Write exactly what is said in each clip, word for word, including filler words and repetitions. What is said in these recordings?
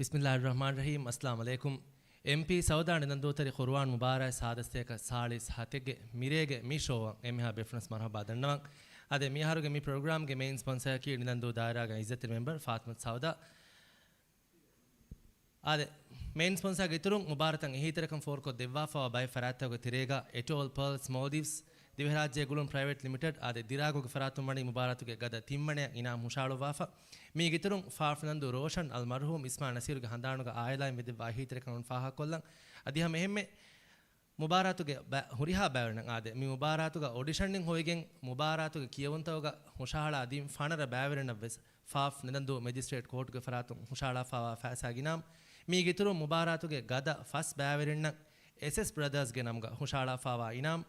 ބިސްމިއްލާހިއްރަޙްމާނިއްރަޙީމް. އައްސަލާމު ޢަލައިކުމް. އެމްޕީ ސައުދާ ނިލަންދޫތަރި ޤުރުއާން މުބާރާތް ސާދަ ސަތޭކަ ސާޅީސް ހަތެއްގެ މިރޭގެ މި ޝޯއަށް އެންމެހާ ބޭފުޅުން މަރުޙަބާ ދަންނަވަން. އާދެ، މިއަހަރުގެ މި ޕްރޮގްރާމްގެ މެއިން ސްޕޮންސަރަކީ ނިލަންދޫ ދާއިރާގެ އިއްޒަތްތެރި މެމްބަރ ފާތިމަތު ސައުދާ. އާދެ، މެއިން ސްޕޮންސަރގެ އިތުރުން މުބާރާތަށް އެހީތެރިކަން ފޯރުކޮށް ދެއްވާފައިވާ ބައެއް ފަރާތްތަކުގެ ތެރޭގަ އެޓޯލް ޕާލްސް މޯލްޑިވްސް ދިވެހިރާއްޖެ ގުޅުން ޕްރައިވެޓް ލިމިޓެޑް އާދެ، ދިރާގުގެ ފަރާތުން ވަނީ މުބާރާތުގެ ގަދަ ތިންވަނަޔަށް އިނާމް ހުށަހަޅުއްވާފަ. މީގެ އިތުރުން ފާފް ނަންދޫ ރޯޝަން އަލްމަރްޙޫމް އިސްމާ ނަސީރުގެ ހަނދާނުގަ އާއިލާއިން ވެދެއްވާ އެހީތެރިކަން ފާހަގަކޮށްލަން. އަދި ހަމަ އެހެންމެ މުބާރާތުގެ ބަ-، ހުރިހާ ބައިވެރިންނަށް އާދެ، މި މުބާރާތުގަ އޮޑިޝަންއިން ހޮވިގެން މުބާރާތުގެ ކިޔެވުންތަކުގަ ހުށަހަޅާ ދިން ފަނަރަ ބައިވެރިންނަށް ވެސް ފާފް ނިލަންދޫ މެޖިސްޓްރޭޓް ކޯޓުގެ ފަރާތުން ހުށަހަޅާފައިވާ ފައިސާގެ އިނާމް. މީގެ އިތުރުން މުބާރާތުގެ ގަދަ ފަސް ބައިވެރިންނަށް އެސްއެސް ބްރަދާސްގެ ނަމުގަ ހުށަހަޅާފައިވާ އިނާމް.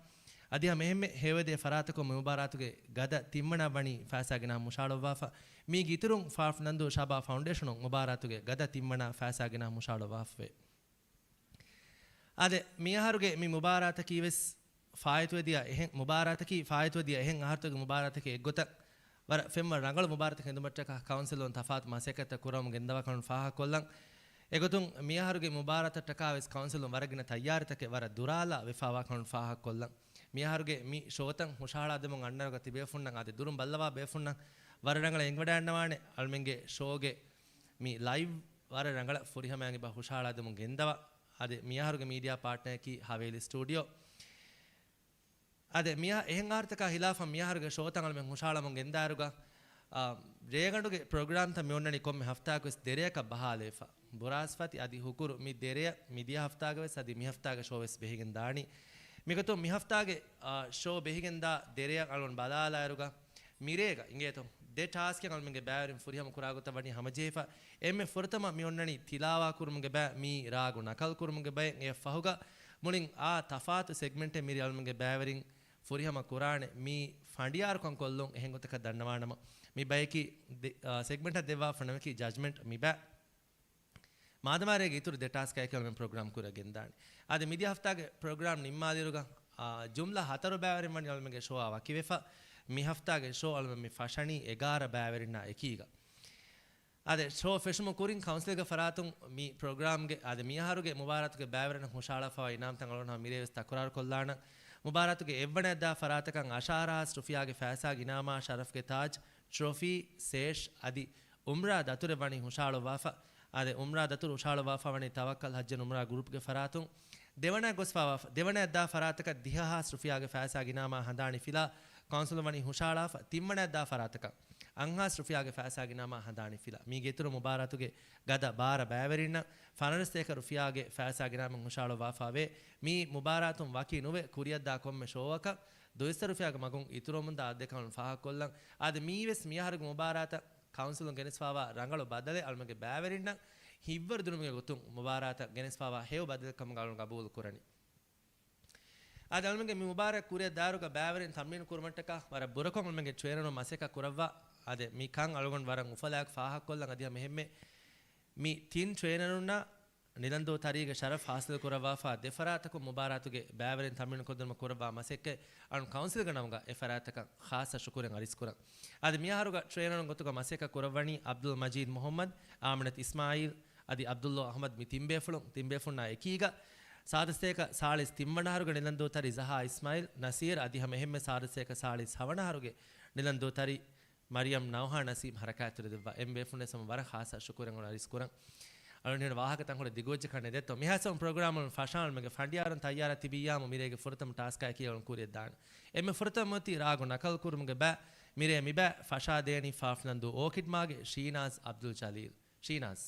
އަދި ހަމަ އެހެންމެ ހެޔޮވެދޭ ފަރާތަކުން މި މުބާރާތުގެ ގަދަ ތިންވަނަ ވަނީ ފައިސާގެ އިނާމް ހުށަހަޅުއްވާފަ. މީގެ އިތުރުން ފާފް ނަންދޫ ޝަބާ ފައުންޑޭޝަނުން މުބާރާތުގެ ގަދަ ތިންވަނަ ފައިސާގެ އިނާމް ހުށަހަޅުއްވާފައެވެ. އާދެ، މިއަހަރުގެ މި މުބާރާތަކީ ވެސް ފާއިތުވެދިޔަ އެހެން، މުބާރާތަކީ ފާއިތުވެދިޔަ އެހެން އަހަރުތަކުގެ މުބާރާތަކެއް އެއްގޮތަށް ވަރަށް ފެންވަ ރަނގަޅު މުބާރާތަކެއް ހެނދުމަށްޓަކާ ކައުންސިލުން ތަފާތު މަސައްކަތްތައް ކުރަމުން ގެންދަވާކަން ފާހަގަކޮށްލަން. އެގޮތުން މިއަހަރުގެ މުބާރާތަށްޓަކާ ވެސް ކައުންސިލުން ވަރަށް ގިނަ ތައްޔާރީތަކެއް ވަރަށް ދުރާލާ ވެފައިވާކަން ފާހަގަކޮށްލަން. މިއަހަރުގެ މި ޝޯތައް ހުށަހަޅާދެމުން އަންނައިރުގަ ތިބޭފުންނަށް އާދެ، ދުރުން ބައްލަވާ ބޭފުންނަށް ވަރަށް ރަނގަޅަށް އެނގިވަޑައިގަންނަވާނެ. އަޅުމެންގެ ޝޯގެ މި ލައިވް ވަރަށް ރަނގަޅަށް ފުރިހަމައިން އެބަ ހުށަހަޅާދެމުން ގެންދަވާ. އާދެ، މިއަހަރުގެ މީޑިއާ ޕާޓްނަރަކީ ހަވޭލީ ސްޓޫޑިއޯ. އާދެ، މިއަ-، އެހެން އަހަރުތަކާ ހިލާފަށް މިއަހަރުގެ ޝޯތައް އަޅުމެން ހުށަހަޅަމުން ގެންދާއިރުގަ، އާ، ރޭގަނޑުގެ ޕްރޮގްރާމްތައް މި އޮންނަނީ ކޮންމެ ހަފްތާއަކުވެސް ދެރެއަކަށް ބަހާލައިފަ. ބުރާސްފަތި އަދި ހުކުރު މި ދެރެއަށް މިދިޔަ ހަފްތާގަވެސް އަދި މި ހަފްތާގެ ޝޯވެސް ބެހިގެން ދާނީ. މިގޮތުން މި ހަފްތާގެ، އާ، ޝޯ ބެހިގެންދާ ދެރެއަށް އަޅުގަނޑު ބަލާލާއިރުގަ، މިރޭގަ އިނގޭތޯ، ދެ ޓާސްކެއް އަޅުމެންގެ ބައިވެރިން ފުރިހަމަ ކުރާ ގޮތަށް ވަނީ ހަމަޖެހިފަ. އެންމެ ފުރަތަމަ މި އޮންނަނީ ތިލާވާ ކުރުމުގެ ބައި، މީ ރާގު ނަކަލް ކުރުމުގެ ބައެއް. އެއަށް ފަހުގަ މުޅިން އާ ތަފާތު ސެގްމެންޓެއް މިރޭ އަޅުމެންގެ ބައިވެރިން ފުރިހަމަ ކުރާނެ. މީ ފަނޑިޔާރުކަން ކޮށްލުން އެހެން ގޮތަކަށް ދަންނަވާނަމަ، މި ބަޔަކީ ދެ-، އާ، ސެގްމެންޓަށް ދެއްވާފަ ނަމަކީ ޖަޖްމެންޓް މި ބައި. މާދަމާ ރޭގެ އިތުރު ދެ ޓާސްކާއެކީ އަޅުމެން ޕްރޮގްރާމް ކުރައް ގެންދާނެ. އާދެ، މިދިޔަ ހަފްތާގެ ޕްރޮގްރާމް ނިންމާލިއިރުގަ، އާ، ޖުމްލަ ހަތަރު ބައިވެރިން ވަނީ އަޅުމެންގެ ޝޯއާ ވަކިވެފަ. މި ހަފްތާގެ ޝޯ އަޅުމެން މި ފަށަނީ އެގާރަ ބައިވެރިންނާ އެކީގަ. އާދެ، ޝޯ ފެށުމުގެ ކުރިން ކައުންސިލްގެ ފަރާތުން މި ޕްރޮގްރާމްގެ، އާދެ، މިއަހަރުގެ މުބާރާތުގެ ބައިވެރިން ހުށަހަޅާފައިވާ އިނާމްތައް އަޅުގަނޑު މިރޭވެސް ތަކުރާރުކޮށްލާނަން. މުބާރާތުގެ އެއްވަނައަށްދާ ފަރާތަކަށް އަށާރަ ހާސް ރުފިޔާގެ ފައިސާގެ އިނާމާ ޝަރަފްގެ ތާޖް، ޓްރޮފީ، ސޭޝް އަދި އުމްރާ ދަތުރެއް ވަނީ ހުށަހަޅުއްވާފަ. އާދެ، އުމްރާ ދަތުރު ހުށަހަޅުއްވާފަ ވަނީ ތަވައްކަލް ހައްޖަން އުމްރާ ގްރޫޕްގެ ފަރާތުން. ދެވަނައަށް ގޮސްފައިވާ، ދެވަނައަށްދާ ފަރާތަކަށް ދިހަ ހާސް ރުފިޔާގެ ފައިސާގެ އިނާމާ ހަނދާނީ ފިލާ ކައުންސިލުން ވަނީ ހުށަހަޅާފަ. ތިންވަނައަށްދާ ފަރާތަކަށް އަށް ހާސް ރުފިޔާގެ ފައިސާގެ އިނާމާ ހަނދާނީ ފިލާ. މީގެ އިތުރު މުބާރާތުގެ ގަދަ ބާރަ ބައިވެރިންނަށް ފަނަރަ ސަތޭކަ ރުފިޔާގެ ފައިސާގެ އިނާމެއް ހުށަހަޅުއްވާފައިވޭ. މި މުބާރާތުން ވަކި ނުވެ ކުރިއަށްދާ ކޮންމެ ޝޯއަކަށް ދުއިސައްތަ ރުފިޔާގެ މަގުން އިތުރުވަމުންދާ އަދަދެއް ކަން ފާހަގަކޮށްލަން. އާދެ، މީވެސް މިއަހަރުގެ މުބާރާތަށް ކައުންސިލުން ގެނެސްފައިވާ ރަނގަޅު ބަދަލެއް. އަޅުމެންގެ ބައިވެރިންނަށް ހިތްވަރު ދިނުމުގެ ގޮތުން މުބާރާތަށް ގެނެސްފައިވާ ހެޔޮ ބަދަލެއް ކަމުގަ އަޅުން ގަބޫލު ކުރަނީ. އާދެ، އަޅުމެންގެ މި މުބާރާތް ކުރިއަށް ދާއިރުގަ ބައިވެރިން ތަމްރީނު ކުރުމަށްޓަކާ ވަރަށް ބުރަކޮށް އަޅުމެންގެ ޓްރޭނަރުން މަސައްކަތް ކުރައްވާ. އާދެ، މި ކަން އަޅުގަނޑު ވަރަށް އުފަލާއެކު ފާހަގަކޮށްލަން. އަދި ހަމަ އެހެންމެ މި ތިން ޓްރޭނަރުންނާ ނިލަންދޫ ތަރީގެ ޝަރަފް ހާސިލް ކުރައްވާފަ ދެ ފަރާތަކުން މުބާރާތުގެ ބައިވެރިން ތަމްރީނު ކޮށްދިނުމަށް ކުރައްވާ މަސައްކަތް އަޅުން ކައުންސިލްގެ ނަމުގަ އެ ފަރާތަކަށް ޚާއްޞަ ޝުކުރެއް އަރިސްކުރަން. އަދި މިއަހަރުގަ ޓްރޭނަރުން ގޮތުގަ މަސައްކަތް ކުރައްވަނީ އަބްދުލް މަޖީދް މުޙައްމަދު، އާމިނަތު އިސްމާއީލް އަދި އަބްދުއްލޯ އަޙްމަދު މި ތިން ބޭފުޅުން، ތިން ބޭފުންނާ އެކީގަ ސާދަ ސަތޭކަ ސާޅީސް ތިން ވަނަ އަހަރުގެ ނިލަންދޫ ތަރި ޒަހާ އިސްމާއީލް ނަސީރް އަދި ހަމަ އެހެންމެ ސާދަ ސަތޭކަ ސާޅީސް ހަވަނަ އަހަރުގެ ނިލަންދޫ ތަރި މަރިޔަމް ނައުހާ ނަސީމް ހަރަކާތްތެރިވެދެއްވާ އެން ބޭފުންވެސް ހަމަ ވަރަށް ޚާއްޞަ ޝުކުރެއް އަރިސްކުރަން. އަޅުން ވާހަކަ ތަންކޮޅެއް ދިގުވެއްޖެ ކަން ނެދެއްތޯ. މިހާސް ޕްރޮގްރާމުން ފަށާން އަޅުމެންގެ ފަނޑިޔާރުން ތައްޔާރަށް ތިބިއްޔާމު މިރޭގެ ފުރަތަމަ ޓާސްކާއެކީ އަޅުން ކުރިއަށްދާނެ. އެންމެ ފުރަތަމަ އޮތީ ރާގު ނަކަލް ކުރުމުގެ ބައި. މިރޭ މި ބައި ފަށާދޭނީ ފާފް ނަންދޫ އޯކިޑް މާގެ ޝީނާޒް އަބްދުލް ޖަލީލް. ޝީނާޒް.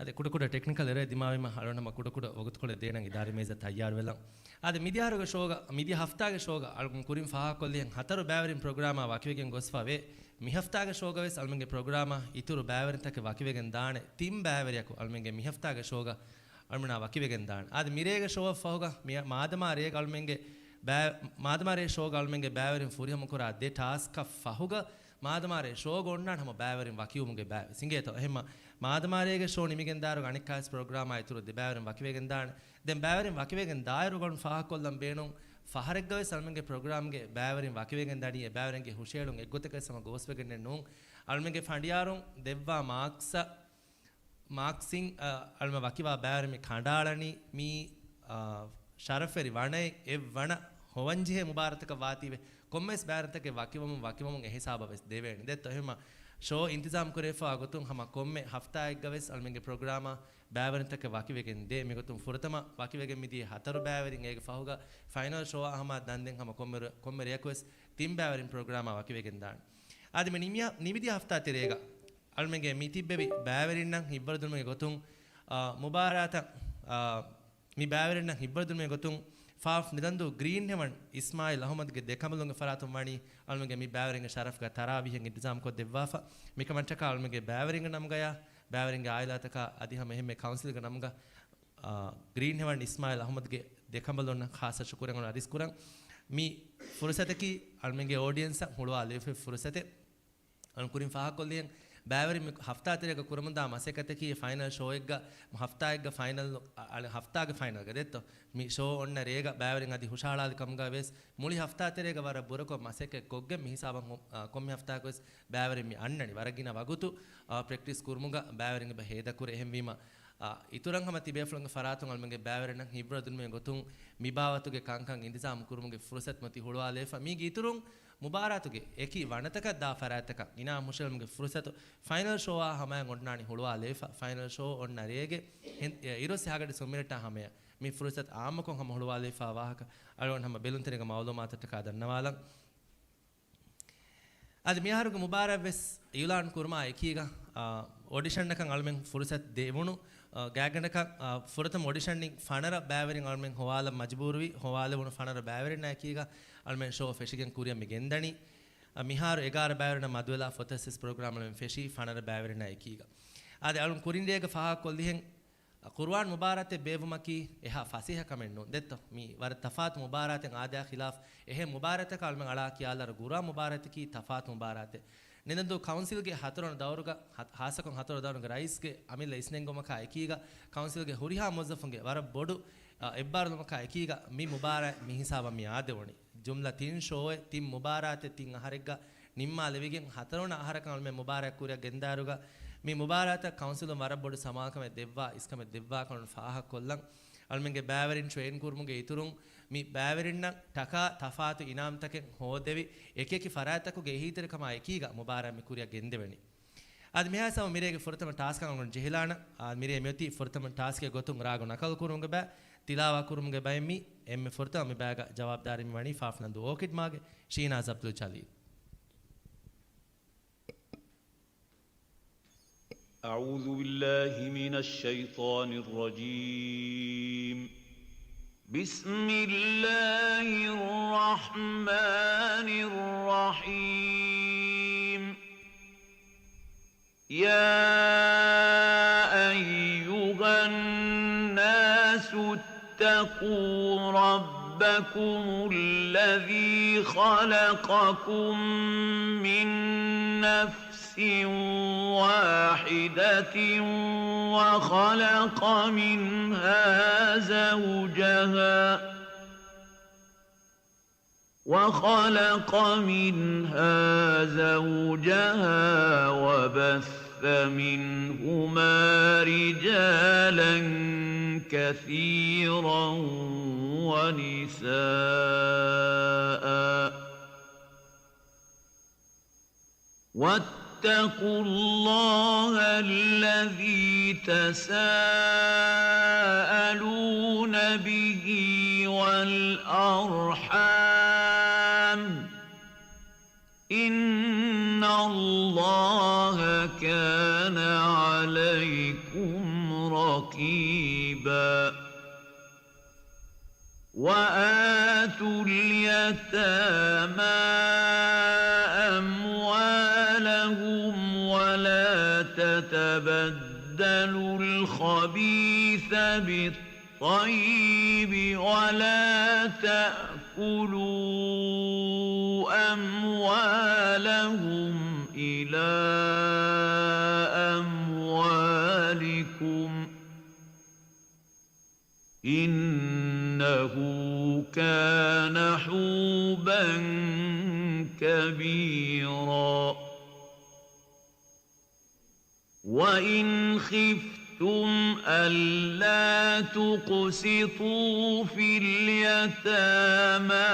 އަދި ކުޑަކުޑަ ޓެކްނިކަލް އެރަރެއް ދިމާވީމަ އަޅުގަނޑު ހަމަ ކުޑަކުޑަ ވަގުތުކޮޅެއް ދޭނަން އިދާރީ މޭޒަށް ތައްޔާރުވެލަން. އާދެ، މިދިޔަ އަހަރުގެ ޝޯގަ، މިދިޔަ ހަފްތާގެ ޝޯގަ އަޅުގަނޑު ކުރިން ފާހަގަކޮށްލިހެން ހަތަރު ބައިވެރިން ޕްރޮގްރާމާ ވަކިވެގެން ގޮސްފަ ވޭ. މިހަފްތާގެ ޝޯގަވެސް އަޅުމެންގެ ޕްރޮގްރާމާ އިތުރު ބައިވެރިންތަކެއް ވަކިވެގެން ދާނެ. ތިން ބައިވެރިޔަކު އަޅުމެންގެ މިހަފްތާގެ ޝޯގަ އަޅުމެނާ ވަކިވެގެން ދާނެ. އާދެ، މިރޭގެ ޝޯއަށް ފަހުގަ މި-، މާދަމާ ރޭގަ އަޅުމެންގެ ބައި-، މާދަމާ ރޭ ޝޯގަ އަޅުމެންގެ ބައިވެރިން ފުރިހަމަކުރާ ދެ ޓާސްކަށް ފަހުގަ މާދަމާ ރޭ ޝޯގަ އޮންނާނެ ހަމަ ބައިވެރިން ވަކިވުމުގެ ބައިވެސް އިނގޭތޯ. އެހެންމަ މާދަމާ ރޭގެ ޝޯ ނިމިގެން ދާއިރު އަނެއްކާވެސް ޕްރޮގްރާމާ އިތުރު ދެ ބައިވެރިން ވަކިވެގެން ދާނެ. ދެން ބައިވެރިން ވަކިވެގެން ދާއިރު އަޅުގަނޑު ފާހަގަކޮށްލަން ބޭނުން، ފަހަރެއްގަވެސް އަޅުމެންގެ ޕްރޮގްރާމްގެ ބައިވެރިން ވަކިވެގެން ދަނީ، އެ ބައިވެރިންގެ ހުށައެޅުން އެއްގޮތަކަށް ހަމަ ގޯސްވެގެންނެއް ނޫން. އަޅުމެންގެ ފަނޑިޔާރުން ދެއްވާ މާކްސް، މާކްސްއިން، އަ، އަޅުމެން ވަކިވާ ބައިވެރިން މި ކަނޑައަޅަނީ މީ، އަ، ޝަރަފްވެރި ވަނައެއް އެއްވަނަ ހޮވަންޖެހޭ މުބާރާތަކަށް ވާތީވެ، ކޮންމެވެސް ބައިވެރިންތަކެއް ވަކިވަމުން، ވަކިވަމުން އެހިސާބަށް ވެސް ދެވޭނެ. ދެއްތޯ އެހެންމަ ޝޯ އިންތިޒާމް ކުރެވިފާ ގޮތުން ހަމަ ކޮންމެ ހަފްތާއެއްގަ ވެސް އަޅުމެންގެ ޕްރޮގްރާމާ ބައިވެރިންތަކެއް ވަކިވެގެން ދޭ. މިގޮތުން ފުރަތަމަ ވަކިވެގެން މިދިޔަ ހަތަރު ބައިވެރިން، އޭގެ ފަހުގަ ފައިނަލް ޝޯއާ ހަމަ ދަންދެން ހަމަ ކޮންމެ ރު-، ކޮންމެ ރެޔަކު ވެސް ތިން ބައިވެރިން ޕްރޮގްރާމާ ވަކިވެގެން ދާނެ. އާދެ، މި ނިމި-، ނިމިދިޔަ ހަފްތާ ތެރޭގަ އަޅުމެންގެ މި ތިއްބެވި ބައިވެރިންނަށް ހިތްވަރުދިނުމުގެ ގޮތުން، އާ، މުބާރާތަށް، އާ، މި ބައިވެރިންނަށް ހިތްވަރުދިނުމުގެ ގޮތުން ފާފް ނިލަންދޫ ގްރީންހެވަން އިސްމާއިލް އަހުމަދުގެ ދެކަނބަލުންގެ ފަރާތުން ވަނީ އަޅުމެންގެ މި ބައިވެރިންގެ ޝަރަފްގަ ތަރާވީހެއް އިންތިޒާމްކޮށްދެއްވާފަ. މިކަމަށްޓަކާ އަޅުމެންގެ ބައިވެރިންގެ ނަމުގަޔާ، ބައިވެރިންގެ އާއިލާތަކާ އަދި ހަމަ އެހެންމެ ކައުންސިލްގެ ނަމުގަ، އާ، ގްރީންހެވަން އިސްމާއިލް އަހުމަދުގެ ދެކަނބަލުންނަށް ޚާއްޞަ ޝުކުރެއް އަރިސް ކުރަން. މި ފުރުސަތަކީ އަޅުމެންގެ އޯޑިއެންސަށް ހުޅުވާލެވިފައި ފުރުސަތެއް. އަޅުން ކުރިން ފާހަގަކޮށްލިހެން، ބައިވެރިން މި ހަފްތާ ތެރޭގަ ކުރަމުންދާ މަސައްކަތަކީ ފައިނަލް ޝޯއެއްގަ، ހަފްތާއެއްގަ ފައިނަލް، އަ، އަޅެ ހަފްތާގެ ފައިނަލްގަ ދެއްތޯ. މި ޝޯ އޮންނަ ރޭގަ ބައިވެރިން އަދި ހުށަހަޅާލި ކަމުގަ ވެސް މުޅި ހަފްތާ ތެރޭގަ ވަރަށް ބުރަކޮށް މަސައްކަތް ކޮށްގެން މި ހިސާބަށް ހު-، އަ، ކޮންމެ ހަފްތާއަކު ވެސް ބައިވެރިން މި އަންނަނީ. ވަރަށް ގިނަ ވަގުތު، އަ، ޕްރެކްޓިސް ކުރުމުގަ ބައިވެރިން އެބަ ހޭދަކުރޭ. އެހެންވީމަ، އަ، އިތުރަށް ހަމަ ތިބޭފުޅުންގެ ފަރާތުން އަޅުމެންގެ ބައިވެރިންނަށް ހިތްވަރުދިނުމުގެ ގޮތުން މި ބާވަތުގެ ކަންކަން އިންތިޒާމް ކުރުމުގެ ފުރުސަތު މަތި ހުޅުވާލެވިފަ. މީގެ އިތުރުން މުބާރާތުގެ އެކި ވަނަތަކަށް ދާ ފަރާތްތަކަށް އިނާމް ހުށައެޅުމުގެ ފުރުސަތު ފައިނަލް ޝޯއާ ހަމަޔަށް އޮންނާނީ ހުޅުވާލެވިފަ. ފައިނަލް ޝޯ އޮންނަ ރޭގެ ހެން-، އިރުއޮއްސެއް ހަގަޑި ސުން މިނެޓާ ހަމަޔަށް މި ފުރުސަތު އާއްމުކޮށް ހަމަ ހުޅުވާލެވިފާ ވާހަކަ އަޅުގަނޑު ހަމަ ބެލުންތެރިގެ މައުލޫމާތަށްޓަކާ ދަންނަވާލަން. އަދި މިއަހަރުގެ މުބާރާތް ވެސް އިއުލާން ކުރުމާ އެކީގަ، އާ، އޮޑިޝަންއަކަށް އަޅުމެން ފުރުސަތު ދެވުނު، އާ، ގާތްގަނޑަކަށް، އާ، ފުރަތަމަ އޮޑިޝަންއިން ފަނަރަ ބައިވެރިން އަޅުމެން ހޮވާލަން މަޖުބޫރުވި، ހޮވާލެވުނު ފަނަރަ ބައިވެރިންނާ އެކީގަ އަޅުމެން ޝޯ ފެށިގެން ކުރިއަށް މި ގެންދަނީ. އާ، މިހާރު އެގާރަ ބައިވެރިންނަށް މަދުވެލާ ފޮތަސް ވެސް ޕްރޮގްރާމް އަޅުމެން ފެށީ ފަނަރަ ބައިވެރިންނާ އެކީގަ. އާދެ، އަޅުން ކުރިން ރޭގަ ފާހަގަކޮށްލިހެން، ޤުރުއާން މުބާރާތެއް ބޭއްވުމަކީ އެހާ ފަސޭހަ ކަމެއް ނޫން. ދެއްތޯ؟ މީ ވަރަށް ތަފާތު މުބާރާތެއް. އާދަޔާ ޚިލާފް އެހެން މުބާރާތަކަށް އަޅުމެން އަޅާ ކިޔާލާރު ޤުރުއާން މުބާރާތަކީ ތަފާތު މުބާރާތެއް. ނިލަންދޫ ކައުންސިލްގެ ހަތަރުވަނަ ދައުރުގަ، ހަ-، ހާއްސަކޮށް ހަތަރުވަނަ ދައުރުގެ ރައީސްގެ އަމިއްލަ އިސްނެންގުމަކާ އެކީގަ، ކައުންސިލްގެ ހުރިހާ މުވައްޒަފުންގެ ވަރަށް ބޮޑު، އަ، އެއްބާރުލުމަކާ އެކީގަ މި މުބާރާތް މި ހިސާބަށް މި އާދެވުނީ. ޖުމްލަ ތިން ޝޯއެއް، ތިން މުބާރާތެއް ތިން އަހަރެއްގަ ނިންމާލެވިގެން ހަތަރުވަނަ އަހަރަކަށް އަޅުމެން މުބާރާތް ކުރިއަށް ގެންދާއިރުގަ، މި މުބާރާތަށް ކައުންސިލުން ވަރަށް ބޮޑު ސަމާލުކަމެއް ދެއްވާ، އިސްކަމެއް ދެއްވާކަން ފާހަގަކޮށްލަން. އަޅުމެންގެ ބައިވެރިން ޓްރެއިން ކުރުމުގެ އިތުރުން، މި ބައިވެރިންނަށް ޓަކާ ތަފާތު އިނާމްތަކެއް ހޯދެވި، އެކިއެކި ފަރާތްތަކުގެ އެހީތެރިކަމާ އެކީގަ މުބާރާތް މި ކުރިއަށް ގެންދެވެނީ. އަދި މިހާ ހިސާބުން މިރޭގެ ފުރަތަމަ ޓާސްކަށް އަޅުގަނޑު ޖެހިލާނަން. އާ، މިރޭ މިއޮތީ ފުރަތަމަ ޓާސްކެއް ގޮތުން ރާގު ނަކަލު ކުރުމުގެ ބައި، ތިލާވާ ކުރުމުގެ ބައެއް މީ. އެންމެ ފުރަތަމަ މި ބައިގަ ޖަވާބުދާރީ މި ވަނީ ފާފް ނަންދޫ އޯކިޑް މާގެ ޝީނާޒް އަބްދުލް ޖަލީލް. أعوذ بالله من الشيطان الرجيم. بسم الله الرحمن الرحيم. يا أيها الناس اتقوا ربكم الذي خلقكم من نفس واحدة وخلق منها زوجها وخلق منها زوجها وبث منهما رجالا كثيرا ونساء واتقوا الله الذي تساءلون به والأرحام، إن الله كان عليكم رقيبا. وآتوا اليتامى أموالهم ولا تتبدلوا الخبيث بالطيب ولا تأكلوا أموالهم إلى أموالكم إنه كان حوبا كبيرا. وإن خفتم ألا تقسطوا في اليتامى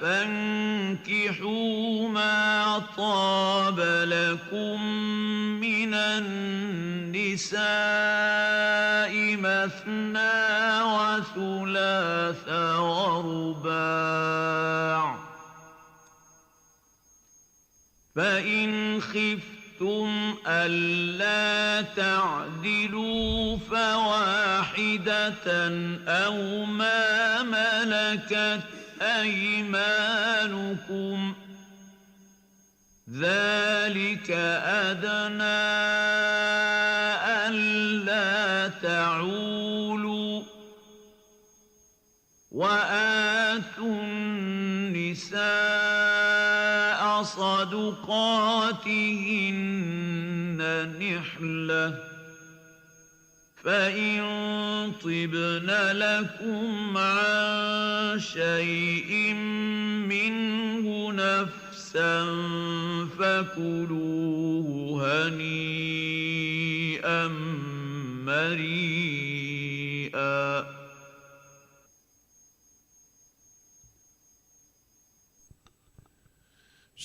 فانكحوا ما طاب لكم من النساء مثنى وثلاث ورباع، فإن خفتم ألا تعدلوا فواحدة أو ما ملكت أيمانكم، ذلك أدنى ألا تعولوا. وآتوا النساء صدقاتهن نحلة، فإن طبن لكم عن شيء منه نفسا فكلوه هنيئا مريئا.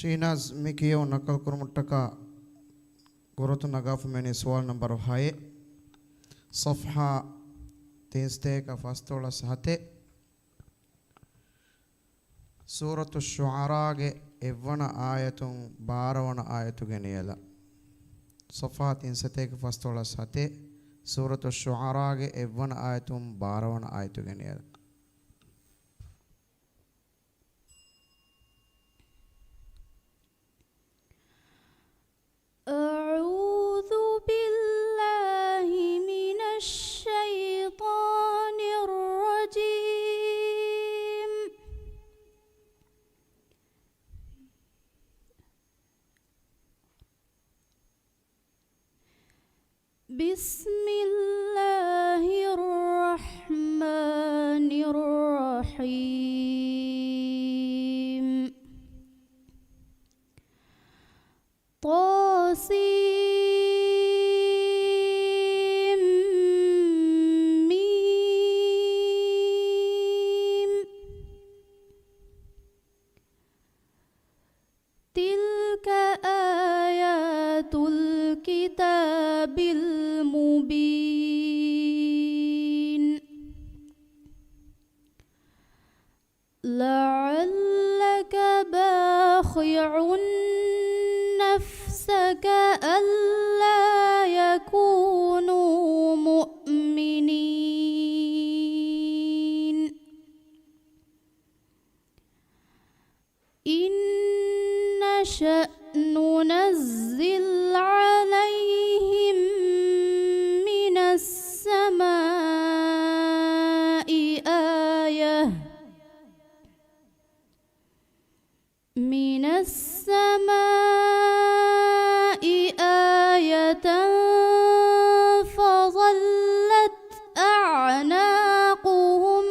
ޝީނާޒް މި ކިޔެވުން ނަކަލު ކުރުމަށްޓަކާ ގުރުތު ނަގާފަ މިވަނީ ސުވާލު ނަންބަރު ހައެއް، ޞަފްޙާ ތިންސަތޭކަ ފަސްދޮޅަސް ހަތެއް، ސޫރަތު ޝުޢަރާގެ އެއްވަނަ އާޔަތުން ބާރަވަނަ އާޔަތުގެ ނިޔަލަށް. ޞަފްޙާ ތިންސަތޭކަ ފަސްދޮޅަސް ހަތެއް، ސޫރަތު ޝުޢަރާގެ އެއްވަނަ އާޔަތުން ބާރަވަނަ އާޔަތުގެ ނިޔަލަށް. أعوذ بالله من الشيطان الرجيم. بسم الله الرحمن الرحيم. طسم. تلك آيات الكتاب المبين. لعلك باخع نفسك ألا يكونوا مؤمنين. إن نشأ ننزل عليهم من السماء آية، من السماء آية فظلت أعناقهم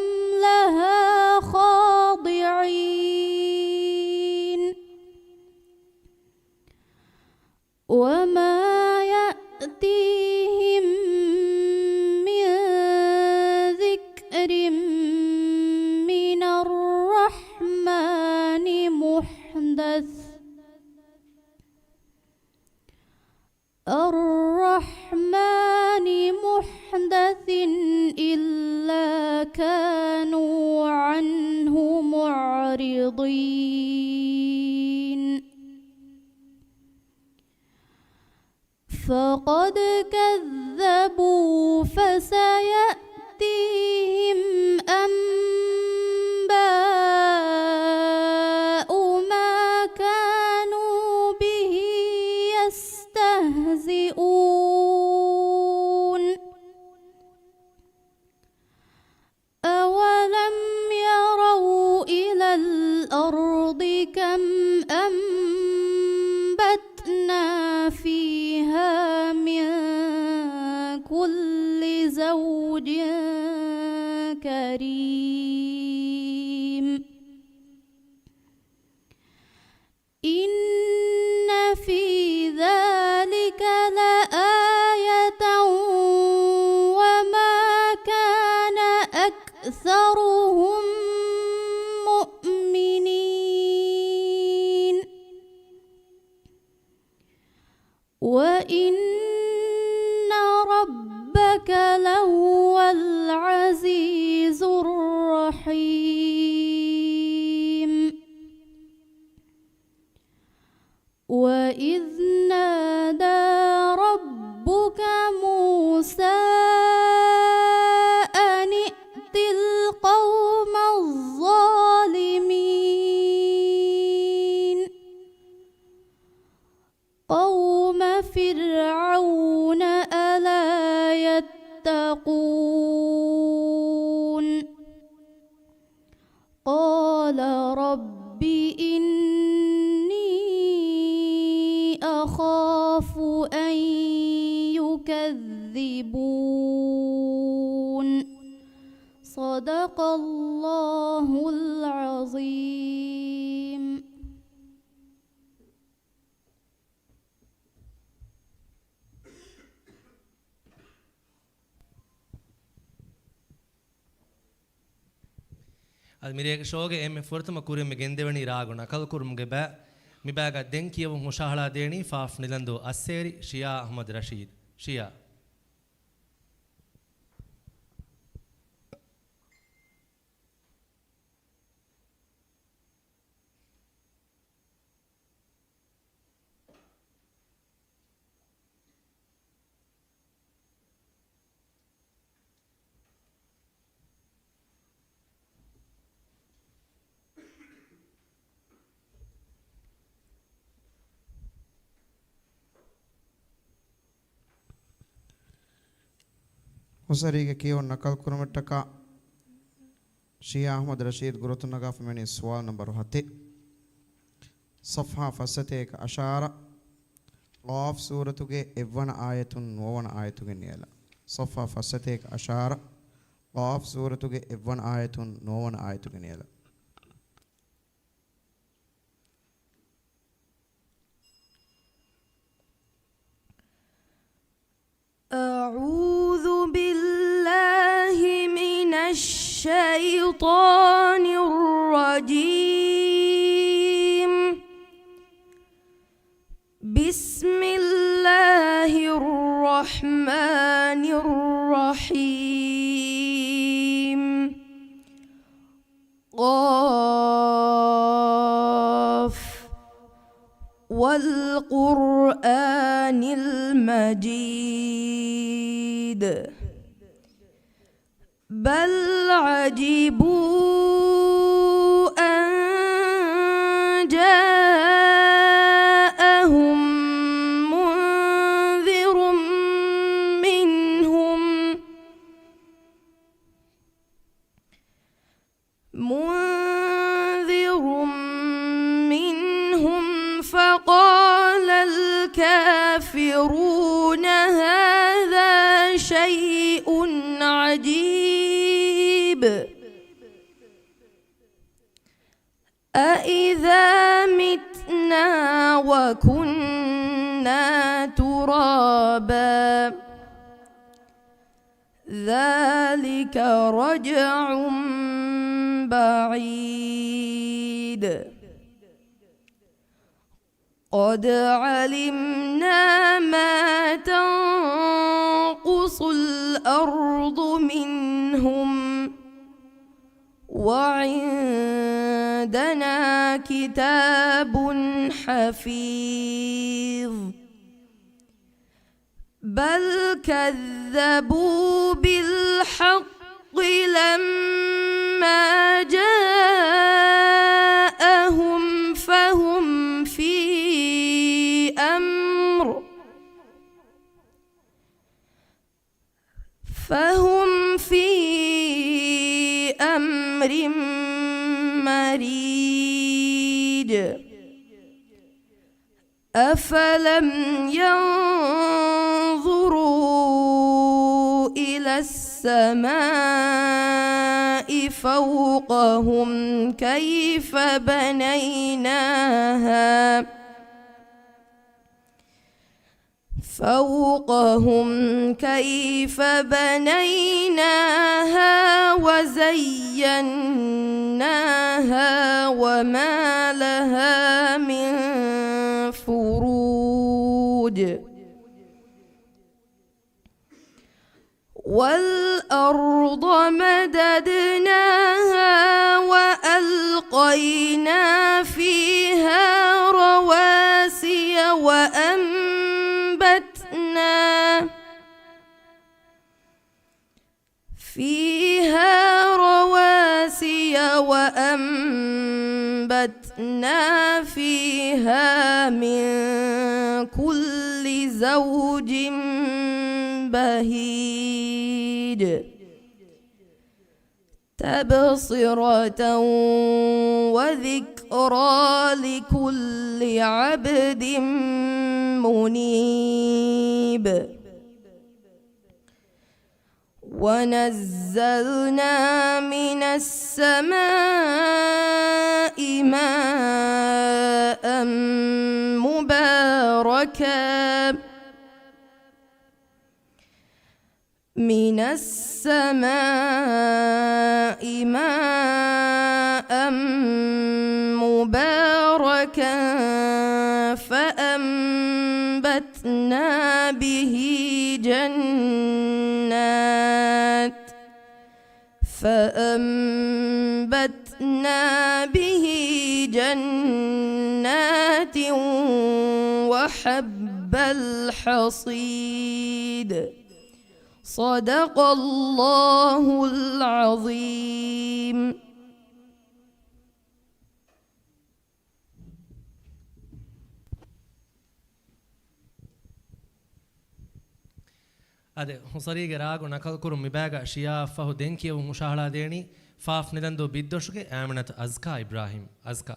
لها خاضعين. وما يأتيهم من ذكر من الرحمن محدث الرحمن محدث إلا كانوا عنه معرضين. فقد كذبوا فسوف زوج كريم. إن في ذلك لآية وما كان أكثرهم مؤمنين. وإن ربك لهو العزيز الرحيم. وإذ نادى ربك موسى أن ائت القوم الظالمين. قوم فرعون ألا يتقون. قال رب إني أخاف أن يكذبون. صدق الله العظيم. އަދި މިރޭގެ ޝޯގެ އެންމެ ފުރަތަމަ ކުރިން މި ގެންދެވެނީ ރާގު ނަކަލުކުރުމުގެ ބައި. މި ބައިގަ ދެން ކިޔެވުން ހުށަހަޅާދޭނީ ފާފް ނިލަންދޫ އައްސޭރި ޝިޔާ އަޙްމަދު ރަޝީދު. ޝިޔާ. ހުސަރީގެ ކިޔެވުން ނަކަލު ކުރުމަށްޓަކާ ޝިޔާ އަޙްމަދު ރަޝީދު ގުރުތުން ނަގާފަ މިވަނީ ސުވާލު ނަންބަރު ހަތެއް. ޞަފްޙާ ފައްސަތޭކަ އަށާރަ، ޤާފް ސޫރަތުގެ އެއްވަނަ އާޔަތުން ނުވަވަނަ އާޔަތުގެ ނިޔަލަށް. ޞަފްޙާ ފައްސަތޭކަ އަށާރަ، ޤާފް ސޫރަތުގެ އެއްވަނަ އާޔަތުން ނުވަވަނަ އާޔަތުގެ ނިޔަލަށް. أعوذ بالله من الشيطان الرجيم. بسم الله الرحمن الرحيم. قاف والقرآن المجيد. بل عجبوا أن جاءهم منذر منهم منذر منهم فقال الكافرون هذا شيء عجيب. أإذا متنا وكنا ترابا ذلك رجع بعيد. قد علمنا ما تنقص الأرض منهم وعندنا كتاب حفيظ. بل كذبوا بالحق لما جاءهم فهم في أمر فهم في أمر مريج. أفلم ينظروا إلى السَّمَاءِ فَوْقَهُمْ كَيْفَ بَنَيْنَاهَا فَوْقَهُمْ كَيْفَ بَنَيْنَاهَا وَزَيَّنَّاهَا وَمَا لَهَا مِنْ فُرُوجٍ. وَالْأَرْضَ مَدَدْنَاهَا وَأَلْقَيْنَا فِيهَا رَوَاسِيَ وَأَنْبَتْنَا فِيهَا رَوَاسِيَ وَأَنْبَتْنَا فِيهَا مِنْ كُلِّ زَوْجٍ بَهِيجٍ. تَبْصِرَةً وَذِكْرَى لِكُلِّ عَبْدٍ مُنِيبٍ. وَنَزَّلْنَا مِنَ السَّمَاءِ مَاءً مُبَارَكًا، مِنَ السَّمَاءِ مَاءً مُبَارَكًا فَأَنْبَتْنَا بِهِ جَنَّاتٍ، فَأَنْبَتْنَا بِهِ جَنَّاتٍ وَحَبَّ الْحَصِيدِ. صَدَقَ اللَّهُ الْعَظِيمُ. އާދެ، ހުސަރީގެ ރާގު ނަކަލުކުރުން މިބައިގަ ޝިޔާއަށްފަހު ދެން ކިޔެވުން ހުށަހަޅާދޭނީ، ފާފް ނިދަންދޫ ބިއްދޮށުގެ އާމިނަތު އަޒްކާ އިބްރާހިމް. އަޒްކާ.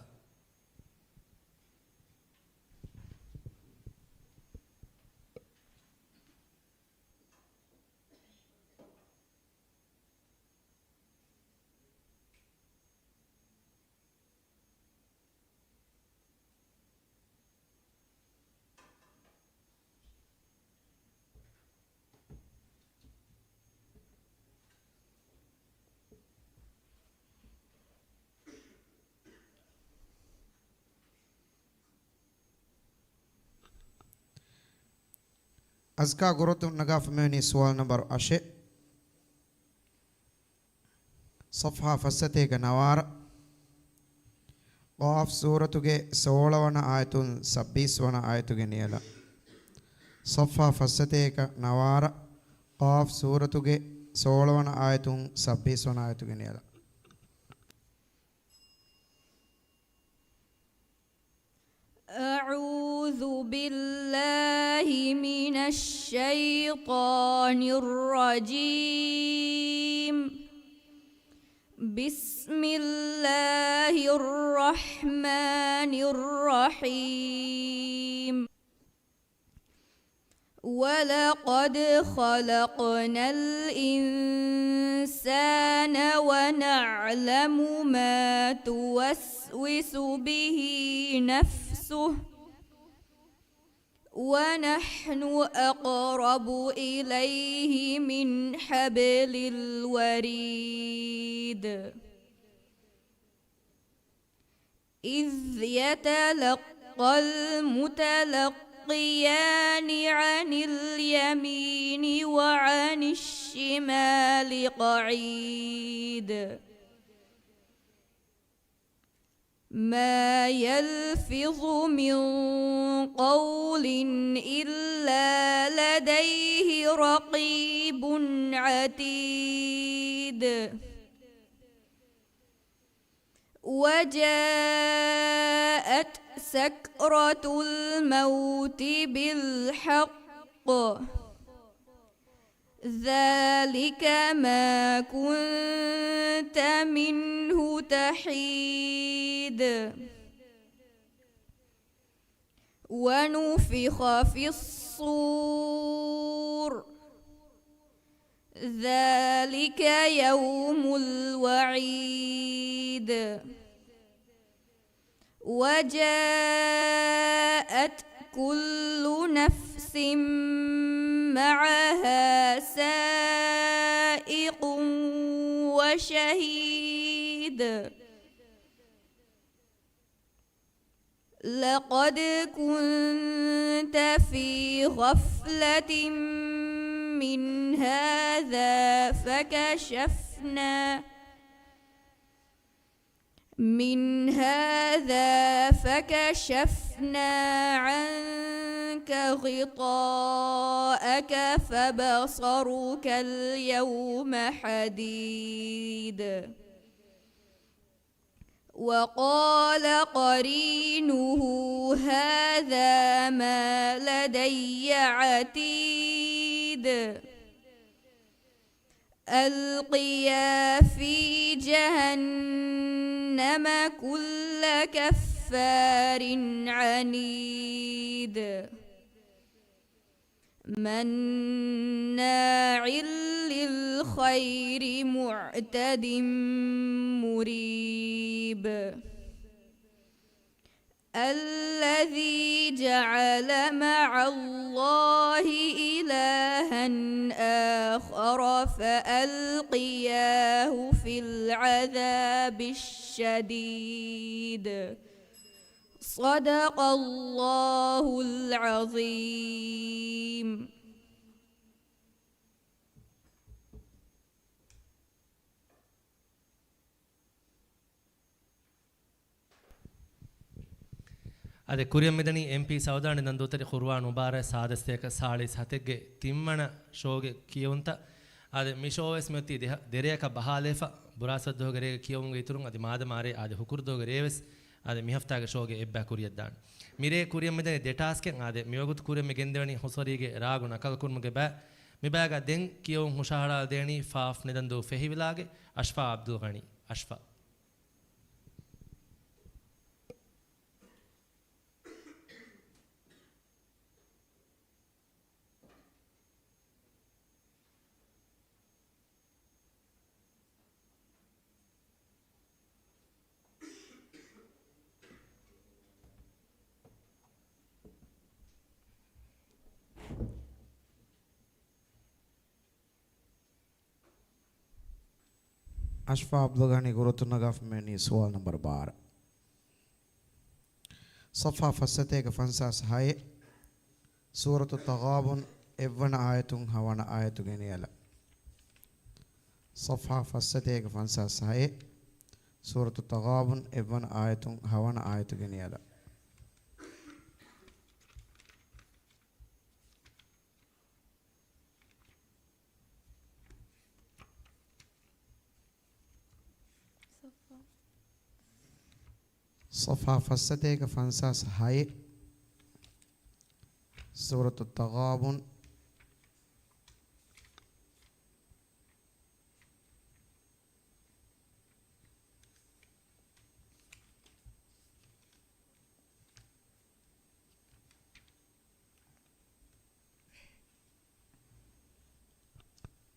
އަޒްކާ ގުރުއަތުން ނަގާފަ މިވަނީ ސުވާލު ނަންބަރު އަށެއް. ޞަފްޙާ ފައްސަތޭކަ ނަވާރަ. ޤާފް ސޫރަތުގެ ސޯޅަ ވަނަ އާޔަތުން ސައްބީސް ވަނަ އާޔަތުގެ ނިޔަލަށް. ޞަފްޙާ ފައްސަތޭކަ ނަވާރަ. ޤާފް ސޫރަތުގެ ސޯޅަ ވަނަ އާޔަތުން ސައްބީސް ވަނަ އާޔަތުގެ ނިޔަލަށް. أعوذ بالله من الشيطان الرجيم. بسم الله الرحمن الرحيم. وَلَقَدْ خَلَقْنَا الْإِنسَانَ وَنَعْلَمُ مَا تُوَسْوِسُ بِهِ نَفْسُهُ، وَنَحْنُ أَقْرَبُ إِلَيْهِ مِنْ حَبْلِ الْوَرِيدِ. إِذْ يَتَلَقَّى الْمُتَلَقِّيَانِ عَنِ الْيَمِينِ وَعَنِ الشِّمَالِ قَعِيدٌ. مَا يَلْفِظُ مِنْ قَوْلٍ إِلَّا لَدَيْهِ رَقِيبٌ عَتِيدٌ. وَجَاءَتْ سَكْرَةُ الْمَوْتِ بِالْحَقِّ، ذَلِكَ مَا كُنْتَ مِنْهُ تَحِيدُ. وَنُفِخَ فِي الصُّورِ، ذلك يوم الوعيد. وجاءت كل نفس معها سائق وشهيد. لقد كنت في غفلة من هذا فكشفنا من هذا فكشفنا عنك غطاءك فبصرك اليوم حديد. وقال قرينه هذا ما لدي عتيد. ألقيا في جهنم كل كفار عنيد. مناع للخير معتد مريب. الذي جعل مع الله إلها آخر فألقياه في العذاب الشديد. صدق الله العظيم. އާދެ، ކުރިއަށް މިދަނީ އެމްޕީ ސައުދާ ނިދަން ދޫތެރި ޤުރުއާން މުބާރާތް ސާދަ ސަތޭކަ ސާޅީސް ހަތެއްގެ ތިންވަނަ ޝޯގެ ކިޔެވުންތައް. އާދެ، މި ޝޯ ވެސް މިއޮތީ ދެ-، ދެރެއަކަށް ބަހާލައިފަ. ބުރާސްފަތި ދުވަހުގެ ރޭގެ ކިޔެވުމުގެ އިތުރުން އަދި މާދަމާ ރޭ އާދެ ހުކުރު ދުވަހުގެ ރޭ ވެސް އާދެ މި ހަފްތާގެ ޝޯގެ އެއްބައި ކުރިއަށްދާނެ. މިރޭ ކުރިއަށް މިދަނީ ދެ ޓާސްކެއް. އާދެ، މިވަގުތު ކުރިއަށް މި ގެންދެވެނީ ހުސްވަރީގެ ރާގު ނަކަލުކުރުމުގެ ބައި. މި ބައިގަ ދެން ކިޔެވުން ހުށަހަޅާލަދޭނީ ފާފް ނިދަން ދޫ ފެހިވިލާގެ އަޝްފާ އަބްދުލް ޣަނީ. އަޝްފާ. އަޝްފާ އަބްދުލް ޣަނީ ގުރުއްތުން ނަގާފަ މިވަނީ ސުވާލު ނަންބަރު ބާރަ. ޞަފްޙާ ފަސްސަތޭކަ ފަންސާސް ހައެއް، ސޫރަތު ތަޣާބުން އެއްވަނަ އާޔަތުން ހަވަނަ އާޔަތު ގެނެޔަލަ. ޞަފްޙާ ފަސްސަތޭކަ ފަންސާސް ހައެއް، ސޫރަތު ތަޣާބުން އެއްވަނަ އާޔަތުން ހަވަނަ އާޔަތު ގެނެޔަލަ. ޞަފްޙާ ފަސްސަތޭކަ ފަންސާސް ހައެއް، ސޫރަތު ތަޣާބުން.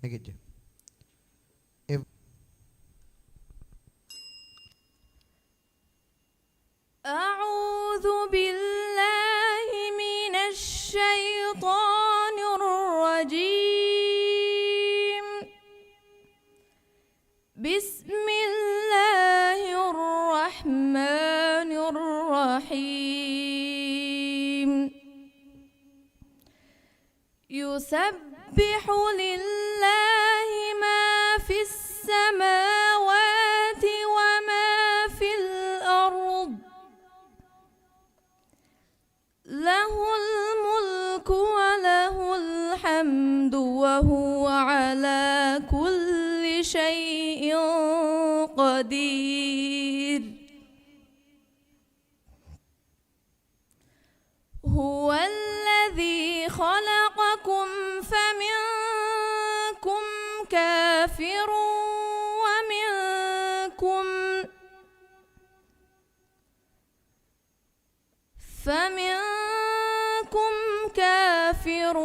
ނެގިއްޖެ. އެ-، أعوذ بالله من الشيطان الرجيم. بسم الله الرحمن الرحيم. يسبح لله ما في السماوات وما في الأرض. له الملك وله الحمد وهو على كل شيء قدير. هو الذي خلقكم فمنكم كافر ومنكم فمنكم كافر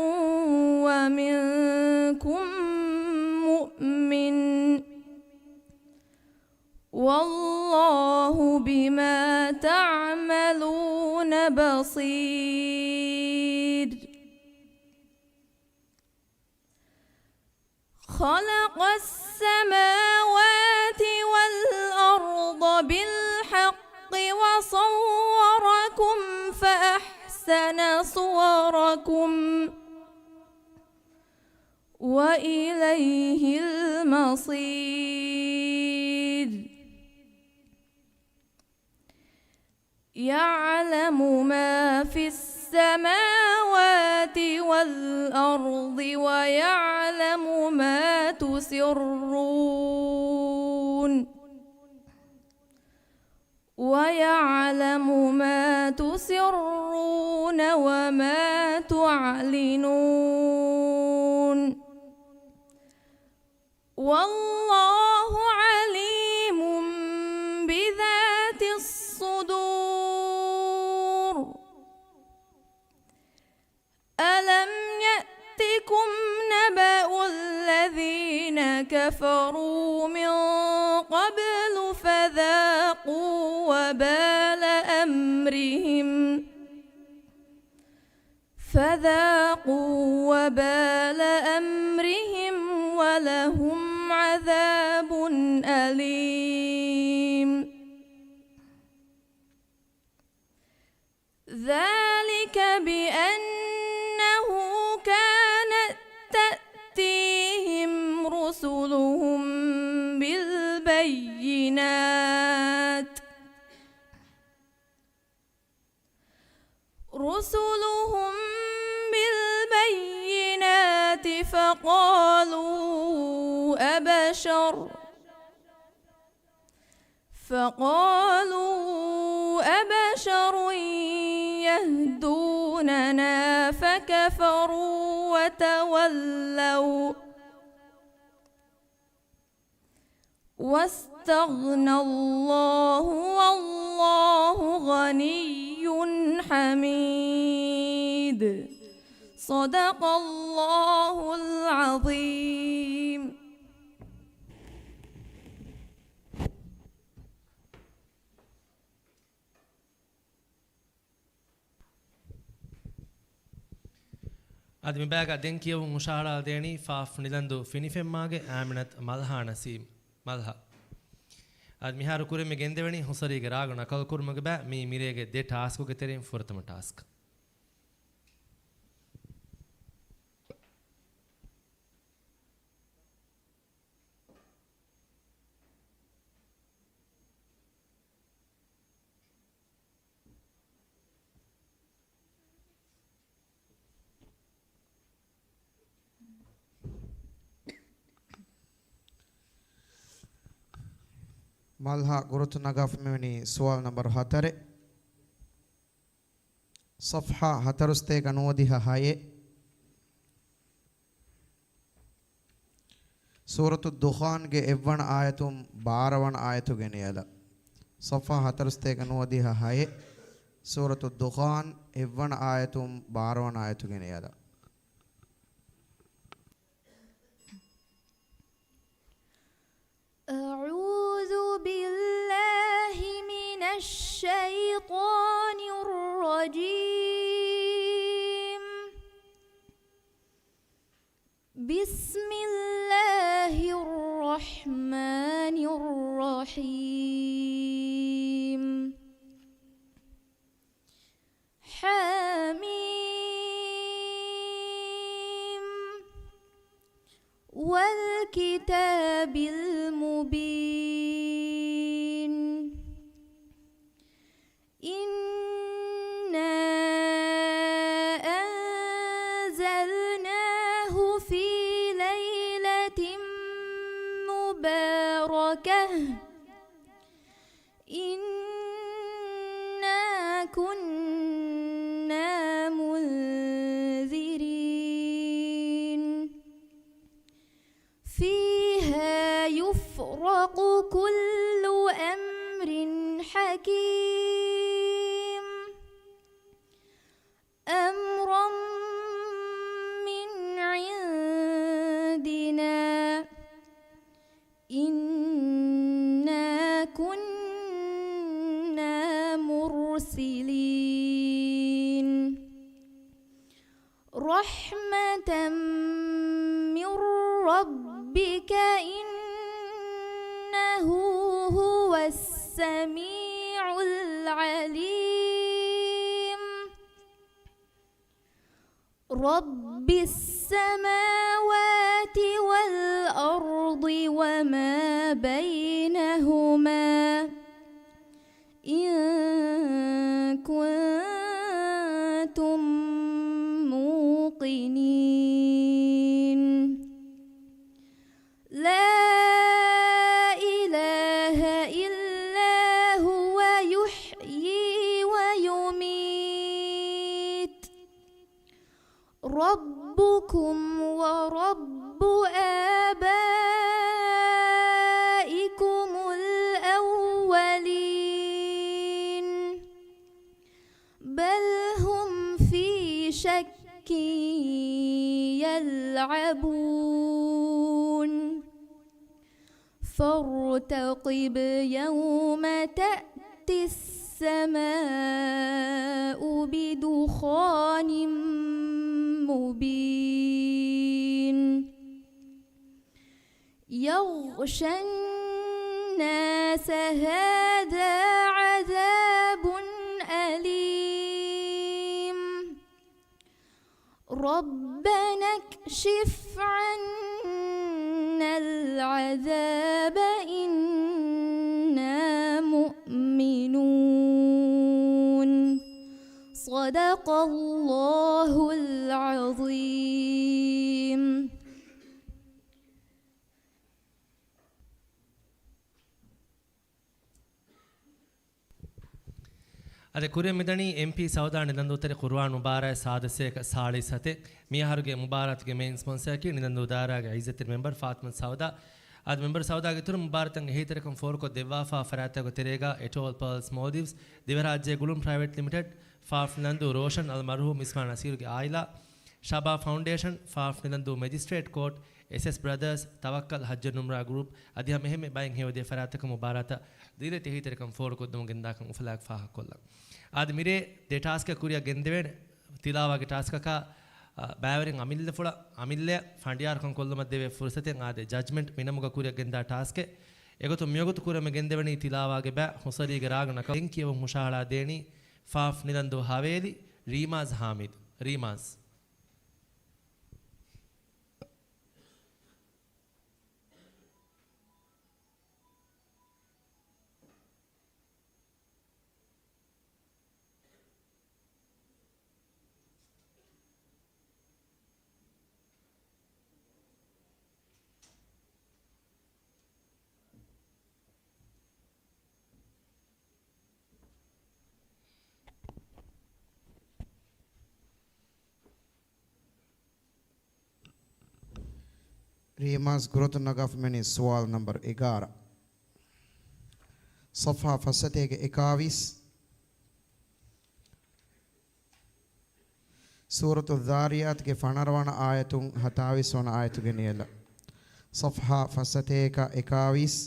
ومنكم بصير. خلق السماوات والأرض بالحق وصوركم فأحسن صوركم وإليه المصير. يعلم ما في السماوات والأرض ويعلم ما تسرون ويعلم ما تسرون وما تعلنون. والله عليم بذات الصدور. ألم يأتكم نبأ الذين كفروا من قبل فذاقوا وبال أمرهم فذاقوا وبال أمرهم ولهم عذاب أليم. ذلك بأنه كانت تأتيهم رسلهم بالبينات رسلهم بالبينات فقالوا أبشر فقالوا أبشر يهدوننا فكفروا وتولوا واستغنى الله والله غني حميد. صدق الله العظيم. އަދި މިބަޔާގަ ދެން ކިޔެވުން ހުށަހަޅާދޭނީ ފ. ނިލަންދޫ ފިނިފެންމާގެ އާމިނަތު މަލްހާ ނަސީމް، މަލްހާ. އަދި މިހާރު ކުރިން މި ގެންދެވެނީ ހުސަރީގެ ރާގު ނަކަލު ކުރުމުގެ ބައި މީ މިރޭގެ ދެ ޓާސްކުގެ ތެރެއިން ފުރަތަމަ ޓާސްކް. މަލްހާ ގުރުތު ނަގާފަ މިވަނީ ސުވާލު ނަންބަރު ހަތަރެއް. ޞަފްޙާ ހަތަރުސަތޭކަ ނުވަދިހަ ހައެއް. ސޫރަތު ދުޚާންގެ އެއްވަނަ އާޔަތުން ބާރަވަނަ އާޔަތުގެ ނިޔަލަށް. ޞަފްޙާ ހަތަރުސަތޭކަ ނުވަދިހަ ހައެއް، ސޫރަތު ދުޚާން އެއްވަނަ އާޔަތުން ބާރަވަނަ އާޔަތުގެ ނިޔަލަށް. أعوذ بالله من الشيطان الرجيم. بسم الله الرحمن الرحيم. حم. والكتاب المبين. إنا أنزلناه في ليلة مباركة. إنا كنا منذرين. فيها يفرق كل أمر حكيم. أمرا من عندنا إنا كنا مرسلين. رَبِّكَ إِنَّهُ هُوَ السَّمِيعُ الْعَلِيمُ. رَبِّ السَّمَاوَاتِ وَالْأَرْضِ وَمَا بَيْنَهُمَا إِن كُنتُم مُّوقِنِينَ. لَا إِلَٰهَ إِلَّا هُوَ يُحْيِي وَيُمِيتُ. رَبُّكُمْ وَرَبُّ آبَائِكُمُ الْأَوَّلِينَ. بَلْ هُمْ فِي شَكٍّ يَلْعَبُونَ. فَارْتَقِبْ يَوْمَ تَأْتِي السَّمَاءُ بِدُخَانٍ مُّبِينٍ. يَغْشَى النَّاسَ هَٰذَا عَذَابٌ أَلِيمٌ. رَبَّنَا اكْشِفْ عَنَّا الْعَذَابَ إِنَّا مُؤْمِنُونَ. صَدَقَ اللَّهُ الْعَظِيمُ. އަދި ކުރިއަށް މިދަނީ އެމްޕީ ސައުދާ ނިދަންދޫތެރޭ ޤުރުއާން މުބާރާތް ސާދަ ސަތޭކަ ސާޅީސް ސަތޭކަ. މިއަހަރުގެ މުބާރާތުގެ މެއިން ސްޕޮންސަރަކީ ނިދަންދޫ ދާއިރާގެ އިއްޒަތްތެރި މެމްބަރު ފާތިމަތު ސައުދާ. އަދި މެމްބަރު ސައުދާގެ އިތުރުން މުބާރާތަށް އެހީތެރިކަން ފޯރުކޮށް ދެއްވާފާ ފަރާތްތަކުގެ ތެރޭގަ އެޓޯލް ޕާލްސް މޯލްޑިވްސް ދިވެހިރާއްޖޭގެ ގުޅުން ޕްރައިވެޓް ލިމިޓެޑް، ފާފް ނިދަންދޫ ރޯޝަން އަލްމަރުޙޫމް އިސްމާ ނަސީރުގެ އާއިލާ، ޝަބާ ފައުންޑޭޝަން، ފާފް ނިދަންދޫ މެޖިސްޓްރޭޓް ކޯޓް، އެސްއެސް ބްރަދާސް، ތަވައްކަލް ޙައްޖު ނުމްރާ ގްރޫޕް އަދި ހަމައެހެންމެ ބައެއް ހެޔޮދޭ ފަރާތްތަކަށް މުބާރާތަށް ދީލަތި އެހީތެރިކަން ފޯރުކޮށްދެމުން ގެންދާކަން އުފަލާއެކު ފާހަގަކޮށްލަން. އާދެ، މިރޭ ދެ ޓާސްކެއް ކުރިއަށް ގެންދެވޭނެ. ތިލާވާގެ ޓާސްކަކާ، އަ، ބައިވެރިން އަމިއްލަފުޅަށް، އަމިއްލައަށް ފަނޑިޔާރުކަން ކޮށްލުމަށް ދެވޭ ފުރުސަތެއް އާދެ، ޖަޖްމަންޓް މިނަމުގަ ކުރިއަށް ގެންދާ ޓާސްކެއް. އެގޮތުން މިވަގުތު ކުރިއަށް މި ގެންދެވެނީ ތިލާވާގެ ބައި ހުސަރީގެ ރާގު ނަކަލު ދެން ކިޔެވުން ހުށަހަޅާ ދޭނީ ފާފް ނިދަންދޫ ހަވޭލި ރީމާޒް ހާމިދު. ރީމާޒް. ރީމާޒް ގުރަތުން ނަގާފަ މިވަނީ ސުވާލު ނަންބަރު އެގާރަ. ޞަފްޙާ ފަސްސަތޭކަ އެކާވީސް. ސޫރަތު ޛާރިޔާތުގެ ފަނަރަވަނަ އާޔަތުން ހަތާވީސް ވަނަ އާޔަތުގެ ނިޔަލަށް. ޞަފްޙާ ފަސްސަތޭކަ އެކާވީސް،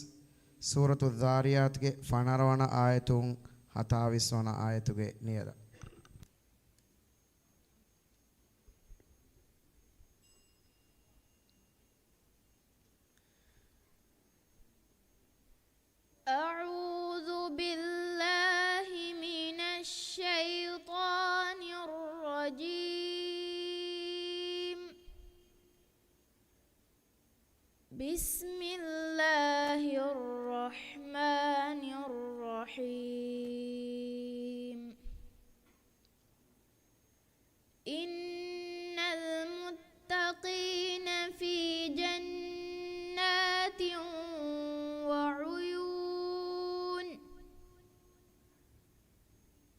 ސޫރަތު ޛާރިޔާތުގެ ފަނަރަވަނަ އާޔަތުން ހަތާވީސް ވަނަ އާޔަތުގެ ނިޔަލަށް. أعوذ بالله من الشيطان الرجيم. بسم الله الرحمن الرحيم. إن المتقين في جنات وعيون.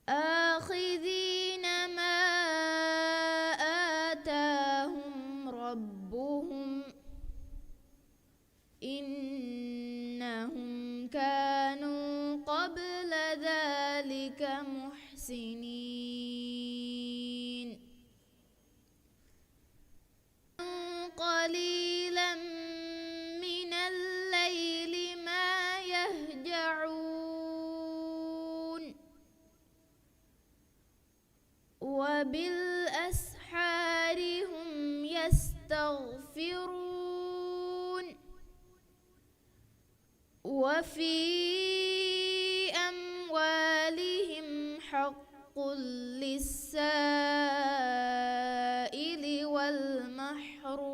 آخذين ما آتاهم ربهم. إنهم كانوا قبل ذلك محسنين. قليلا من الليل ما يهجعون. وبالأسحار هم يستغفرون. وفي أموالهم حق للسائل والمحروم.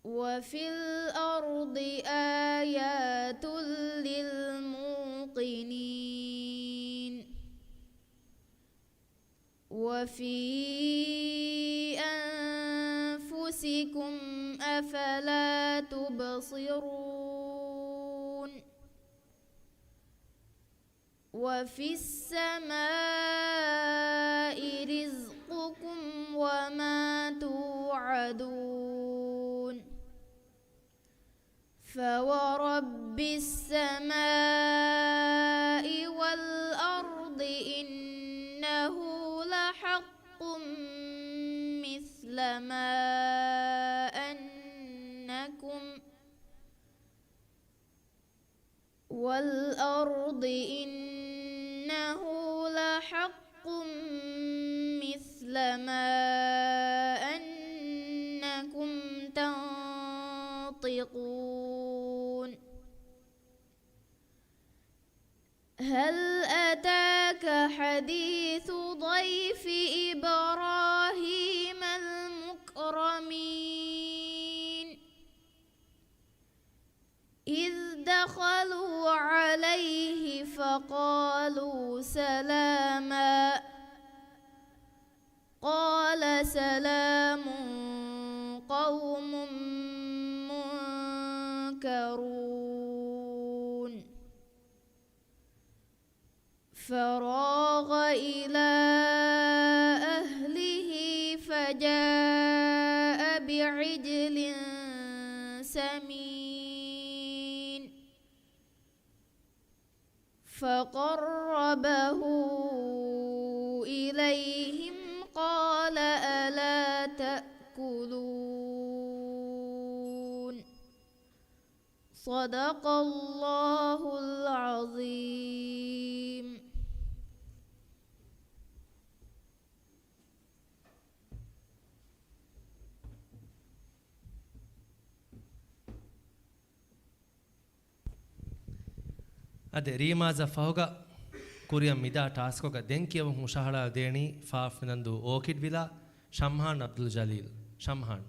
وفي الأرض آيات للموقنين. وفي أنفسكم، أفلا تبصرون. وفي السماء رزقكم وما توعدون. فورب السماء والأرض إنه لحق مثل ما أنكم والأرض إنه لحق مثل ما أنكم تنطقون. هل أتاك حديث ضيف إبراهيم المكرمين. إذ دخلوا عليه فقالوا سلاما. قال سلام قوم منكرون. فراغ إلى أهله فجاء بعجل سمين. فقربه إليهم قال ألا تأكلون. صدق الله العظيم. އަދި ރީމާޒަށް ފަހުގަ ކުރިއަށް މިދާ ޓާސްކުގަ ދެން ކިޔަވަން ހުށަހަޅާ ދޭނީ ފާފިނަންދޫ އޯކިޑް ވިލާ ޝަމްހާން އަބްދުލް ޖަލީލް. ޝަމްހާން.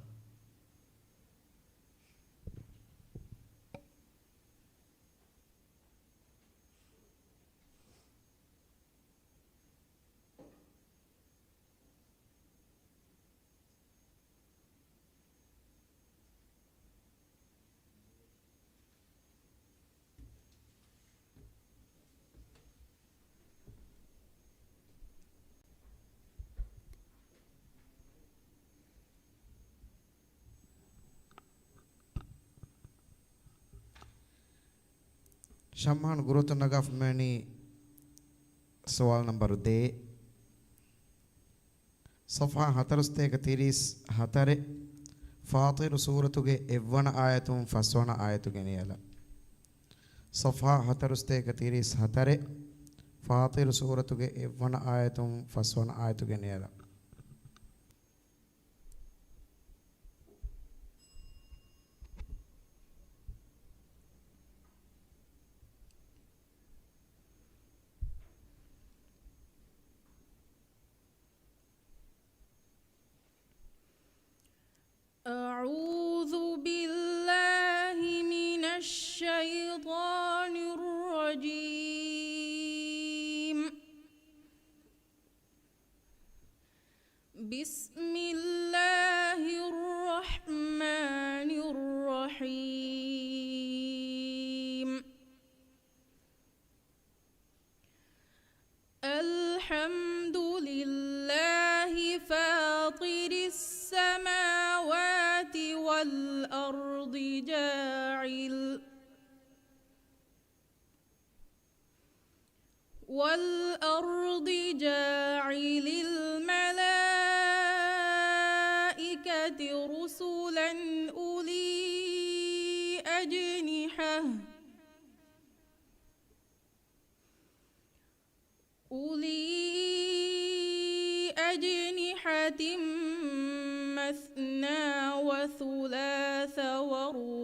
ޝަމްހާން ގުރުތު ނަގާފަ މިވަނީ ސުވާލު ނަންބަރު ދޭއް. ޞަފްޙާ ހަތަރުސަތޭކަ ތިރީސް ހަތަރެއް، ފާޠިރު ސޫރަތުގެ އެއްވަނަ އާޔަތުން ފަސްވަނަ އާޔަތުގެ ނިޔަލަށް. ޞަފްޙާ ހަތަރުސަތޭކަ ތިރީސް ހަތަރެއް، ފާޠިރު ސޫރަތުގެ އެއްވަނަ އާޔަތުން ފަސްވަނަ އާޔަތުގެ ނިޔަލަށް. أعوذ بالله من الشيطان الرجيم. بسم الله الرحمن الرحيم. الحمد لله فاطر السماوات والأرض جاعل والأرض جاعل الملائكة رسلا أولي أجنحة، أولي أجنحة مثنى وثلاث ثلاث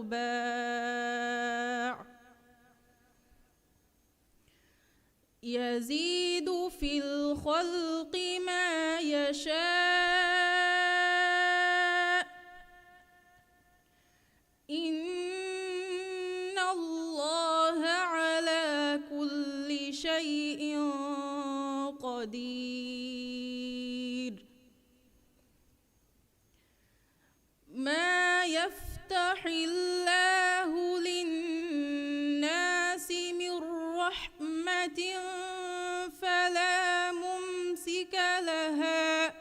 ورباع. يزيد في الخلق ما يشاء. إن الله على كل شيء قدير. ما يفتح الله للناس من رحمة فلا ممسك لها،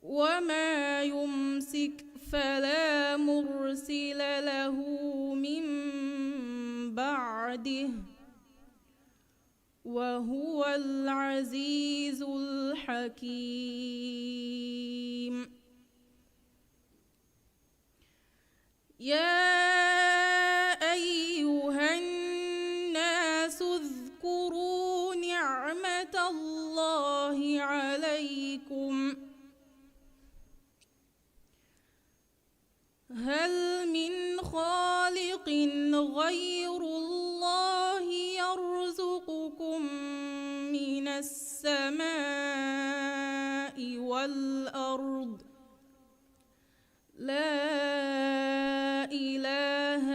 وما يمسك فلا مرسل له من بعده، وهو العزيز الحكيم. يا أيها الناس اذكروا نعمة الله عليكم، هل من خالق غير الله يرزقكم من السماء والأرض؟ لا إله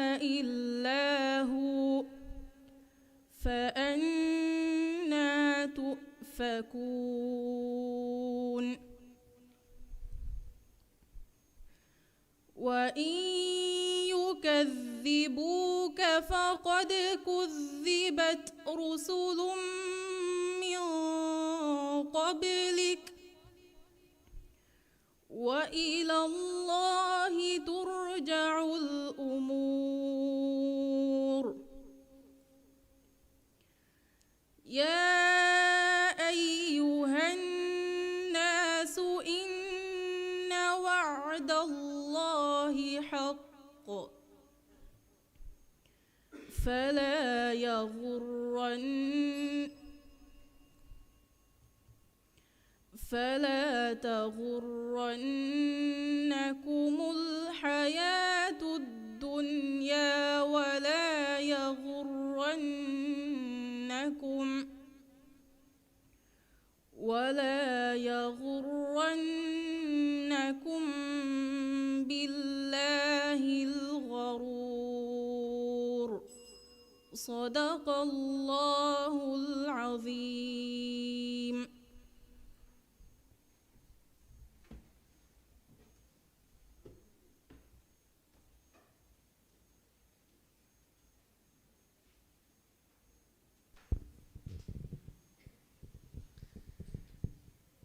إلا هو، فأنى تؤفكون؟ وإن يكذبوك فقد كذبت رسل من قبلك، وإلى الله ترجع الأمور. يا أيها الناس إن وعد الله حق، فلا يغرن فلا تغرنكم الحياة الدنيا ولا يغرنكم، ولا يغرنكم بالله الغرور. صدق الله العظيم.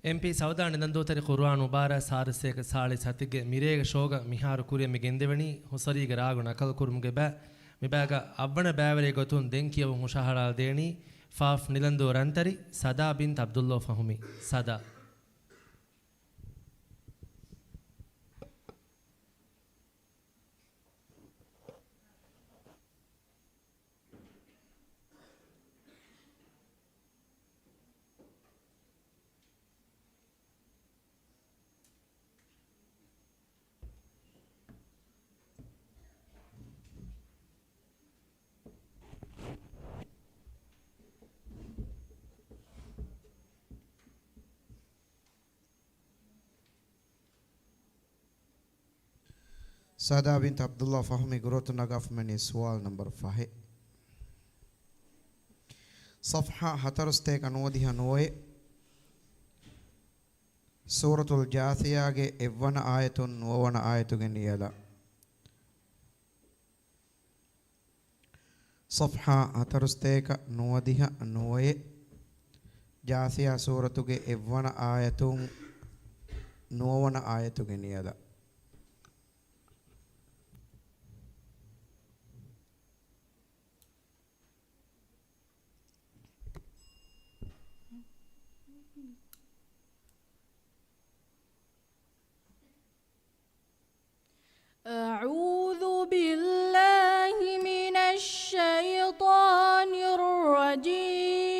އެމްޕީ ސައުދާ ނިލަންދޫތެރި ޤުރުއާން މުބާރާތް ސާރަސޭކަ ސާޅީސް ހަތެއްގެ މިރޭގެ ޝޯގަ މިހާރު ކުރިއަށް މި ގެންދެވެނީ ހުސަރީގެ ރާގު ނަކަލު ކުރުމުގެ ބައި. މި ބައިގަ އަށްވަނަ ބައިވެރި ގޮތުން ދެން ކިޔަވުން ހުށަހަޅާލަދޭނީ ފާފް ނިލަންދޫ ރަންތަރި ސަދާ ބިންތު ޢަބްދުﷲ ފަހުމީ. ސަދާ. ސަދާ ބިންތު ޢަބްދުﷲ ފަހުމީ ގުރުއަތުން ނަގާފަ މިވަނީ ސުވާލު ނަންބަރު ފަހެއް. ޞަފްޙާ ހަތަރުސަތޭކަ ނުވަދިހަ ނުވައެއް، ސޫރަތުލް ޖާޘިޔާގެ އެއްވަނަ އާޔަތުން ނުވަވަނަ އާޔަތުގެ ނިޔަލަށް. ޞަފްޙާ ހަތަރުސަތޭކަ ނުވަދިހަ ނުވައެއް، ޖާޘިޔާ ސޫރަތުގެ އެއްވަނަ އާޔަތުން ނުވަވަނަ އާޔަތުގެ ނިޔަލަށް. أعوذ بالله من الشيطان الرجيم.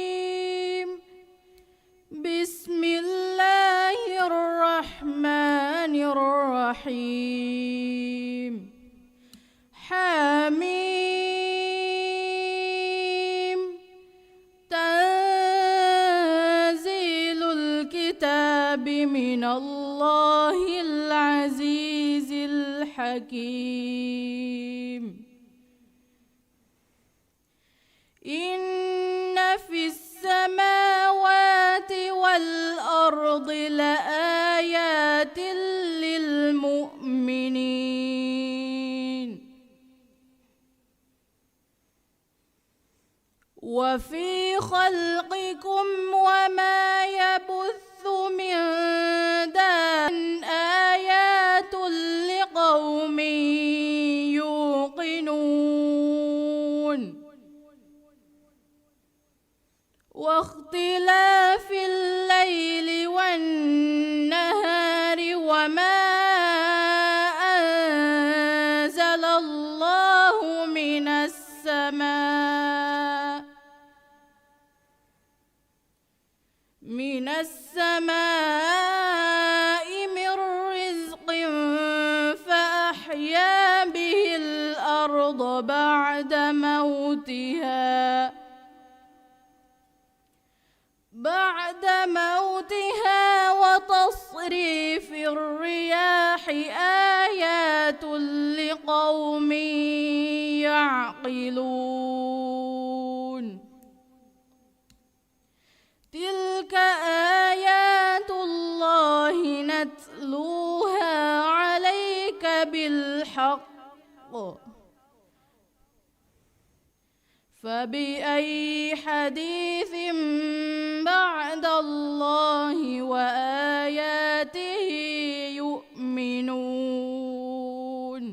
بسم الله الرحمن الرحيم. الرحيم. حم. تنزيل الكتاب من الله العزيز الحكيم. إن في السماوات والأرض لآيات للمؤمنين. وفي خلقكم وما يبث من دابة آيات لقوم يوقنون. واختلاف الليل والنهار وما أنزل الله من السماء، من السماء من رزق فأحيا به الأرض بعد موتها، بعد موتها وتصريف الرياح آيات لقوم يعقلون. تلك آيات الله نتلوها عليك بالحق، فبأي حديث بعد الله وآياته يؤمنون.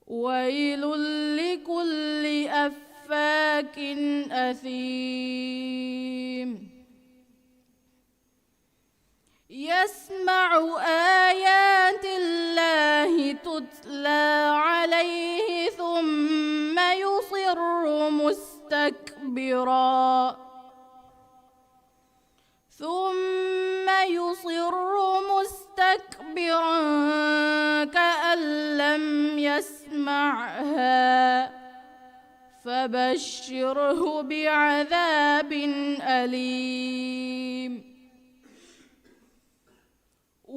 ويل لكل أفاك أثيم. يسمع آيات الله تتلى عليه ثم يصر مستكبرا، ثم يصر مستكبرا كأن لم يسمعها، فبشره بعذاب أليم.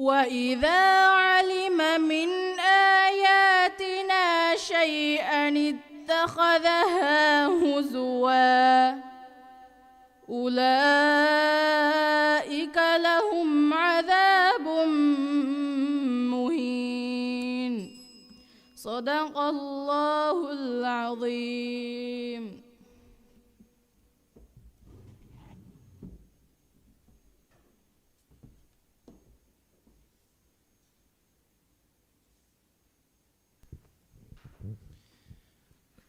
وإذا علم من آياتنا شيئا اتخذها هزوا، أولئك لهم عذاب مهين. صدق الله العظيم.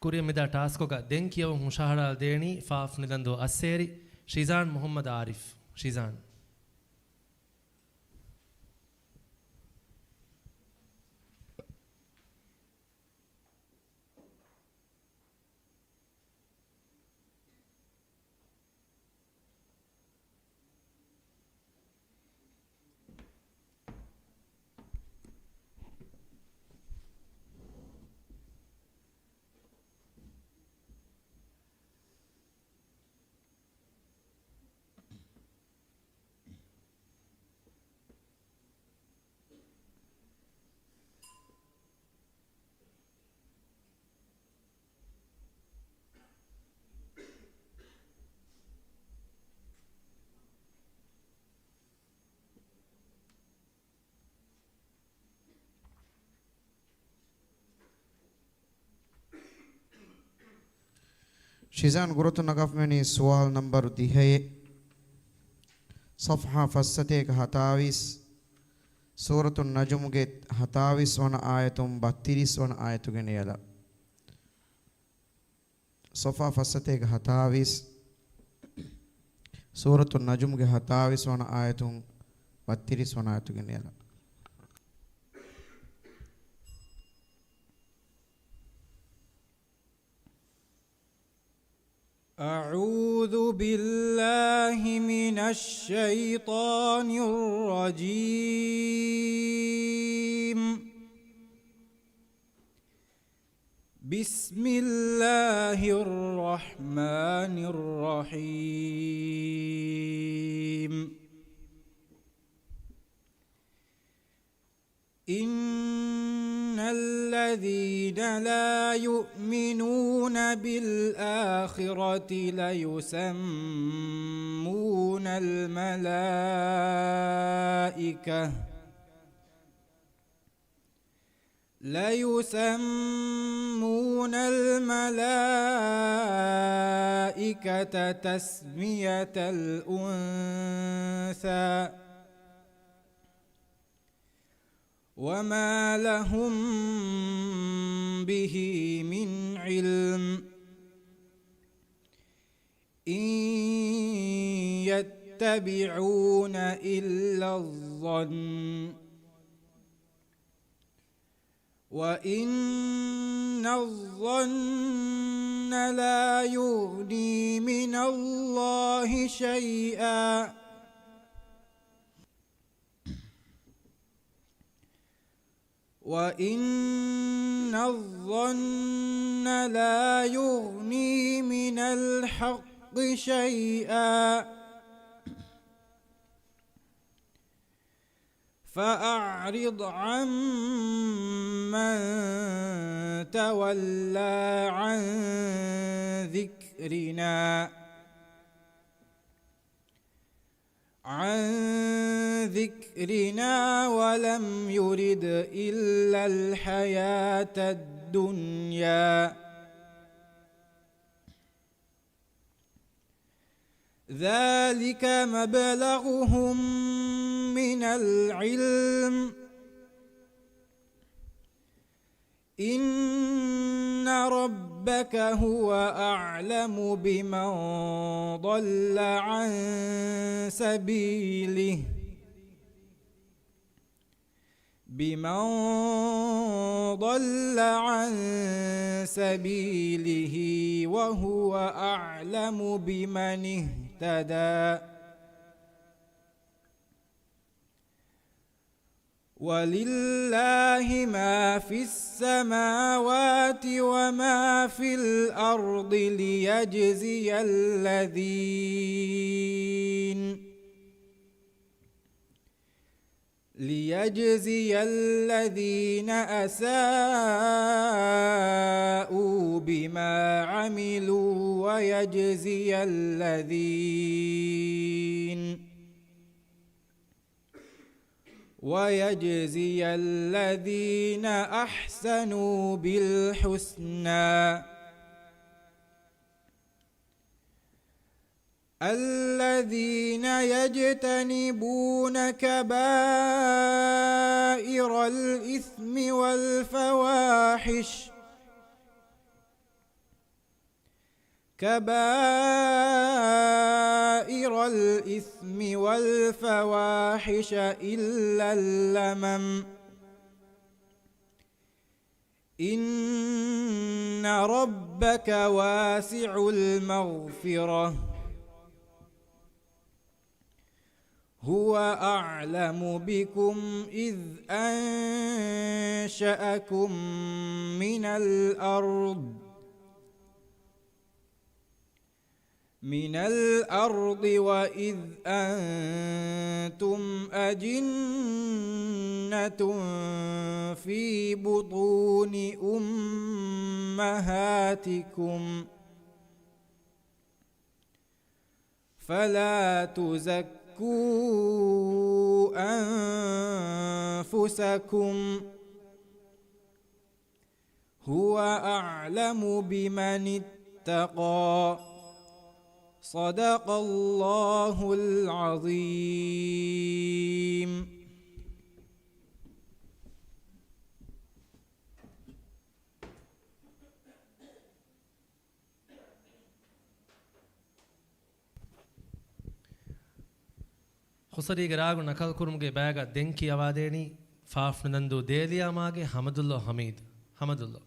ކުރިއަށް މިދާ ޓާސްކްގަ ދެން ކިޔަވަން ހުށަހަޅާލަދޭނީ ފާފް ނިލަންދޫ އައްސޭރި ޝިޒާން މުހައްމަދު އާރިފް. ޝިޒާން. ޝިޒާން ގުރުތު ނަގާފައިވަނީ ސުވާލު ނަންބަރު ދިހައެއް، ޞަފްޙާ ފައްސަތޭކަ ހަތާވީސް، ސޫރަތު ނަޖުމުގެ ހަތާވީސް ވަނަ އާޔަތުން ބައްތިރީސް ވަނަ އާޔަތުގެ ނިޔަލަށް. ޞަފްޙާ ފައްސަތޭކަ ހަތާވީސް، ސޫރަތު ނަޖުމުގެ ހަތާވީސް ވަނަ އާޔަތުން ބައްތިރީސް ވަނަ އާޔަތުގެ ނިޔަލަށް. أعوذ بالله من الشيطان الرجيم. بسم الله الرحمن الرحيم. إن الذين لا يؤمنون بالآخرة ليسمون الملائكة، ليسمون الملائكة تسمية الأنثى، وما لهم به من علم، إن يتبعون إلا الظن، وإن الظن لا يغني من الله شيئا، وإن الظن لا يغني من الحق شيئا، فأعرض عمن تولى عن ذكرنا، عن ذكرنا ولم يرد إلا الحياة الدنيا، ذلك مبلغهم من العلم، إن ربك هو أعلم بمن ضل عن سبيله، بمن ضل عن سبيله وهو أعلم بمن اهتدى. ولله ما في السماوات وما في الأرض ليجزي الذين، ليجزي الذين أساءوا بما عملوا ويجزي الذين، ويجزي الذين أحسنوا بالحسنى، الذين يجتنبون كبائر الإثم والفواحش، كبائر الإثم والفواحش إلا اللمم، إن ربك واسع المغفرة، هو أعلم بكم إذ أنشأكم من الأرض، من الأرض وإذ أنتم أجنة في بطون أمهاتكم، فلا تزكوا أنفسكم، هو أعلم بمن اتقى. صدق الله العظيم. ޚުސަރީގެ ރާގު ނަކަލުކުރުމުގެ ބައިގަ ދެން ކިޔަވާދޭނީ ފާފްނުދަންދޫ ދޭލިޔާމާގެ ހަމަދުﷲ ޙަމީދު. ހަމަދުﷲ.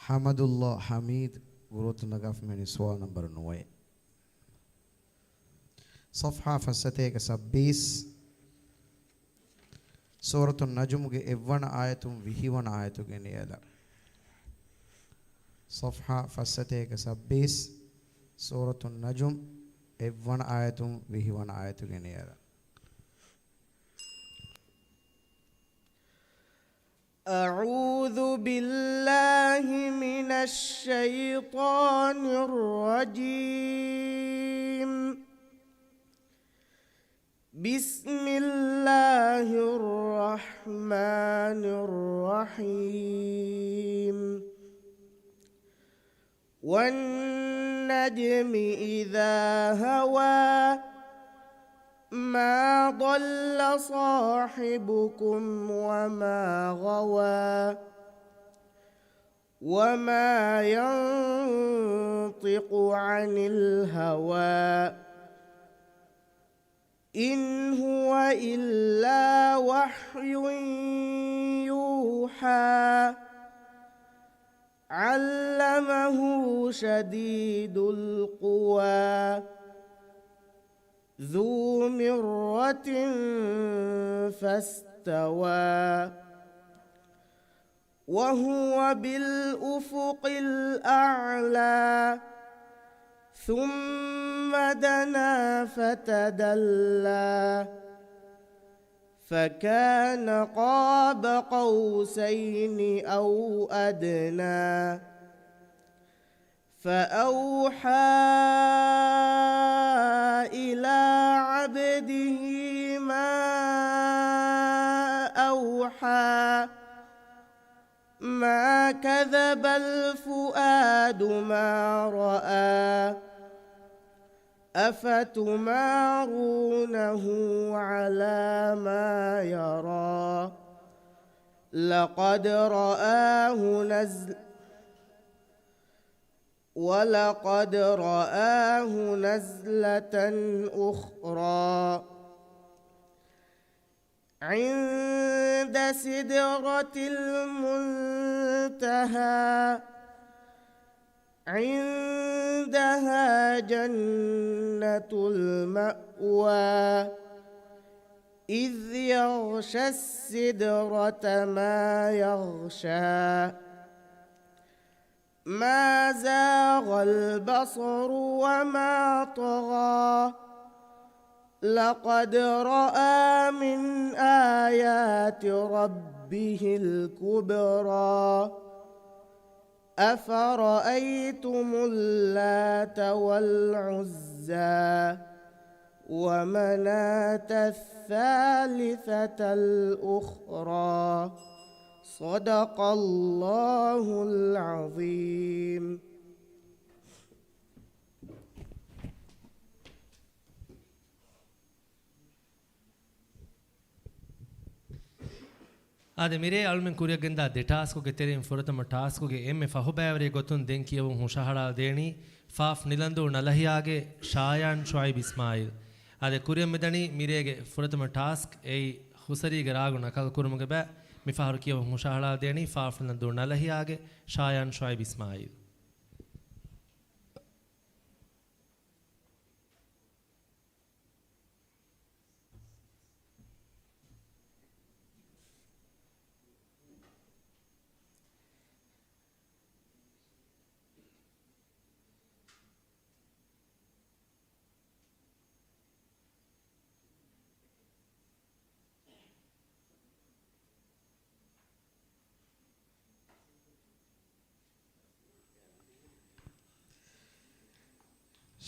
ޙަމްދުﷲ ޙަމީދު ގުރުއަތުން ނަގާފަ މިވަނީ ސުވާލު ނަންބަރު ނުވައެއް. ޞަފްޙާ ފައްސަތޭކަ ސައްބީސް، ސޫރަތު ނަޖުމުގެ އެއްވަނަ އާޔަތުން ވިހިވަނަ އާޔަތުގެ ނިޔަލަށް. ޞަފްޙާ ފައްސަތޭކަ ސައްބީސް، ސޫރަތު ނަޖުމް، އެއްވަނަ އާޔަތުން ވިހިވަނަ އާޔަތުގެ ނިޔަލަށް. أعوذ بالله من الشيطان الرجيم. بسم الله الرحمن الرحيم. والنجم إذا هوى. ما ضل صاحبكم وما غوى. وما ينطق عن الهوى. إن هو إلا وحي يوحى. علمه شديد القوى. ذو مرة فاستوى. وهو بالأفق الأعلى. ثم دنا فتدلى. فكان قاب قوسين أو أدنى. فأوحى إلى عبده ما أوحى. ما كذب الفؤاد ما رأى. أفتمارونه على ما يرى. لقد رآه نزل ولقد رآه نزلة أخرى عند سدرة المنتهى. عندها جنة المأوى. إذ يغشى السدرة ما يغشى. ما زاغ البصر وما طغى. لقد رأى من آيات ربه الكبرى. أفرأيتم اللات والعزى. ومناة الثالثة الأخرى. صدق الله العظيم. އާދެ، މިރޭ އަޅުމެން ކުރިއަށް ގެންދާ ދެ ޓާސްކުގެ ތެރެއިން ފުރަތަމަ ޓާސްކުގެ އެންމެ ފަހުބައިވެރި ގޮތުން ދެން ކިޔެވުން ހުށަހަޅާލަދޭނީ ފާފް ނިލަންދޫ ނަލަހިޔާގެ ޝާޔާން ޝުއައިބް އިސްމާއީލް. އާދެ، ކުރިއަށް މިދަނީ މިރޭގެ ފުރަތަމަ ޓާސްކް އެއީ ހުސަރީގެ ރާގު ނަކަލު ކުރުމުގެ ބައި. މިފަހަރު ކިޔެވުން ހުށަހަޅާލަދޭނީ ފާފް ނިލަންދޫ ނަލަހިޔާގެ ޝާޔާން ޝުއައިބް އިސްމާއީލް.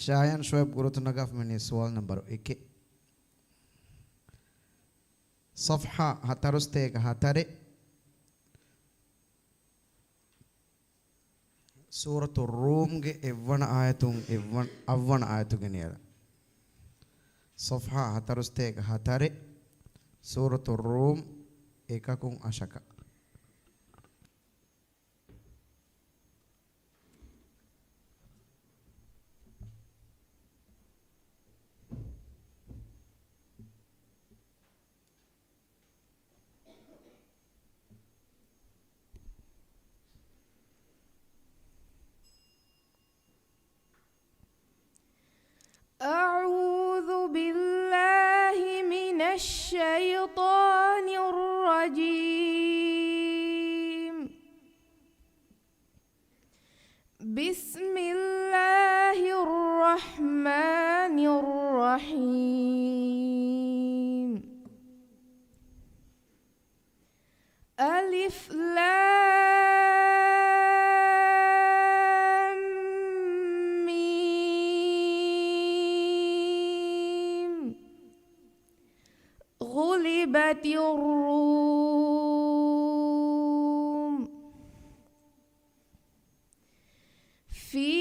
ޝާޔާން ޝުއައިބް ގުރުއަތުން ނަގާފަ މިވަނީ ސުވާލު ނަންބަރު އެކެއް. ޞަފްޙާ ހަތަރުސަތޭކަ ހަތަރެއް، ސޫރަތު ރޫމްގެ އެއްވަނަ އާޔަތުން އެއްވަނަ، އަށްވަނަ އާޔަތުގެ ނިޔަލަށް. ޞަފްޙާ ހަތަރުސަތޭކަ ހަތަރެއް، ސޫރަތު ރޫމް، އެކަކުން އަށަކަށް. الشيطان الرجيم. بسم الله الرحمن الرحيم. ألف لام ميم. غلبت الروم. في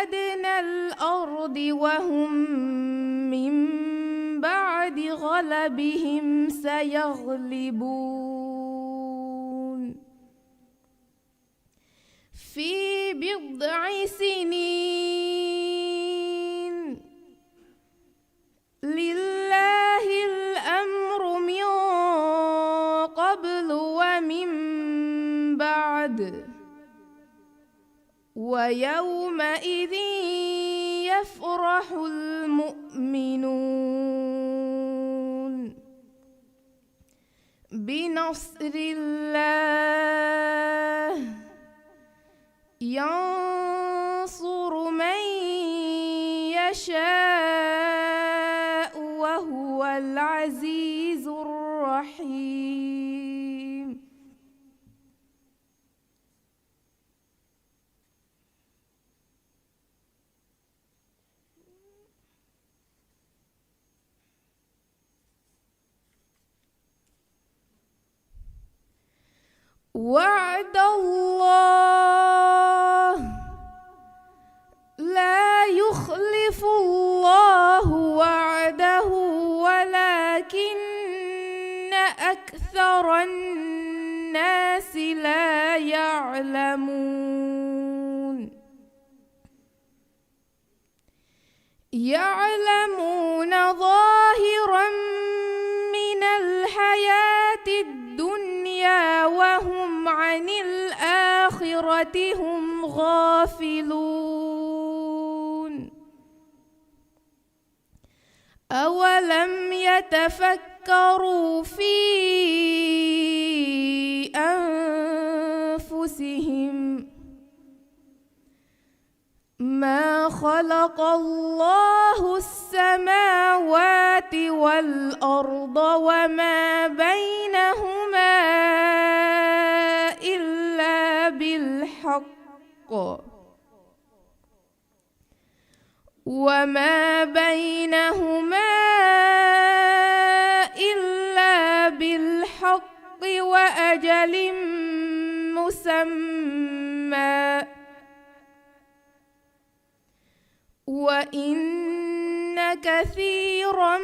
أدنى الأرض وهم من بعد غلبهم سيغلبون. في بضع سنين. لله الأمر من قبل ومن بعد، ويومئذ يفرح المؤمنون بنصر الله، ينصر من يشاء وهو العزيز الرحيم. وعد الله، لا يخلف الله وعده ولكن أكثر الناس لا يعلمون. يعلمون ظاهرا من الحياة الدنيا وهم عن الآخرة هم غافلون. أولم يتفكروا في أنفسهم ما خلق الله السماوات والأرض وما بينهما إلا بالحق، وما بينهما إلا بالحق وأجل مسمى، وإن كثيرا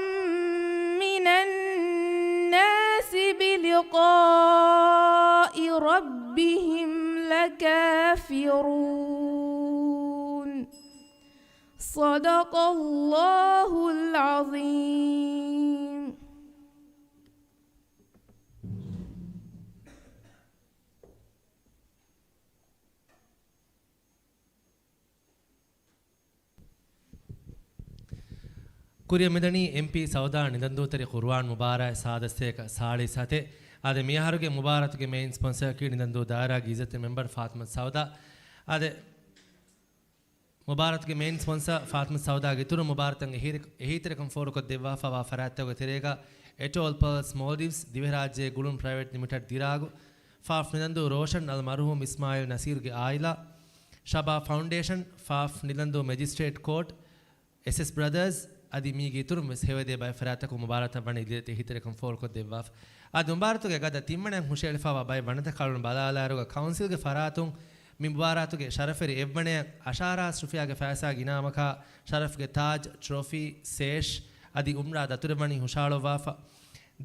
من الناس بلقاء ربهم لكافرون. صدق الله العظيم. ކުރިއަށް މިދަނީ އެމްޕީ ސައުދާ ނިދަންދޫތެރި ޤުރުއާން މުބާރާތް ސާދަ ސަތޭކަ ސާޅީސް ސަތޭކަ. އާދެ، މިއަހަރުގެ މުބާރާތުގެ މެއިން ސްޕޮންސަރަކީ ނިދަންދޫ ދާއިރާގެ އިއްޒަތްތެރި މެމްބަރު ފާތިމަތު ސައުދާ. އާދެ، މުބާރާތުގެ މެއިން ސްޕޮންސަރ ފާތިމަތު ސައުދާގެ އިތުރުން މުބާރާތަށް އެހީރި-، އެހީތެރިކަން ފޯރުކޮށްދެއްވާފަވާ ފަރާތްތަކުގެ ތެރޭގަ އެޓޯލް ޕާލްސް މޯލްޑިވްސް ދިވެހިރާއްޖޭ ގުޅުން ޕްރައިވެޓް ލިމިޓެޑް ދިރާގު، ފާފް ނިދަންދޫ ރޯޝަން އަލް މަރުހޫމް އިސްމާއީލް ނަސީރުގެ އާއިލާ، ޝަބާ ފައުންޑޭޝަން، ފާފް ނިދަންދޫ މެޖިސްޓްރޭޓް ކޯޓް، އެސްއެސް ބްރަދާސް އަދި މީގެ އިތުރުން ވެސް ހެޔޮއެދޭ ބައެއް ފަރާތްތަކުން މުބާރާތަށް ވަނީ ލިޔެތި އެހީތެރިކަން ފޯރުކޮށްދެއްވާފަ. އަދި މުބާރާތުގެ ގަދަ ތިންވަނައަށް ހުށައެޅިފައިވާ ބައެއް ވަނަތަކާ އަޅުން ބަލާލާއިރުގަ ކައުންސިލްގެ ފަރާތުން މި މުބާރާތުގެ ޝަރަފުވެރި އެއްވަނައަށް އަށާރަ ހާސް ރުފިޔާގެ ފައިސާގެ އިނާމަކާ ޝަރަފްގެ ތާޖް، ޓްރޮފީ، ސޭޝް އަދި އުމްރާ ދަތުރެއް ވަނީ ހުށައަޅުއްވާފަ.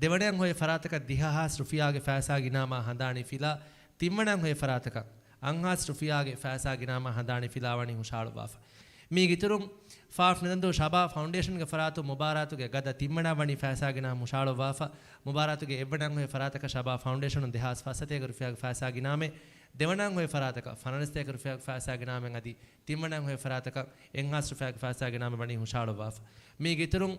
ދެވަނައަށް ހޮވޭ ފަރާތަކަށް ދިހަ ހާސް ރުފިޔާގެ ފައިސާގެ އިނާމާ ހަނދާނީ ފިލާ، ތިންވަނައަށް ހޮވޭ ފަރާތަކަށް އަށް ހާސް ރުފިޔާގެ ފައިސާގެ އިނާމާ ހަނދާނީ ފިލާ ވަނީ ހުށައަޅުއްވާފަ. މީގެ އިތުރުން ފާފް ނިދަންދޫ ޝަބާ ފައުންޑޭޝަންގެ ފަރާތުން މުބާރާތުގެ ގަދަ ތިންވަނައަށް ވަނީ ފައިސާގެ އިނާމް ހުށައަޅުއްވާފަ. މުބާރާތުގެ އެއްވަނައަށް ހޮވޭ ފަރާތަކަށް ޝަބާ ފައުންޑޭޝަނުން ދެހާސް ފަސްސަތޭކަ ރުފިޔާގެ ފައިސާގެ އިނާމެއް، ދެވަނައަށް ހޮވޭ ފަރާތަކަށް ފަނަރަސަތޭކަ ރުފިޔާގެ ފައިސާގެ އިނާމެއް އަދި ތިންވަނައަށް ހޮވޭ ފަރާތަކަށް އެއްހާސް ރުފިޔާގެ ފައިސާގެ އިނާމެއް ވަނީ ހުށައަޅުއްވާފަ. މީގެ އިތުރުން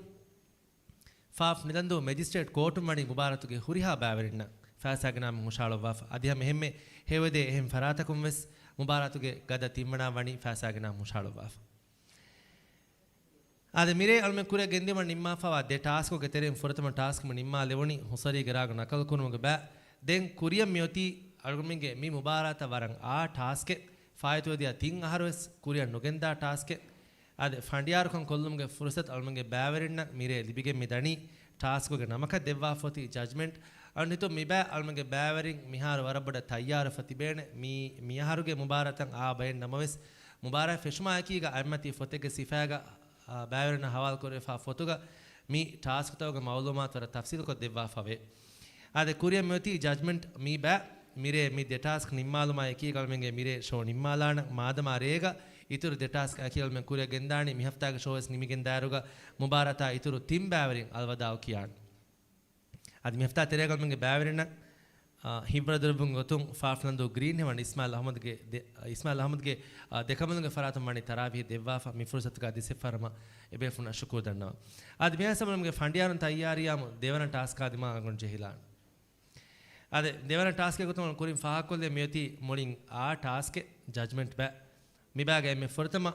ފ. ނިލަންދޫ މެޖިސްޓްރޭޓް ކޯޓުން ވަނީ މުބާރާތުގެ ހުރިހާ ބައިވެރިންނަށް ފައިސާގެނައިމުން ހުށަހަޅުއްވާފަ. އަދި ހަމަ އެހެންމެ ހެޔޮއެދޭ އެހެން ފަރާތަކުން ވެސް މުބާރާތުގެ ގަދަ ތިންވަނައަށް ވަނީ ފައިސާގެނައިމުން ހުށަހަޅުއްވާފަ. އާދެ، މިރޭ އަޅުމެން ކުރިއަށް ގެންދިއުމަށް ނިންމާފަވާ ދެ ޓާސްކުގެ ތެރެއިން ފުރަތަމަ ޓާސްކު ނިންމާލެވުނީ ހުސަރީގެ ރާގު ނަކަލުކުރުމުގެ ބައި. ދެން ކުރިއަށް މިއޮތީ އަޅުގަނޑުމެންގެ މި މުބާރާތަށް ވަރަށް އާ ޓާސްކެއް، ފާއިތުވެދިޔަ ތިން އަހަރުވެސް ކުރިއަށް ނުގެންދާ ޓާސްކެއް. އާދެ، ފަނޑިޔާރުކަން ކޮށްލުމުގެ ފުރުސަތު އަޅުމެންގެ ބައިވެރިންނަށް މިރޭ ލިބިގެން މި ދަނީ. ޓާސްކުގެ ނަމަކަށް ދެއްވާފަ އޮތީ ޖަޖްމަންޓް. އަޅުން ހިތުން މި ބައި އަޅުމެންގެ ބައިވެރިން މިހާރު ވަރަށް ބޮޑަށް ތައްޔާރުވެފަ ތިބޭނެ. މީ، މިއަހަރުގެ މުބާރާތަށް އާ ބައެއް ނަމަވެސް، މުބާރާތް ފެށުމާ އެކީގަ އަތްމަތީ ފޮތެއްގެ ސިފައިގަ، އާ، ބައިވެރިންނަށް ހަވާލުކުރެވިފާ ފޮތުގަ މި ޓާސްކުތަކުގެ މައުލޫމާތު ވަރަށް ތަފްސީލުކޮށް ދެއްވާފަވޭ. އާދެ، ކުރިއަށް މިއޮތީ ޖަޖްމަންޓް މި ބައި. މިރޭ މި ދެ ޓާސްކް ނިންމާލުމާ އެކީގަ އަޅުމެންގެ މިރޭ ޝޯ ނިންމާލާނަން. މާދަމާ ރޭގަ އިތުރު ދެ ޓާސްކް އަކީ އަޅުމެން ކުރިއަށް ގެންދާނީ. މި ހަފްތާގެ ޝޯ ވެސް ނިމިގެންދާއިރުގަ މުބާރާތާ އިތުރު ތިން ބައިވެރިން އަލްވަދާޢު ކިޔާނެ. އަދި މި ހަފްތާ ތެރޭގަ އަޅުމެންގެ ބައިވެރިންނަށް، އާ، ހިތްވަރު ދުރުއްވުން ގޮތުން ފ. ނިލަންދޫ ގްރީން ހެވަން އިސްމާއިލް އަޙްމަދުގެ ދެ-، އާ، އިސްމާއިލް އަޙްމަދުގެ، އާ، ދެކަނބަލުންގެ ފަރާތުން ވަނީ ތަރާވީހް ދެއްވާފަ. މި ފުރުސަތުގަ ދިސްވެފަ ވަރަށް އެބޭފުޅުންނަށް ޝުކުރު ދަންނަވަން. އަދި މިހާ ސަބަބުން އަޅުމެންގެ ފަނޑިޔާރުން ތައްޔާރިޔާމު ދެވަނަ ޓާސްކާ ދިމާ އަނގުން ޖެހިލާނެ. އާދެ، ދެވަނަ ޓާސްކެއް ގޮތުން ކުރިން ފާހަގަކޮށްލެވެން މިއޮތީ މުޅިން އާ ޓާސްކެއް، ޖަޖްމަންޓް ބައި. މި ބައިގަ އެންމެ ފުރަތަމަ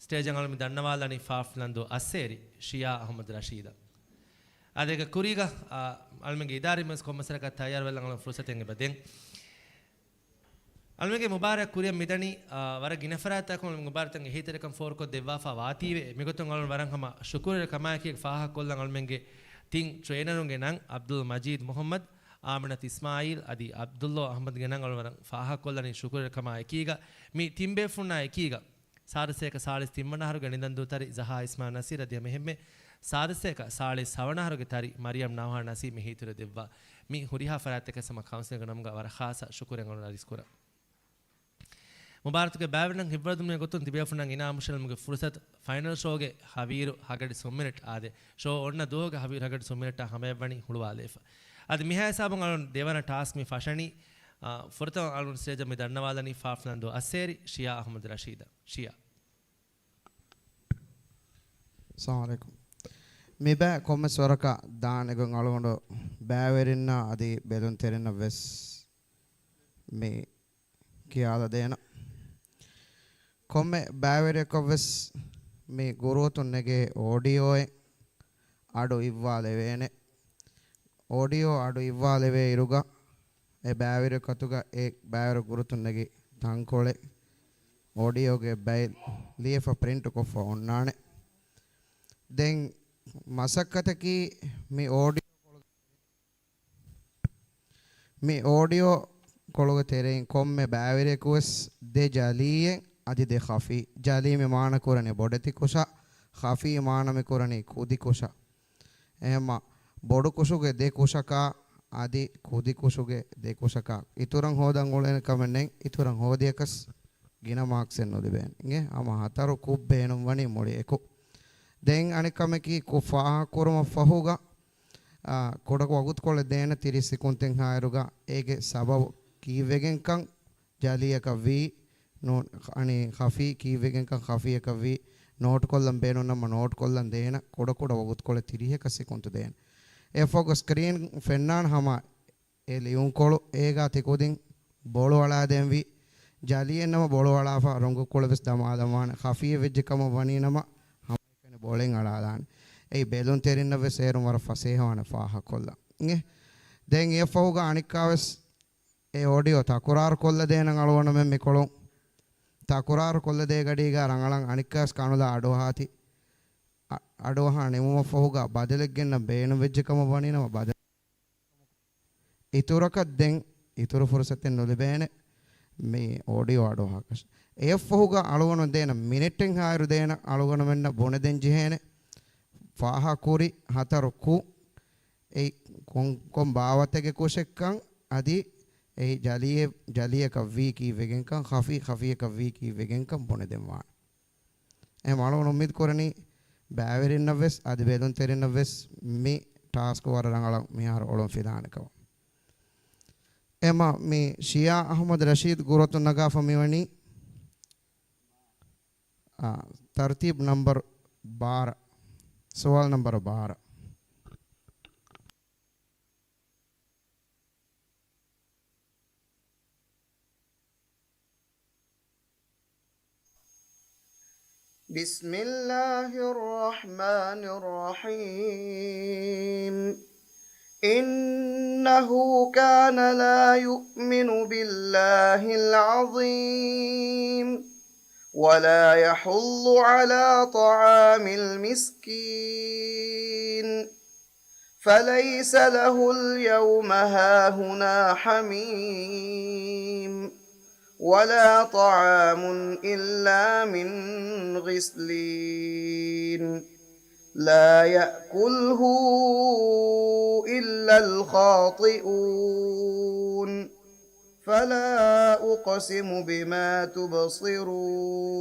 ސްޓޭޖަށް އަޅުމެން ދަންނަވާލަނީ ފ. ނިލަންދޫ އައްސޭރި ޝިޔާ އަޙްމަދު ރަޝީދަށް. އާދެ، އޭގެ ކުރީގަ، އާ، އަޅުމެންގެ އިދާރީ މަޖިލިސް ކޮންމެސް ވަރަކަށް ތައްޔާރުވެލަން އަޅުމެން ފުރުސަތެއް އެބަ ދޭން. އަޅުމެންގެ މުބާރާތް ކުރިއަށް މިދަނީ، އާ، ވަރަށް ގިނަ ފަރާތްތަކުން އަޅުމެން މުބާރާތަށް އެހީތެރިކަން ފޯރުކޮށް ދެއްވާފާ ވާތީވެ. މިގޮތުން އަޅުން ވަރަށް ހަމަ ޝުކުރުވެރި ކަމާއެކީ ފާހަގަކޮށްލަން އަޅުމެންގެ ތިން ޓްރޭނަރުންގެ ނަން އަބްދުލް މަޖީދް މުޙައްމަދު، އާމިނަތު އިސްމާއީލް އަދި އަބްދުﷲ އަޙްމަދުގެ ނަން އަޅުން ވަރަށް ފާހަގަކޮށްލަނީ ޝުކުރުވެރި ކަމާ އެކީގަ. މި ތިން ބޭފުންނާ އެކީގަ ސާދަ ސަތޭކަ ސާޅީސް ތިން ވަނަ އަހަރުގެ ނިލަންދޫ ތަރި ޒަހާ އިސްމާ ނަސީރު އަދި ހަމަ އެހެންމެ ސާދަ ސަތޭކަ ސާޅީސް ހަވަނަ އަހަރުގެ ތަރި މަރިޔަމް ނަވްހާ ނަސީމް އެހީތެރި ދެއްވާ. މި ހުރިހާ ފަރާތްތަކަށް ހަމަ ކައުންސިލްގެ ނަމުގަ ވަރަށް ޚާއްސަ ޝުކުރެއް އަޅުން އަރިސްކުރަން. މުބާރާތުގެ ބައިވެރިންނަށް ހިތްވަރުދުންވެ ގޮތުން ތިބޭފުންނަށް އިނާމު ޝެލުމުގެ ފުރުސަތު. ފައިނަލް ޝޯގެ ހަވީރު ހަގަޑި ސުން މިނެޓް އާދެ. ޝޯ އޮންނަ ދުވަހުގެ ހަވީރު ހަގަޑި ސުން މިނެޓާ ހަމަޔަށްވަނީ ހުޅުވާލައިފަ. އަދި މިހާ ހިސާބުން އަޅުން ދެވަނަ ޓާސްކް މި ފަށަނީ، އާ، ފުރަތަމަ އަޅުން ސްޓޭޖަށް މި ދަންނަވާލަނީ ފ. ނިލަންދޫ އައްސޭރި ޝިޔާ އަޙްމަދު ރަޝީދަށް. ޝިޔާ. އައްސަލާމު ޢަލައިކުމް. މި ބައި ކޮންމެސް ވަރަކަށް ދާނެ ގޮތް އަޅުގަނޑު ބައިވެރިންނަށް އަދި ބެލުންތެރިންނަށް ވެސް މި ކިޔާލަދޭނަން. ކޮންމެ ބައިވެރިޔަކަށް ވެސް މި ގުރުއަތުން ނެގޭ އޯޑިއޯއެއް އަޑު އިއްވާލެވޭނެ. އޯޑިއޯ އަޑު އިއްވާލެވޭ އިރުގަ އެ ބައިވެރިޔަކު އަތުގަ އެ ބައިވެރި ގުރުއަތުން ނެގި ތަންކޮޅެއް އޯޑިއޯގެ ބައެއް ލިޔެފަ ޕްރިންޓް ކޮށްފަ އޮންނާނެ. ދެން މަސައްކަތަކީ މި އޯޑިއޯ މި އޯޑިއޯ ކޮޅުގެ ތެރެއިން ކޮންމެ ބައިވެރިޔަކު ވެސް ދެ ޖަލީއެއް އަދި ދެ ޚަފީ. ޖަލީ މި މާނަ ކުރަނީ ބޮޑެތި ކުށަށް، ޚަފީ މާނަ މި ކުރަނީ ކުދި ކުށަށް. އެހެންމަ ބޮޑު ކުށުގެ ދެ ކުށަކާ އަދި ކުދި ކުށުގެ ދެ ކުށަކާ އިތުރަށް ހޯދަން އުޅޭނެ ކަމެއް ނެތް. އިތުރަށް ހޯދިޔަކަސް ގިނަ މާކްސެއް ނުލިބޭނެ. އިނގޭ؟ ހަމަ ހަތަރު ކުށް ބޭނުންވަނީ މުޅި އެކު. ދެން އަނެއް ކަމަކީ ކުށް ފާހަގަކުރުމަށް ފަހުގަ އާ، ކުޑަކު ވަގުތުކޮޅެއް ދޭނަ ތިރީސް ސިކުންތެއްހާއިރުގަ އޭގެ ސަބަބު ކީއްވެގެންކަން ޖަލީއަކަށް ވީ، ނޫން، އަނީ ޚަފީ ކީއްވެގެންކަން ޚަފީއަކަށް ވީ، ނޯޓްކޮށްލަން ބޭނުންނަމަ ނޯޓްކޮށްލަން ދޭނަ ކުޑަކުޑަ ވަގުތުކޮޅެއް ތިރީހަކަށް ސިކުންތު ދޭނަ. އެއަށްފަހުގަ ސްކްރީން ފެންނާން ހަމަ އެ ލިޔުންކޮޅު އޭގާ ތިކުދިން ބޮޅު އަޅާދޭންވީ. ޖަލީއެއްނަމަ ބޮޅު އަޅާފަ ރޮނގުކޮޅެއް ވެސް ދަމާލަންވާނެ. ޚަފީއެއް ވެއްޖެ ކަމަށް ވަނީނަމަ ހަމައެކަނި ބޮޅެއް އަޅާލާނެ. އެއީ ބެލުންތެރިންނަށް ވެސް އޭރުން ވަރަށް ފަސޭހަވާނެ ފާހަގަކޮށްލަން. އިނގޭ؟ ދެން އެއަށްފަހުގަ އަނެއްކާވެސް އެ އޯޑިއޯ ތަކުރާރު ކޮށްލަދޭނަން އަޅުގަނޑުމެން މިކޮޅުން. ތަކުރާރު ކޮށްލަދޭ ގަޑީގަ ރަނގަޅަށް އަނެއްކާވެސް ކަނުލާ އަޑުއަހާތި. އަ-، އަޑުއަހާ ނިމުމަށްފަހުގަ ބަދަލެއް ގެންނަން ބޭނުންވެއްޖެ ކަމަށް ވަނީނަމަ ބަދަލެއް އިތުރަކަށް ދެން އިތުރު ފުރުސަތެއް ނުލިބޭނެ މި އޯޑިއޯ އަޑުއަހާކަށް. އެއަށްފަހުގަ އަޅުގަނޑު ދޭނަ މިނެޓެއްހާއިރު ދޭނަ އަޅުގަނޑުމެންނަށް ބުނެދޭން ޖެހޭނެ. ފާހަގަކުރި ހަތަރު ކުށް އެއީ ކޮން، ކޮން ބާވަތެއްގެ ކުށެއްކަން އަދި އެއީ ޖަލީއެއް، ޖަލީއަކަށް ވީ ކީއްވެގެންކަން، ޚަފީ، ޚަފީއަކަށް ވީ ކީއްވެގެންކަން ބުނެދެންވާނެ. އެހެން އަޅުގަނޑު އުއްމީދު ކުރަނީ ބައިވެރިންނަށް ވެސް އަދި ބެލުންތެރިންނަށް ވެސް މި ޓާސްކް ވަރަށް ރަނގަޅަށް މިހާރު އޮޅުން ފިލާނެ ކަމަށް. އެމަ މި ޝިޔާ އަޙްމަދު ރަޝީދު ގުރުއަތުން ނަގާފަ މިވަނީ، އާ، ތަރުތީބު ނަންބަރު ބާރަ، ސުވާލު ނަންބަރު ބާރަ. بسم الله الرحمن الرحيم. إنه كان لا يؤمن بالله العظيم ولا يحض على طعام المسكين فليس له اليوم هاهنا حميم ولا طعام إلا من غسلين لا يأكله إلا الخاطئون فلا أقسم بما تبصرون.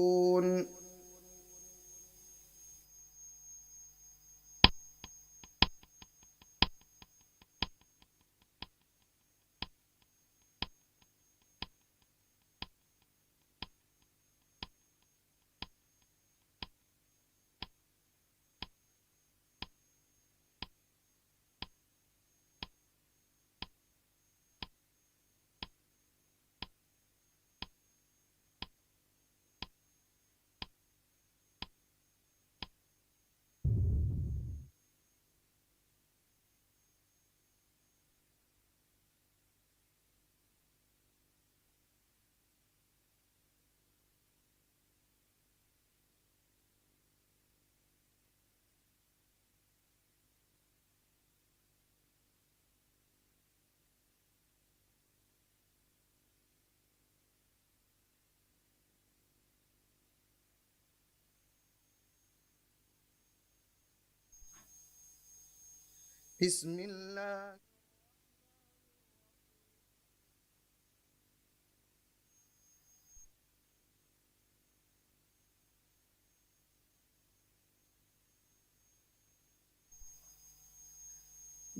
بسم الله.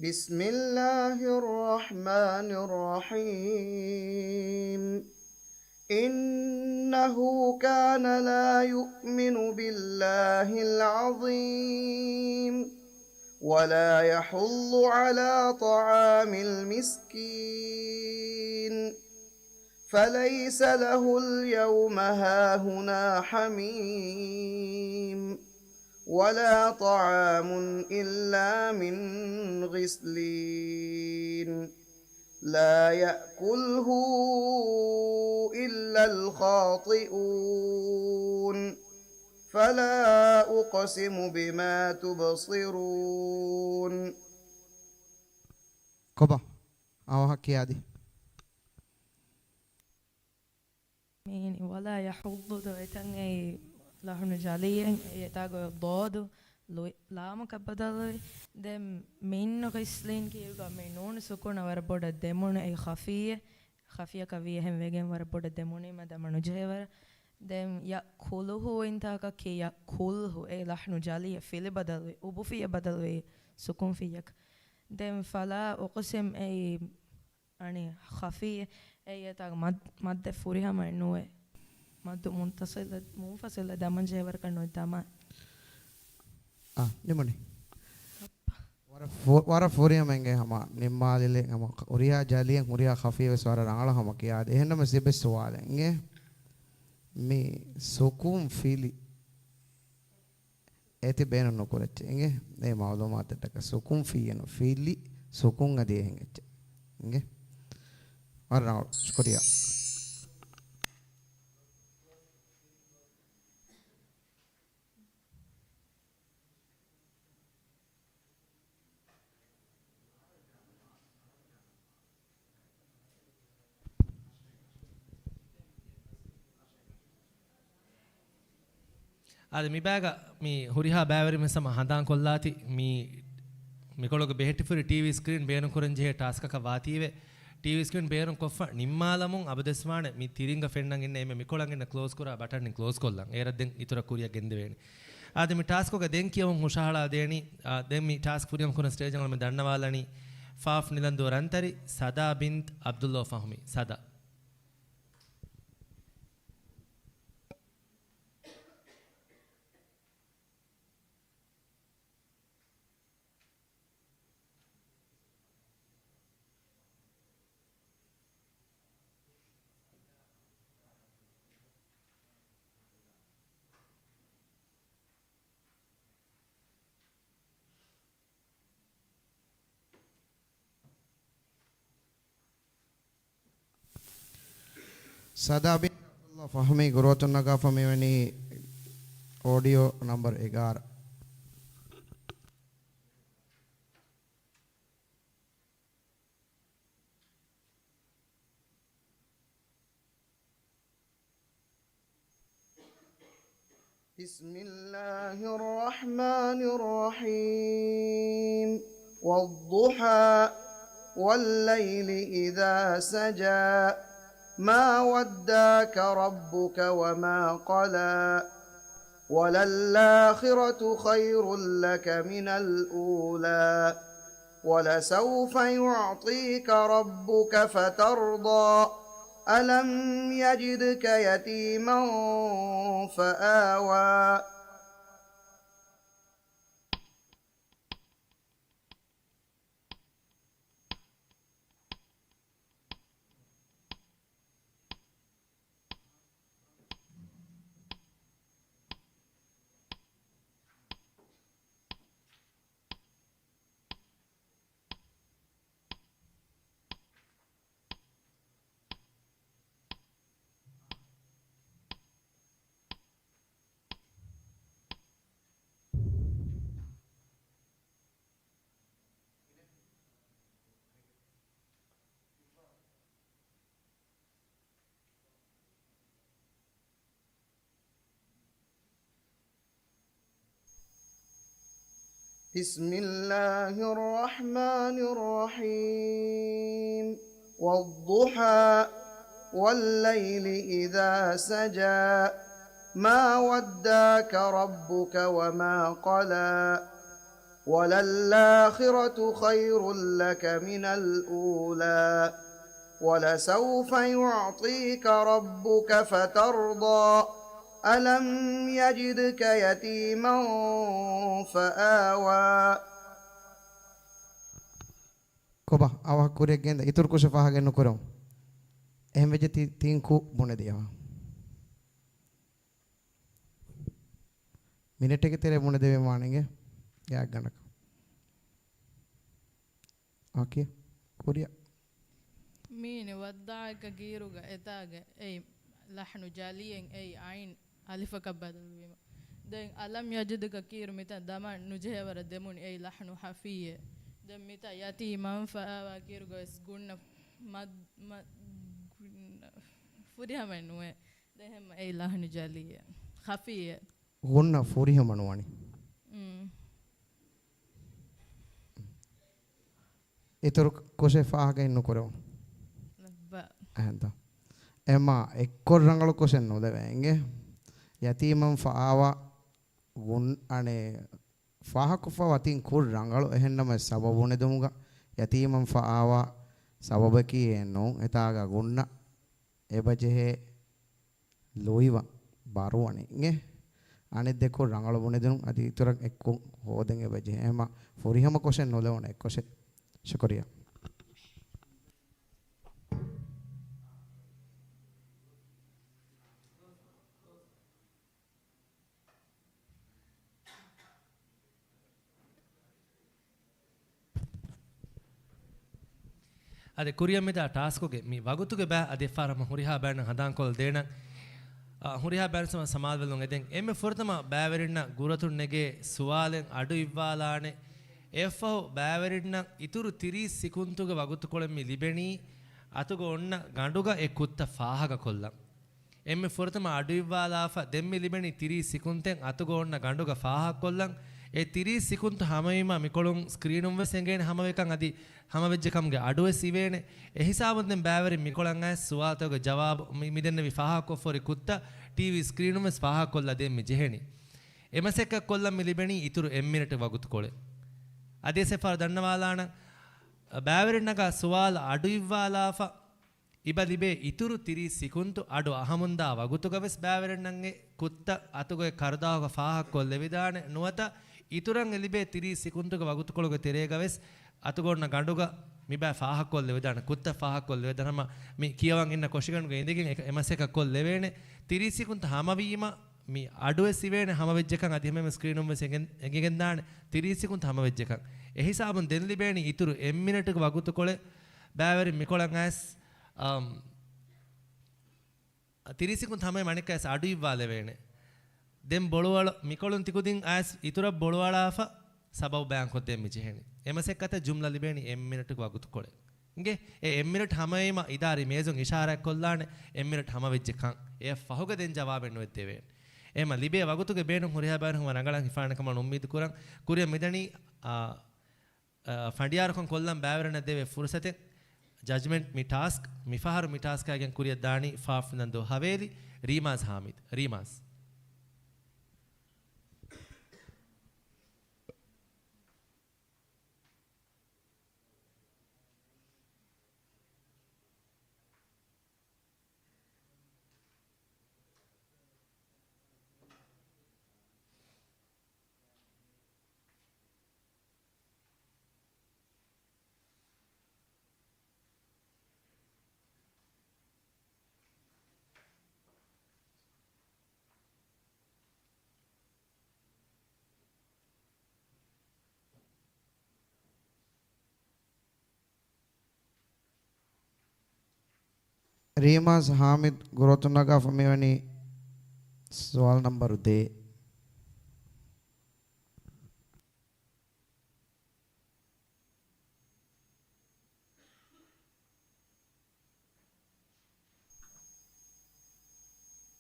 بسم الله الرحمن الرحيم. إنه كان لا يؤمن بالله العظيم ولا يحض على طعام المسكين فليس له اليوم هاهنا حميم ولا طعام إلا من غسلين لا يأكله إلا الخاطئون فلا أقسم بما تبصرون. ކޮބާ؟ އާ، ވާހަކަ ކިޔާދި. މީނި، ވަލާ ޔަޙުއްޟު ދޯ އެތަން އެއީ ލަޙުނު ޖަލިއެއް، އެތާގަ ޟާދު ލު-، ލާމަކަށް ބަދަލުވި. ދެން މިން ޣިސްލީން ކީރުގަ މި ނޫނު ސުކޫނަށް ވަރަށް ބޮޑަށް ދެމުން އެއީ ޚަފީއެއް، ޚަފީއަކަށް ވީ އެހެން ވެގެން ވަރަށް ބޮޑަށް ދެމުނީމަ ދަމަ ނުޖެހޭވަރަށް. ދެން ޔަ ކުލުހު އިންތާކަށް ކީ ޔަ ކުލްހު، އެ ލަޙުނު ޖަލިއެއް ފިލި ބަދަލުވި، އުބުފިއެއް ބަދަލުވި ސުކޫން ފިއްޔަކަށް. ދެން ފަލާ އުޤްސިމް އެއީ އަނެއް ޚަފީ އެއް އެތާގަ މައް-، މައްދެއް ފުރިހަމައެއް ނުވޭ. މައްދު މުންތަޞިލަށް، މުންފަޞިލަށް ދަމަން ޖެހޭވަރަކަށް ނުވޭ ދަމާ. އާ، ނިމުނީ. ވަރަށް ފު-، ވަރަށް ފުރިހަމަ އިނގޭ ހަމަ ނިންމާލިލެއް ހަމަ ހުރިހާ ޖަލިއެއް ހުރިހާ ޚަފީވެސް ވަރަށް ރަނގަޅަށް ހަމަ ކިޔާދި. އެހެންނަމަ ތިބެ ސުވާލެއް އިނގޭ. މި ސުކޫން ފިލި އޭތި ބޭނުން ނުކުރެއްޗެއް އިނގޭ. އެ މަޢުލޫމާތަށްޓަކަ ސުކޫން ފިއްޔެނު ފިލި ސުކޫން އަދި އެހެން އެއްޗެއް އިނގޭ. ވަރަށް ރަނގަޅު. ޝުކުރިއްޔާ. އާދެ، މި ބައިގަ މި ހުރިހާ ބައިވެރިން ވެސް ހަމަ ހަނދާން ކޮށްލާތި، މި މިކޮޅުގެ ބެހެއްޓިފުރި ޓީވީ ސްކްރީން ބޭނުން ކުރަން ޖެހޭ ޓާސްކަކަށް ވާތީވެ. ޓީވީ ސްކްރީން ބޭނުން ކޮށްފަ ނިންމާލަމުން އަބަދުވެސް ވާނެ މި ތިރިންގަ ފެންނަން އިންނަ އެންމެ މިކޮޅަށް އިންނަ ކްލޯޒް ކުރާ ބަޓަން ކްލޯޒް ކޮށްލަން. އޭރަށް ދެން އިތުރަށް ކުރިއަށް ގެންދެވޭނެ. އާދެ، މި ޓާސްކުގަ ދެން ކިޔަވަން ހުށަހަޅާ ދޭނީ. އާ، ދެން މި ޓާސްކް ފުރިހަމަ ކުރަން ސްޓޭޖަށް އަޅަމެން ދަންނަވާލަނީ ފާފް ނިލަންދޫ ރަންތަރި ސަދާ ބިންތް ޢަބްދުﷲ ފަހުމީ. ސަދާ. ސަދާ ބިން ޢަބްދުﷲ ފަހުމީ ގުރުއަތުން ނަގާފަ މިވަނީ އޯޑިއޯ ނަމްބަރު އެގާރަ. بسم الله الرحمن الرحيم. والضحى. والليل إذا سجى. ما ودعك ربك وما قلى. وللآخرة خير لك من الأولى. ولسوف يعطيك ربك فترضى. ألم يجدك يتيما فآوى. بسم الله الرحمن الرحيم. والضحى. والليل إذا سجى. ما ودعك ربك وما قلى. وللآخرة خير لك من الأولى. ولسوف يعطيك ربك فترضى. ألم يجدك يتيما فآوى. ކޮބާ، އަވަހަށް ކުރިއަށް ގެންދަ އިތުރު ކުށެއް ފާހަގައެއް ނުކުރަމު. އެހެން ވެއްޖެ ތި-، ތިން ކުށް ބުނެދިޔަވާ. މިނެޓެއްގެ ތެރޭ ބުނެދެވީމާ އަނެއްގެ ގާތްގަނޑަކަށް. އޯކޭ. ކުރިއަށް. މީނެ ވައްދާއަކަށް ކީރުގަ އެތާގެ އެއީ ލަޙްނު ޖަލީއެއް އެއީ އައިން އަލިފަކަށް ބަދަލުވީމަ. ދެން އަލަމް ޔަޖިދުކަ ކީރު މިތަ ދަމަ ނުޖެހޭވަރަށް ދެމުން އެއީ ލަޙްނު ހަފީއެއް. ދެން މިތަ ޔަތީމަން ފައާވާ ކީރުގަ ވެސް ގުންނަ މަ-، މަ-، ގުންނަ ފުރިހަމައެއް ނުވޭ. ދެން އެހެންމަ އެއީ ލަޙްނު ޖަލީއެއް. ހަފީއެއް. ގުންނަ ފުރިހަމަ ނުވަނީ. އުން. އިތުރު ކުށެއް ފާހަގައެއް ނުކުރެވުނު. އެހެންތަ؟ އެމާ އެއްކޮށް ރަނގަޅު ކުށެއް ނުލެވޭ އިނގޭ. ޔަތީމަން ފައާވާ ގުން-، އަނެއް ފާހަގަކޮށްފައިވާ ތިން ކުށް ރަނގަޅު، އެހެންނަމަވެސް ސަބަބު ބުނެދުމުގަ ޔަތީމަން ފައާވާ ސަބަބަކީ އެއް ނޫން. އެތާގަ ގުންނަ އެބަޖެހޭ ލުއިވަން ބާރުވަނީ އިނގޭ. އަނެއް ދެ ކުށް ރަނގަޅު ބުނެދިނުން އަދި އިތުރަށް އެއްކުށް ހޯދެން އެބަޖެހޭ. އެހެމަ ފުރިހަމަ ކުށެއް ނުލެވުނު އެއްކުށެއް. ޝުކުރިއްޔާ. އަދި ކުރިއަށް މިދާ ޓާސްކުގެ މި ވަގުތުގެ ބައި އަދި އެއްފަހަރަށް ހުރިހާ ބައިންނަށް ހަނދާންކޮށްލަދޭނަން. އަ، ހުރިހާ ބައިން ސަމާލުވެލުން އެދެން. އެންމެ ފުރަތަމަ ބައިވެރިންނަށް ގުރަތުން ނެގޭ ސުވާލެއް އަޑު އިއްވާލާނެ. އެއަށްފަހު ބައިވެރިންނަށް އިތުރު ތިރީސް ސިކުންތުގެ ވަގުތުކޮޅެއް މި ލިބެނީ އަތުގަ އޮންނަ ގަނޑުގަ އެ ކުށްތައް ފާހަގަކޮށްލަން. އެންމެ ފުރަތަމަ އަޑު އިއްވާލާފަ ދެން މި ލިބެނީ ތިރީސް ސިކުންތެއް އަތުގަ އޮންނަ ގަނޑުގަ ފާހަގަކޮށްލަން. އެ ތިރީސް ސިކުންތު ހަމަވީމަ މިކޮޅުން ސްކްރީނުން ވެސް އެނގޭނެ ހަމަވެކަން އަދި ހަމަވެއްޖެ ކަމުގެ އަޑު ވެސް އިވޭނެ. އެ ހިސާބުން ދެން ބައިވެރިން މިކޮޅަށް އައިސް ސުވާލުތަކުގެ ޖަވާބު މި، މި ދެންނެވި ފާހަގަކޮށްފަ ހުރި ކުށްތައް ޓީވީ ސްކްރީނުން ވެސް ފާހަގަކޮށްލަދޭން މި ޖެހެނީ. އެ މަސައްކަތް ކޮށްލަން މި ލިބެނީ އިތުރު އެއް މިނެޓް ވަގުތުކޮޅެއް. އަދި އެސެފާރ ދަންނަވާލާނަން، ބައިވެރިންނަކަށް ސުވާލު އަޑު އިއްވާލާފަ، އިބަ ލިބޭ އިތުރު ތިރީސް ސިކުންތު އަޑު އަހަމުންދާ ވަގުތުގަ ވެސް ބައިވެރިންނަށް އެ ކުށްތައް އަތުގައި ކަރުދާހުގަ ފާހަގަކޮށްލެވިދާނެ. ނުވަތަ އިތުރަށް އެ ލިބޭ ތިރީސް ސިކުންތުގެ ވަގުތުކޮޅުގެ ތެރޭގަ ވެސް އަތުގަ އޮންނަ ގަނޑުގަ މިބައި ފާހަގަކޮށްލެވިދާނެ، ކުށްތައް ފާހަގަކޮށްލެވިދާނެ. ހަމަ މި ކިޔަވަން އިންނަ ކޮށިގަނޑުގަ އިނދެގެން އެ، އެ މަސައްކަތް ކޮށްލެވޭނެ. ތިރީސް ސިކުންތު ހަމަވީމަ މި އަޑުވެސް އިވޭނެ ހަމަވެއްޖެކަން އަދި ހަމައެހެން ސްކްރީނުން ވެސް އެނގެން-، އެނގިގެންދާނެ. ތިރީސް ސިކުންތު ހަމަވެއްޖެކަން. އެހިސާބުން ދެން ލިބޭނީ އިތުރު އެއް މިނެޓުގެ ވަގުތުކޮޅެއް. ބައިވެރިން މިކޮޅަށް އައިސް، އަމް، ތިރީސް ސެކުން ހަމައިން އަނެއްކާ އަޑު އިއްވާލެވޭނެ. ދެން ބޮޅުވަޅު، މިކޮޅުން ތިކުދިން އައިސް އިތުރަށް ބޮޅުވަޅާފަ ސަބަބު ބަޔާންކޮށްދޭން މިޖެހެނީ. އެ މަސައްކަތަށް ޖުމްލަ ލިބޭނީ އެއް މިނެޓުގެ ވަގުތުކޮޅެއް. އިނގޭ، އެ އެއް މިނެޓް ހަމަވީމަ އިދާރީ މޭޒުން އިޝާރާތްކޮށްލާނެ އެއް މިނެޓް ހަމަވެއްޖެ ކަން. އެއަށް ފަހުގަ ދެން ޖަވާބެއް ނުވެއްދެވޭނެ. އެހެންމަ ލިބޭ ވަގުތުގެ ބޭނުން ހުރިހާ ބައިން ހުން ރަނގަޅަށް ހިފާނެ ކަމަށް އުއްމީދު ކުރަން. ކުރިއަށް މިދަނީ، އާ، އާ، ފަނޑިޔާރުކަން ކޮށްލަން ބައިވެރިންނަށް ދެވޭ ފުރުސަތެއް. ޖަޖްމަންޓް މި ޓާސްކް، މިފަހަރު މި ޓާސްކާގެން ކުރިއަށް ދާނީ ފާފް ނަންދޫ ހަވޭލި، ރީމާޒް ހާމިދު. ރީމާޒް. ރީމާޒް ހާމިދު ގުރުއަތުން ނަގާފަ މިވަނީ ސުވާލު ނަންބަރު ދޭއް.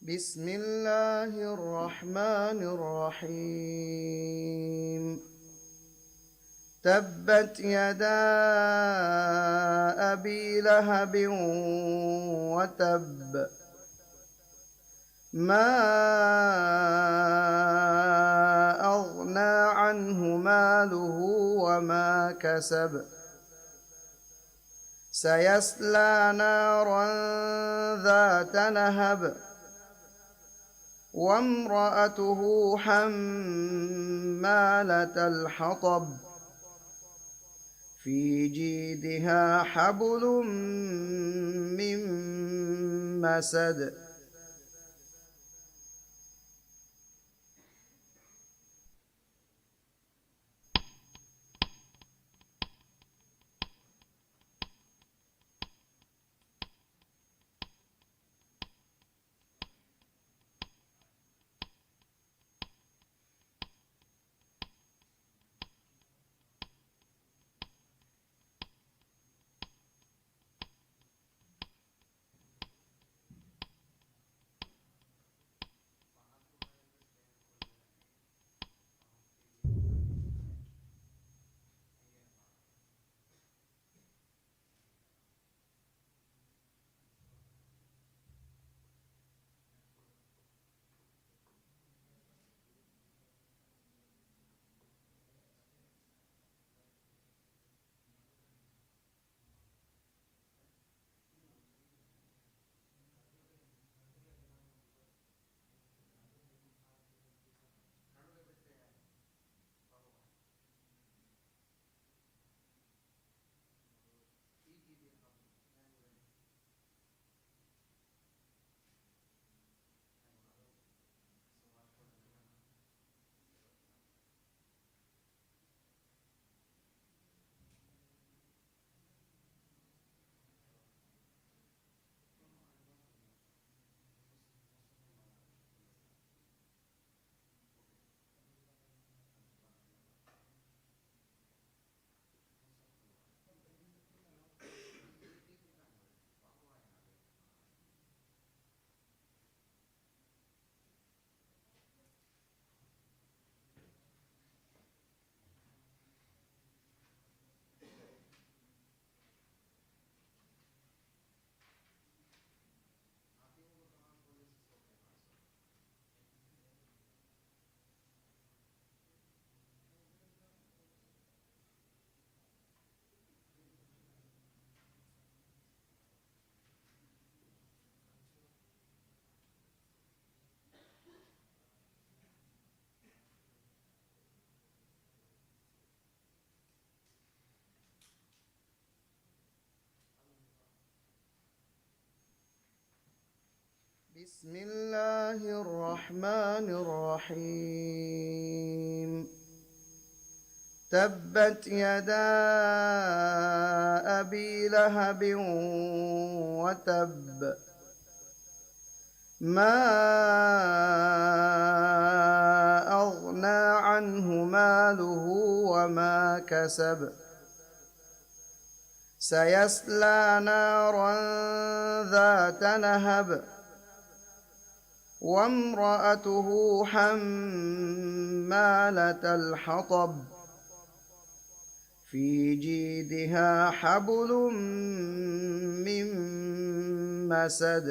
بسم الله الرحمن الرحيم. تبت يدا أبي لهب وتب. ما أغنى عنه ماله وما كسب. سيصلى نارا ذات لهب. وامرأته حمالة الحطب. في جيدها حبل من مسد. بسم الله الرحمن الرحيم. تبت يدا أبي لهب وتب. ما أغنى عنه ماله وما كسب. سيصلى نارا ذات لهب. وامرأته حمالة الحطب. في جيدها حبل من مسد.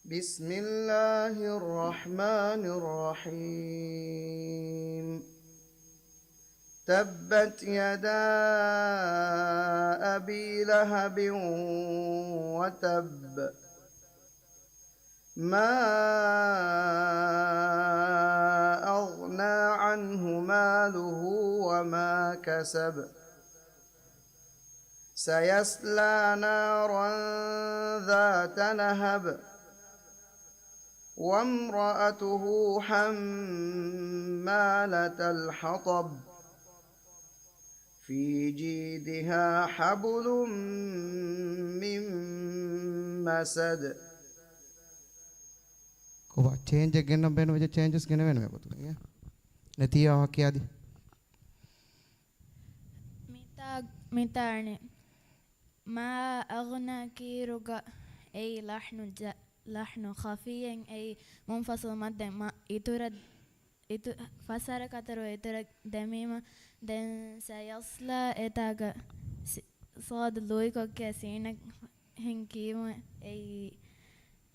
بسم الله الرحمن الرحيم. تبت يدا أبي لهب وتب. ما أغنى عنه ماله وما كسب. سيصلى نارا ذات لهب. وامرأته حمالة الحطب. في جيدها حبل من مسد. ކޮބާ ޗޭންޖެއް ގެންނަން ބޭނުންވެއްޖެ، ޗޭންޖެސް ގެނެވޭނެ މި ގޮތުގައި. ނެތީ ވާހަކައަދި. މިތާ، މިތާނެ. މާ އަޣްނާ ކީރުގަ އެއީ ލަޙްނު ޖަ-، ލަޙްނު ޚަފީއެއް އެއީ މުންފަޞިލު މައްދެއް މަ-، އިތުރަށް އިތު-، ފަސް ހަރަކަތަރު އިތުރަށް ދެމީމަ، ދެން ސަޔަޞްލާ އެތާގަ ސި-، ޞާދު ލުއިކޮށްގެ ސީނެއްހެން ކީމަ އެއީ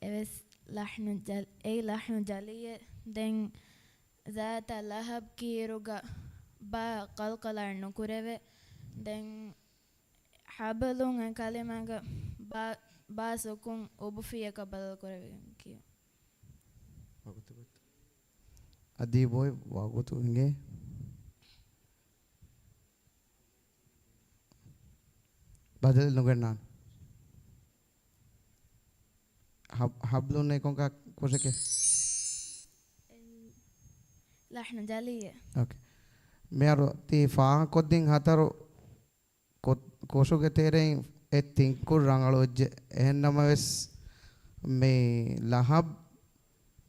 އެވެސް ލަޙްނު ޖަލް-، އެއީ ލަޙްނު ޖަލީއެއް. ދެން ޒާތަ ލަހަބް ކީރުގަ ބާ ޤަލްޤަލާ ނުކުރެވޭ. ދެން ޙަބްލުން އެ ކަލިމާގަ ބާ، ބާ ސުކުން އުބުފިޔަކަށް ބަދަލު ކުރެވިގެން ކިޔުން. ވަގުތު ގޮތު. އަދި ބޮއެ ވަގުތު އިނގޭ. ބަދަލު ނުގެންނާނެ. ހަބް-، ޙަބްލުން އެކޮންކަ ކުށެކެ؟ ލަޙްނު ޖަލީއެއް. އޯކޭ. މިހާރު ތީ ފާހަގަކޮށްދިން ހަތަރު ކޮ-، ކޮށުގެ ތެރެއިން އެ ތިންކުރި ރަނގަޅު ވެއްޖެ. އެހެންނަމަވެސް، މި ލަހަބް،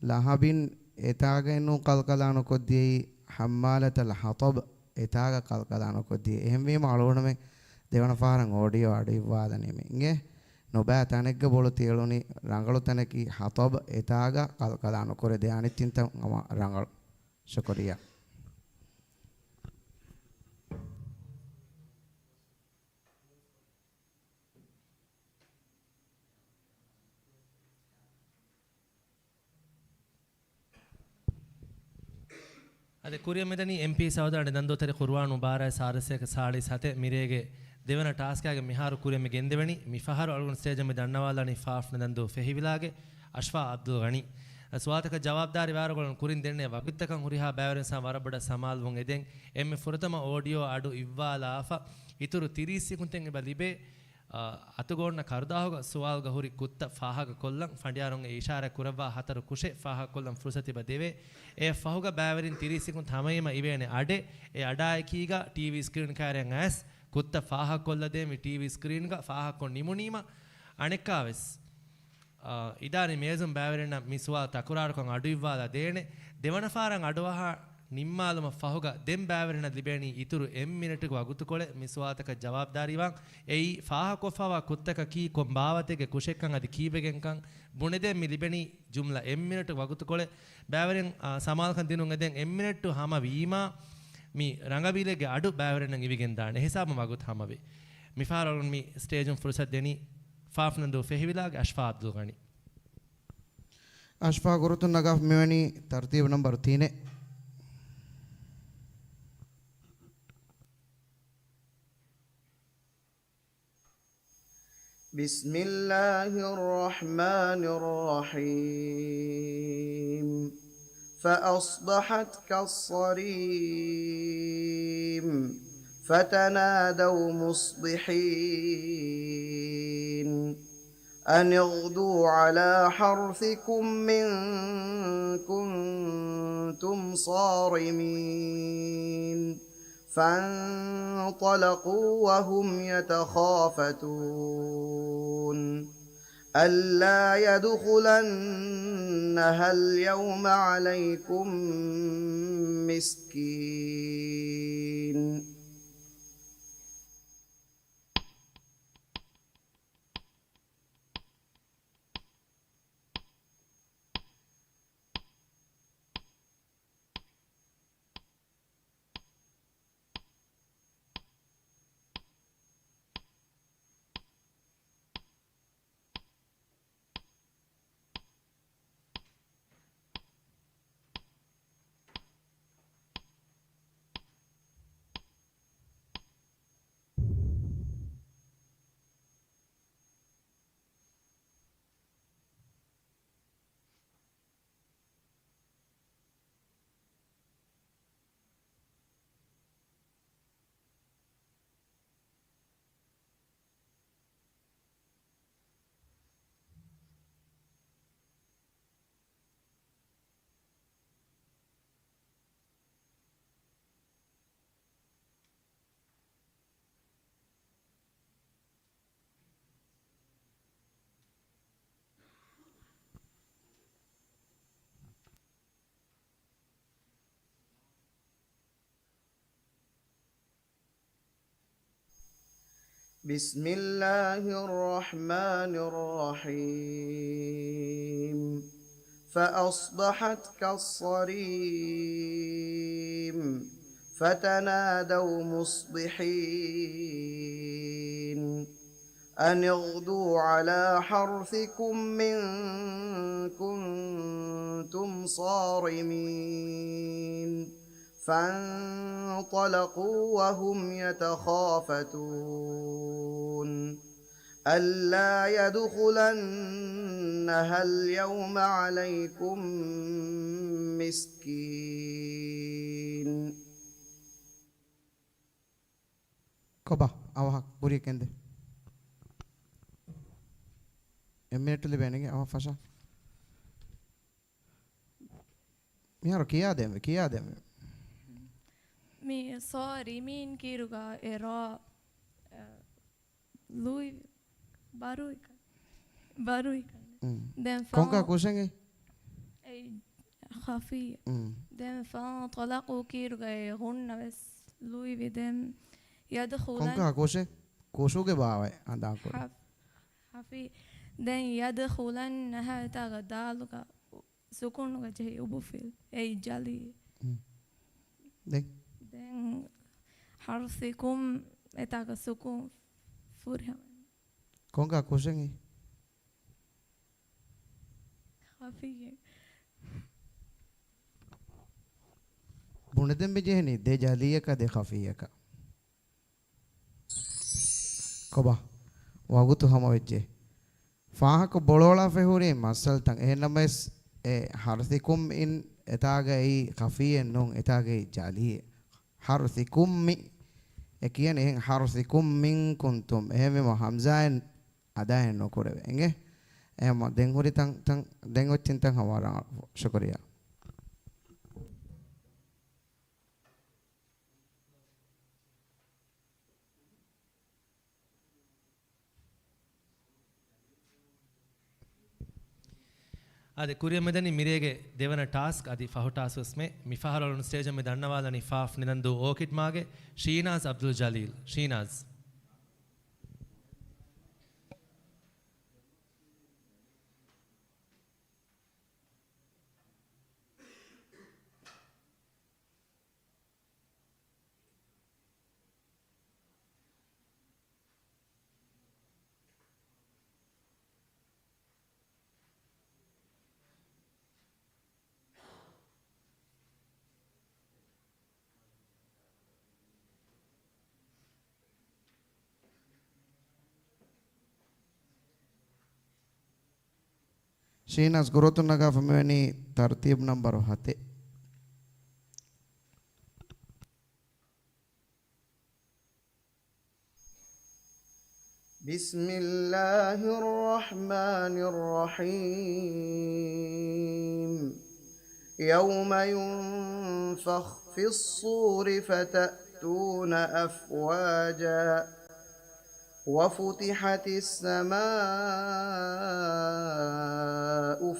ލަހަބިން އެތާގައިން ނޫން ޤަލްޤަލާ ނުކޮށްދިޔައީ، ޙައްމާލަތަލް ޙަޠަބް އެތާގަ ޤަލްޤަލާ ނުކޮށްދިޔައީ. އެހެންވީމަ އަޅުގަނޑުމެން ދެވަނަ ފަހަރަށް އޯޑިއޯ އަޑު އިއްވާލަނީމޭ. އިނގޭ؟ ނުބައި ތަނެއްގަ ބޮޅު ތިއެޅުނީ ރަނގަޅު ތަނަކީ ޙަޠަބް އެތާގަ ޤަލްޤަލާ ނުކުރެދޭ. އަނެއް ތިންތަން ހަމަ ރަނގަޅު. ޝުކުރިއްޔާ. އަދި ކުރިއަށް މިދަނީ އެމްޕީ ސައުދާ ނިދަންދޫތެރި ޤުރުއާން މުބާރާތް ސާދަ ސަތޭކަ ސާޅީސް ހަތެއް މިރޭގެ ދެވަނަ ޓާސްކާގެ މިހާރު ކުރިއަށް މި ގެންދެވެނީ. މި ފަހަރު އަޅުގަނޑު ސްޓޭޖަށް މި ދަންނަވާލަނީ ފާފް ނިދަންދޫ ފެހިވިލާގެ އަޝްފާ އަބްދުލް ޣަނީ. ސުވާލުތަކަށް ޖަވާބުދާރީ ވާރުގަޅުން ކުރިން ދެންނެވި ވަގުތުތަކަށް ހުރިހާ ބައިވެރިން ވަރަށް ބޮޑަށް ސަމާލުވުން އެދެން. އެންމެ ފުރަތަމަ އޯޑިއޯ އަޑު އިއްވާލާފަ އިތުރު ތިރީސް ސިކުންތެއް އެބަ ލިބޭ. އަ، އަތުގަ އޮންނަ ކަރުދާހުގަ ސުވާލުގަ ހުރި ކުށްތައް ފާހަގަކޮށްލަން ފަނޑިޔާރުން އެ އިޝާރާތް ކުރައްވާ ހަތަރު ކުށެއް ފާހަގަކޮށްލަން ފުރުސަތު އެބަ ދެވޭ. އެއަށް ފަހުގަ ބައިވެރިން ތިރީސް ސިކުން ހަމައީމަ އިވޭނެ އަޑެއް. އެ އަޑާއެކީގަ ޓީވީ ސްކްރީން ކާރަށް އައިސް ކުށްތައް ފާހަގަކޮށްލަދޭން މި ޓީވީ ސްކްރީންގަ ފާހަގަކޮށް ނިމުނީމަ އަނެއްކާވެސް، އާ، އިދާރީ މޭޒުން ބައިވެރިންނަށް މި ސުވާލު ތަކުރާރުކޮށް އަޑު އިއްވާލަދޭނެ. ދެވަނަ ފަހަރަށް އަޑުއަހާ ނިންމާލުމަށް ފަހުގަ ދެން ބައިވެރިންނަށް ލިބޭނީ އިތުރު އެއް މިނެޓުގެ ވަގުތުކޮޅެއް މި ސުވާލުތަކަށް ޖަވާބުދާރީވާން. އެއީ ފާހަގަކޮށްފައިވާ ކުށްތަކަކީ ކޮން ބާވަތެއްގެ ކުށެއްކަން އަދި ކީއްވެގެންކަން ބުނެދޭން މި ލިބެނީ ޖުމްލަ އެއް މިނެޓު ވަގުތުކޮޅެއް. ބައިވެރިން، އާ، ސަމާލުކަން ދިނުން އެދެން އެއް މިނެޓު ހަމަ ވީމާ، މި ރަނގަބީލެއްގެ އަޑު ބައިވެރިންނަށް އިވިގެން ދާނެ. އެހިސާބުން ވަގުތު ހަމަވޭ. މިފަހަރު މި ސްޓޭޖުން ފުރުސަތު ދެނީ ފާފް ނަންދޫ ފެހިވިލާގެ އަޝްފާ އަބްދުލް ޣަނީ. އަޝްފާ ގުރުތުން ނަގާފަ މިވަނީ ތަރުތީބު ނަންބަރު ތިނެއް. بسم الله الرحمن الرحيم. فأصبحت كالصريم. فتنادوا مصبحين. أن اغدوا على حرثكم إن كنتم صارمين. فانطلقوا وهم يتخافتون. ألا يدخلنها اليوم عليكم مسكين. بسم الله الرحمن الرحيم. فأصبحت كالصريم. فتنادوا مصبحين. أن اغدوا على حرثكم إن كنتم صارمين. فانطلقوا وهم يتخافتون. ألا يدخلنها اليوم عليكم مسكين. ކޮބާ؟ އަވަހަށް ކުރިޔަށް ގެންދޭ. އެއް މިނެޓު ލިބޭނެގެ އަވަހަށް ފަށާ. މިހާރު ކިޔާދޭންވެ، ކިޔާދޭންވެ. މި ސޯ ރިމީން ކީރުގަ އެ ރޯ، އަ، ލުއި ބަރުއިކަން. ބަރުއިކަން. އުން. ދެން ކޮންކާ ފަހު ކުށެއް؟ އެއް ޚަފީ. އުން. ދެން ފަންޠަލަޤޫ ކީރުގައި ހުންނަ ވެސް ލުއިވި. ދެން ޔަދްޚުލަން. ކޮންކާ ކުށެއް؟ ކުށުގެ ބާވަތް ހަނދާންކުރު. ޚަ-، ޚަފީ. ދެން ޔަދްޚުލަން ނަހަ އެތާގަ ދާލުގަ ސުކޫނުގަ ޖެހި އުބުފިލް. އެއީ ޖަލީ. އުން. ދެން؟ ދެން ޙަރްޘިކުމް އެތާގަ ސުކޫން ފުރިހަމަ. ކޮންކާ ކުށެއް؟ ޚަފީއެއް. ބުނެދެން މި ޖެހެނީ ދެ ޖަލީއަކަށް ދެ ޚަފީއަކަށް. ކޮބާ؟ ވަގުތު ހަމަވެއްޖެ. ފާހަކޮށް ބޮޅޯޅާފައި ހުރީ މައްސަލަތައް. އެހެންނަމަވެސް އެ ޙަރްޘިކުމް އިން އެތާގައި ޚަފީއެއް ނޫން، އެތާގައި ޖަލީއެއް. ޙަރްޘިކުމް މި އެ ކިޔަނީ އެހެން. ޙަރްޘިކުމް މިން ކުންތުމް. އެހެންވީމަ ހަމްޒާއިން އަދާއެއް ނުކުރެވޭ. އެނގޭ؟ އެހެންމަ ދެން ހުރި ތަން، ތަން، ދެން އޮތް ތިން ތަން ހަމަ ވަރަށް ޝުކުރިއްޔާ. އާދެ، ކުރިއަށް މިދަނީ މިރޭގެ ދެވަނަ ޓާސްކް އަދި ފަހު ޓާސްކް ވެސްމެ. މިފަހަރު އަޅުން ސްޓޭޖަށް މި ދަންނަވާލަނީ ފ އަށް ނިލަންދޫ އޯކިޑް މާގެ ޝީނާޒް އަބްދުލް ޖަލީލް. ޝީނާޒް. ޝީނާޒް ގުރުއަތުން ނަގާފަ މިވަނީ ތަރުތީބު ނަންބަރު ހަތެއް. بسم الله الرحمن الرحيم. يوم ينفخ في الصور فتأتون أفواجا. وفتحت السماء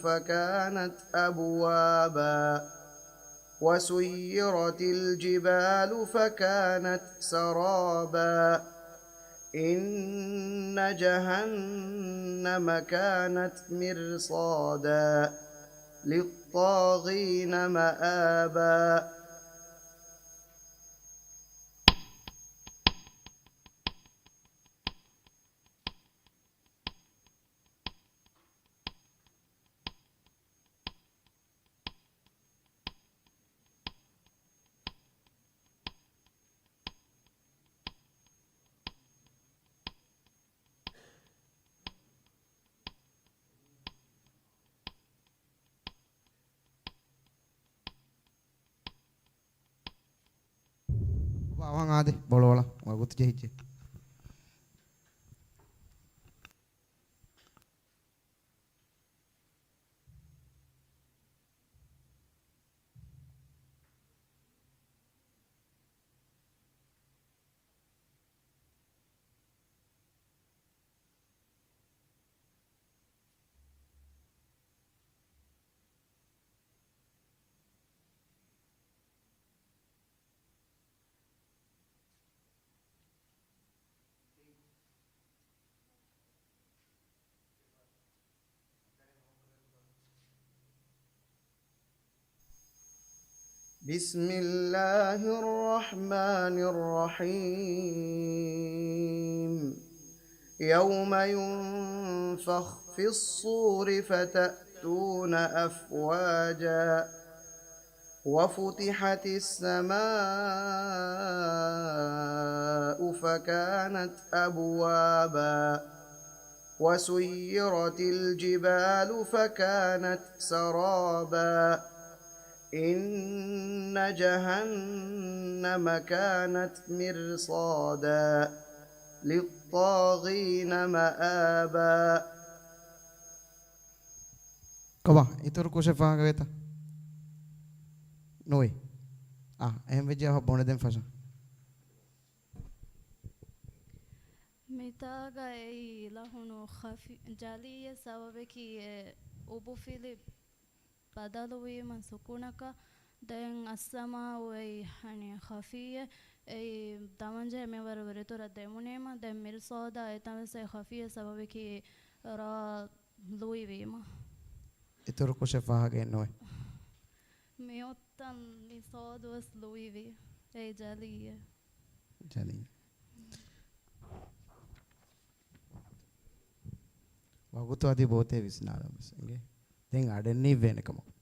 فكانت أبوابا. وسيرت الجبال فكانت سرابا. إن جهنم كانت مرصادا. للطاغين مآبا. އަވަން އާދެ، ބޮޅުވަޅަށް ވަގުތު ޖެހިއްޖެ. بسم الله الرحمن الرحيم. يوم ينفخ في الصور فتأتون أفواجا. وفتحت السماء فكانت أبوابا. وسيرت الجبال فكانت سرابا. إن جهنم كانت مرصادا. للطاغين مآبا. ކޮބާ، އިތުރު ކުށެއް ފާހަގަވޭތަ؟ ނުވޭ. އާ، އެހެން ވެއްޖެ އަހަ ބުނެދެން ފަށަ. މިތާގަ އެއީ ލަހުނު ޚަފި-، ޖަލީއެއް ސަބަބަކީ އެ އުބުފިލި ބަދަލުވީމަ ސުކުނަކަށް. ދެން އައްސަމާއު އެއީ ހަނި ޚަފީއެއް. އެއީ ދަމަންޖެހޭ މިންވަރު ވެރިތުރަށް ދެމުނީމަ. ދެން މިރްޞާދާ އެތަން ވެސް އެ ޚަފީއެއް ސަބަބަކީ ރާ ލުއިވީމަ. އިތުރު ކުށެއް ފާހަގައެއް ނުވޭ. މިއޮތްތަން މި ޞާދު ވެސް ލުއިވި. އެ ޖަލީއެއް. ޖަލީ. ވަގުތު އަދި ބޯތޭ ވިސްނާލަން ވެސް އިނގޭ. ދެން އަޑެއް ނީއްވޭނެ ކަމަށް.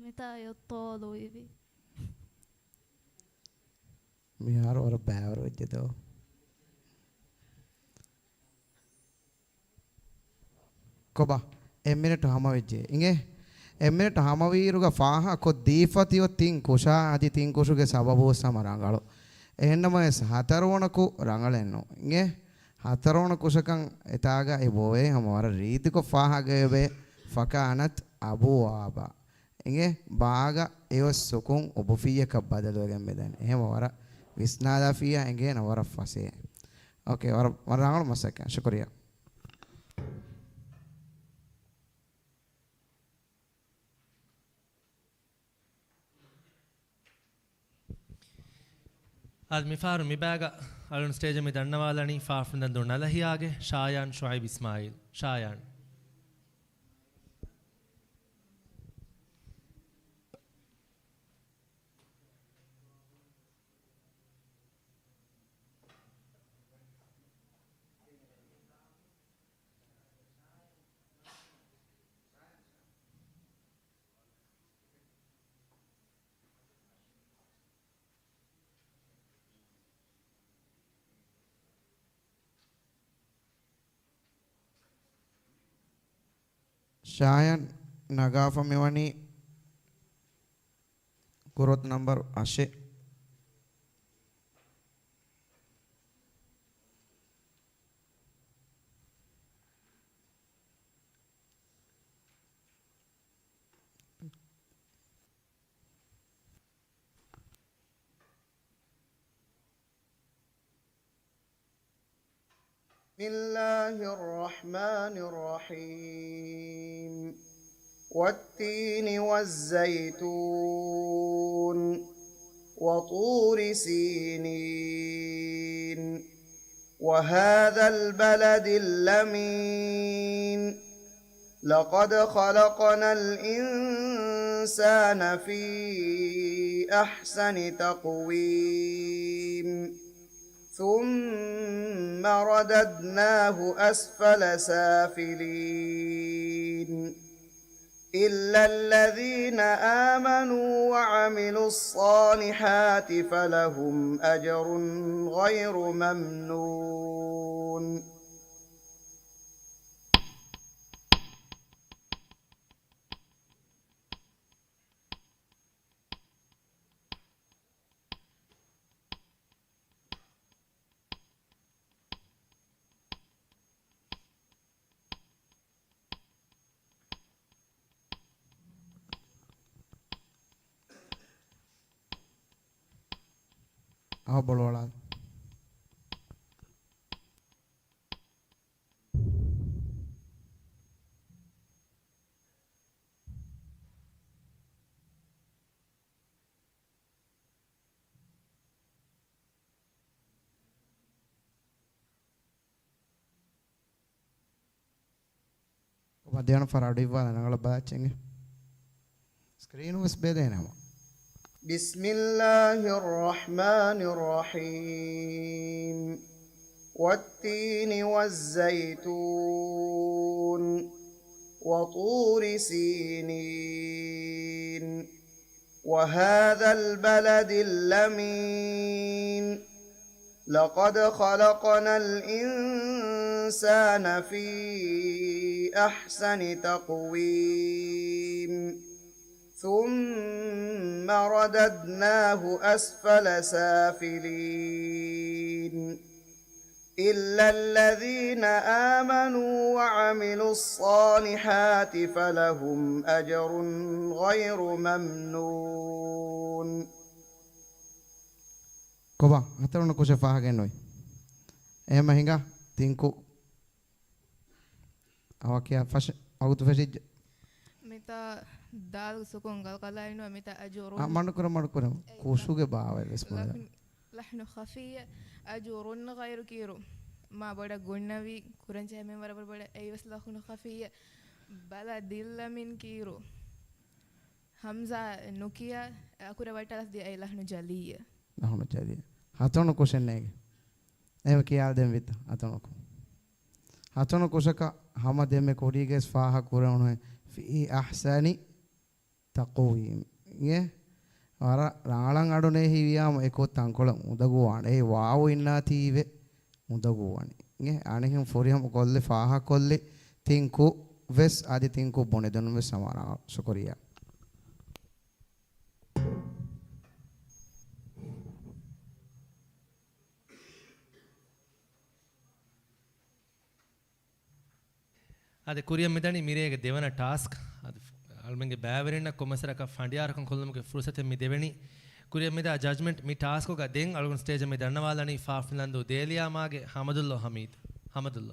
މިތާ އެއޮތޯ ލުއިވި. މިހާރު ވަރަށް ބައިވަރު ވެއްޖެ ދޯ. ކޮބާ؟ އެއް މިނެޓު ހަމަވެއްޖެ. އިނގޭ؟ އެއް މިނެޓު ހަމަވީއިރުގަ ފާހަ ކޮށްދީފަ ތިއޮތް ތިން ކުށާ އަދި ތިން ކުށުގެ ސަބަބުވެސް ހަމަ ރަނގަޅު. އެހެންނަމަވެސް ހަތަރުވަނަ ކުށް ރަނގަޅެއްނު. އިނގޭ؟ ހަތަރުވަނަ ކުށަކަށް އެތާގަ އެބޮވޭ ހަމަ ވަރަށް ރީތިކޮށް ފާހަގަވެވޭ. ފަކާނަތް އަބުވާބާ. އިނގޭ؟ ބާގަ އެއޮތް ސުކުން އުބުފިއްޔަކަށް ބަދަލުވެގެން މިދަނީ. އެހެމަ ވަރަށް ވިސްނާލާފިއްޔާ އެނގޭނަ ވަރަށް ފަސޭހަ. އޯކޭ، ވަރަށް، ވަރަށް ރަނގަޅު މަސައްކަތް. ޝުކުރިއްޔާ. އަދި މިފަހަރު މިބައިގަ އަޅުން ސްޓޭޖަށް މި ދަންނަވާލަނީ ފާފުންދަންދޫ ނަލަހިޔާގެ ޝާޔާން ޝުއައިބް އިސްމާއީލް. ޝާޔާން. ޝާޔާން ނަގާފަ މިވަނީ ގުރުއްތު ނަންބަރު އަށެއް. بسم الله الرحمن الرحيم. والتين والزيتون وطور سينين وهذا البلد الأمين. لقد خلقنا الإنسان في أحسن تقويم. ثم رددناه أسفل سافلين. إلا الذين آمنوا وعملوا الصالحات فلهم أجر غير ممنون. އަހަ ބޮޅުވަޅާ. ކޮބާ ދެވަނަ ފަހަރަށް އަޑު އިއްވާލާ ރަނގަޅަށް ބަލާ އެއްޗެއް. ސްކްރީނު ވެސް ބޭދޭނެ ހަމަ. بسم الله الرحمن الرحيم. والتين والزيتون وطور سينين وهذا البلد الأمين. لقد خلقنا الإنسان في أحسن تقويم. ثم رددناه أسفل سافلين. إلا الذين آمنوا وعملوا الصالحات فلهم أجر غير ممنون. ކޮބާ ހަތަރުވަނަ ކުށެއް ފާހަގައެއްނުވޭ. އެހެންމަ ހިނގާ ތިން ކުށް. އަވަކިޔާ ފަށަ ވަގުތު ފެށިއްޖެ. މިތާ ދާލު ސުކުން ގަލްގަލާއިނު މިތާ އަޖުރުން. އާ، މަޑުކުރަ، މަޑުކުރަ. އެއް ކުށުގެ ބާވަތް ވެސް ބުނެލަ. ލަހްނު، ލަހްނު ޚަފިއްޔަ، އަޖުރުން ޣައިރު ކީރު. މާ ބޮޑަށް ގުންނަވީ، ކުރަންޖެހޭ މިންވަރަށް ބޮޑަށް އެއީ ވެސް ލަހްނު ޚަފިއްޔަ. ބަލަދިއްލަމިން ކީރު. ހަމްޒާ ނުކިޔާ، އަކުރެއް ވައްޓާލަސް ދިޔަ އެއީ ލަހްނު ޖަލިއްޔަ. ލަހްނު ޖަލިއްޔަ. ހަތަރުވަނަ ކުށެއް ނޭނގެ. އެހެން ކިޔާލަދޭން ވިއްތަ ހަތަރުވަނަ ކުށް. ހަތަރުވަނަ ކުށަކަށް ހަމަ ދެންމެ ކުރީގައި ފާހަގަ ކުރެވުނުހެން ފީ އަޙްސަނި ތަޤްވީމް. އިނގޭ؟ ވަރަށް ރަނގަޅަށް އަޑު ނޭހިވިޔާމު އެ ކުށް ތަންކޮޅެއް އުނދަގޫވާނެ. އެ ވާވު އިންނާތީވެ އުނދަގޫވަނީ. އިނގޭ؟ އަނެއްހެން ފުރިހަމަ ކޮށްލި ފާހަގަކޮށްލި ތިން ކުށް ވެސް އަދި ތިން ކުށް ބުނެދިނުން ވެސް ހަމަ ރަނގަޅު. ޝުކުރިއްޔާ. އާދެ، ކުރިއަށް މިދަނީ މިރޭގެ ދެވަނަ ޓާސްކް. އަދި އަޅުމެންގެ ބައިވެރިންނަށް ކޮންމެސް ވަރަކަށް ފަނޑިޔާރުކަން ކޮށްލުމުގެ ފުރުސަތެއް މި ދެވެނީ. ކުރިއަށް މިދާ ޖަޖްމަންޓް މި ޓާސްކުގަ ދެން އަޅުގަނޑު ސްޓޭޖަށް މި ދަންނަވާލަނީ ފާފް ނިލަންދޫ ދޭލިޔާމާގެ ހަމަދުﷲ ހަމީދު. ހަމަދުﷲ.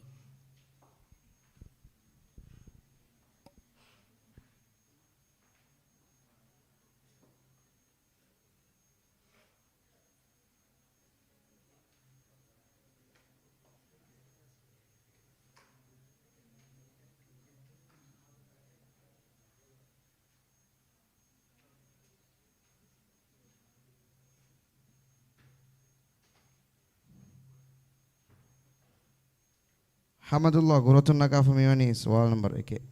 ހަމަދުﷲ ގުރަތުން ނަގާފަ މިވަނީ ސުވާލު ނަންބަރު އެކެއް.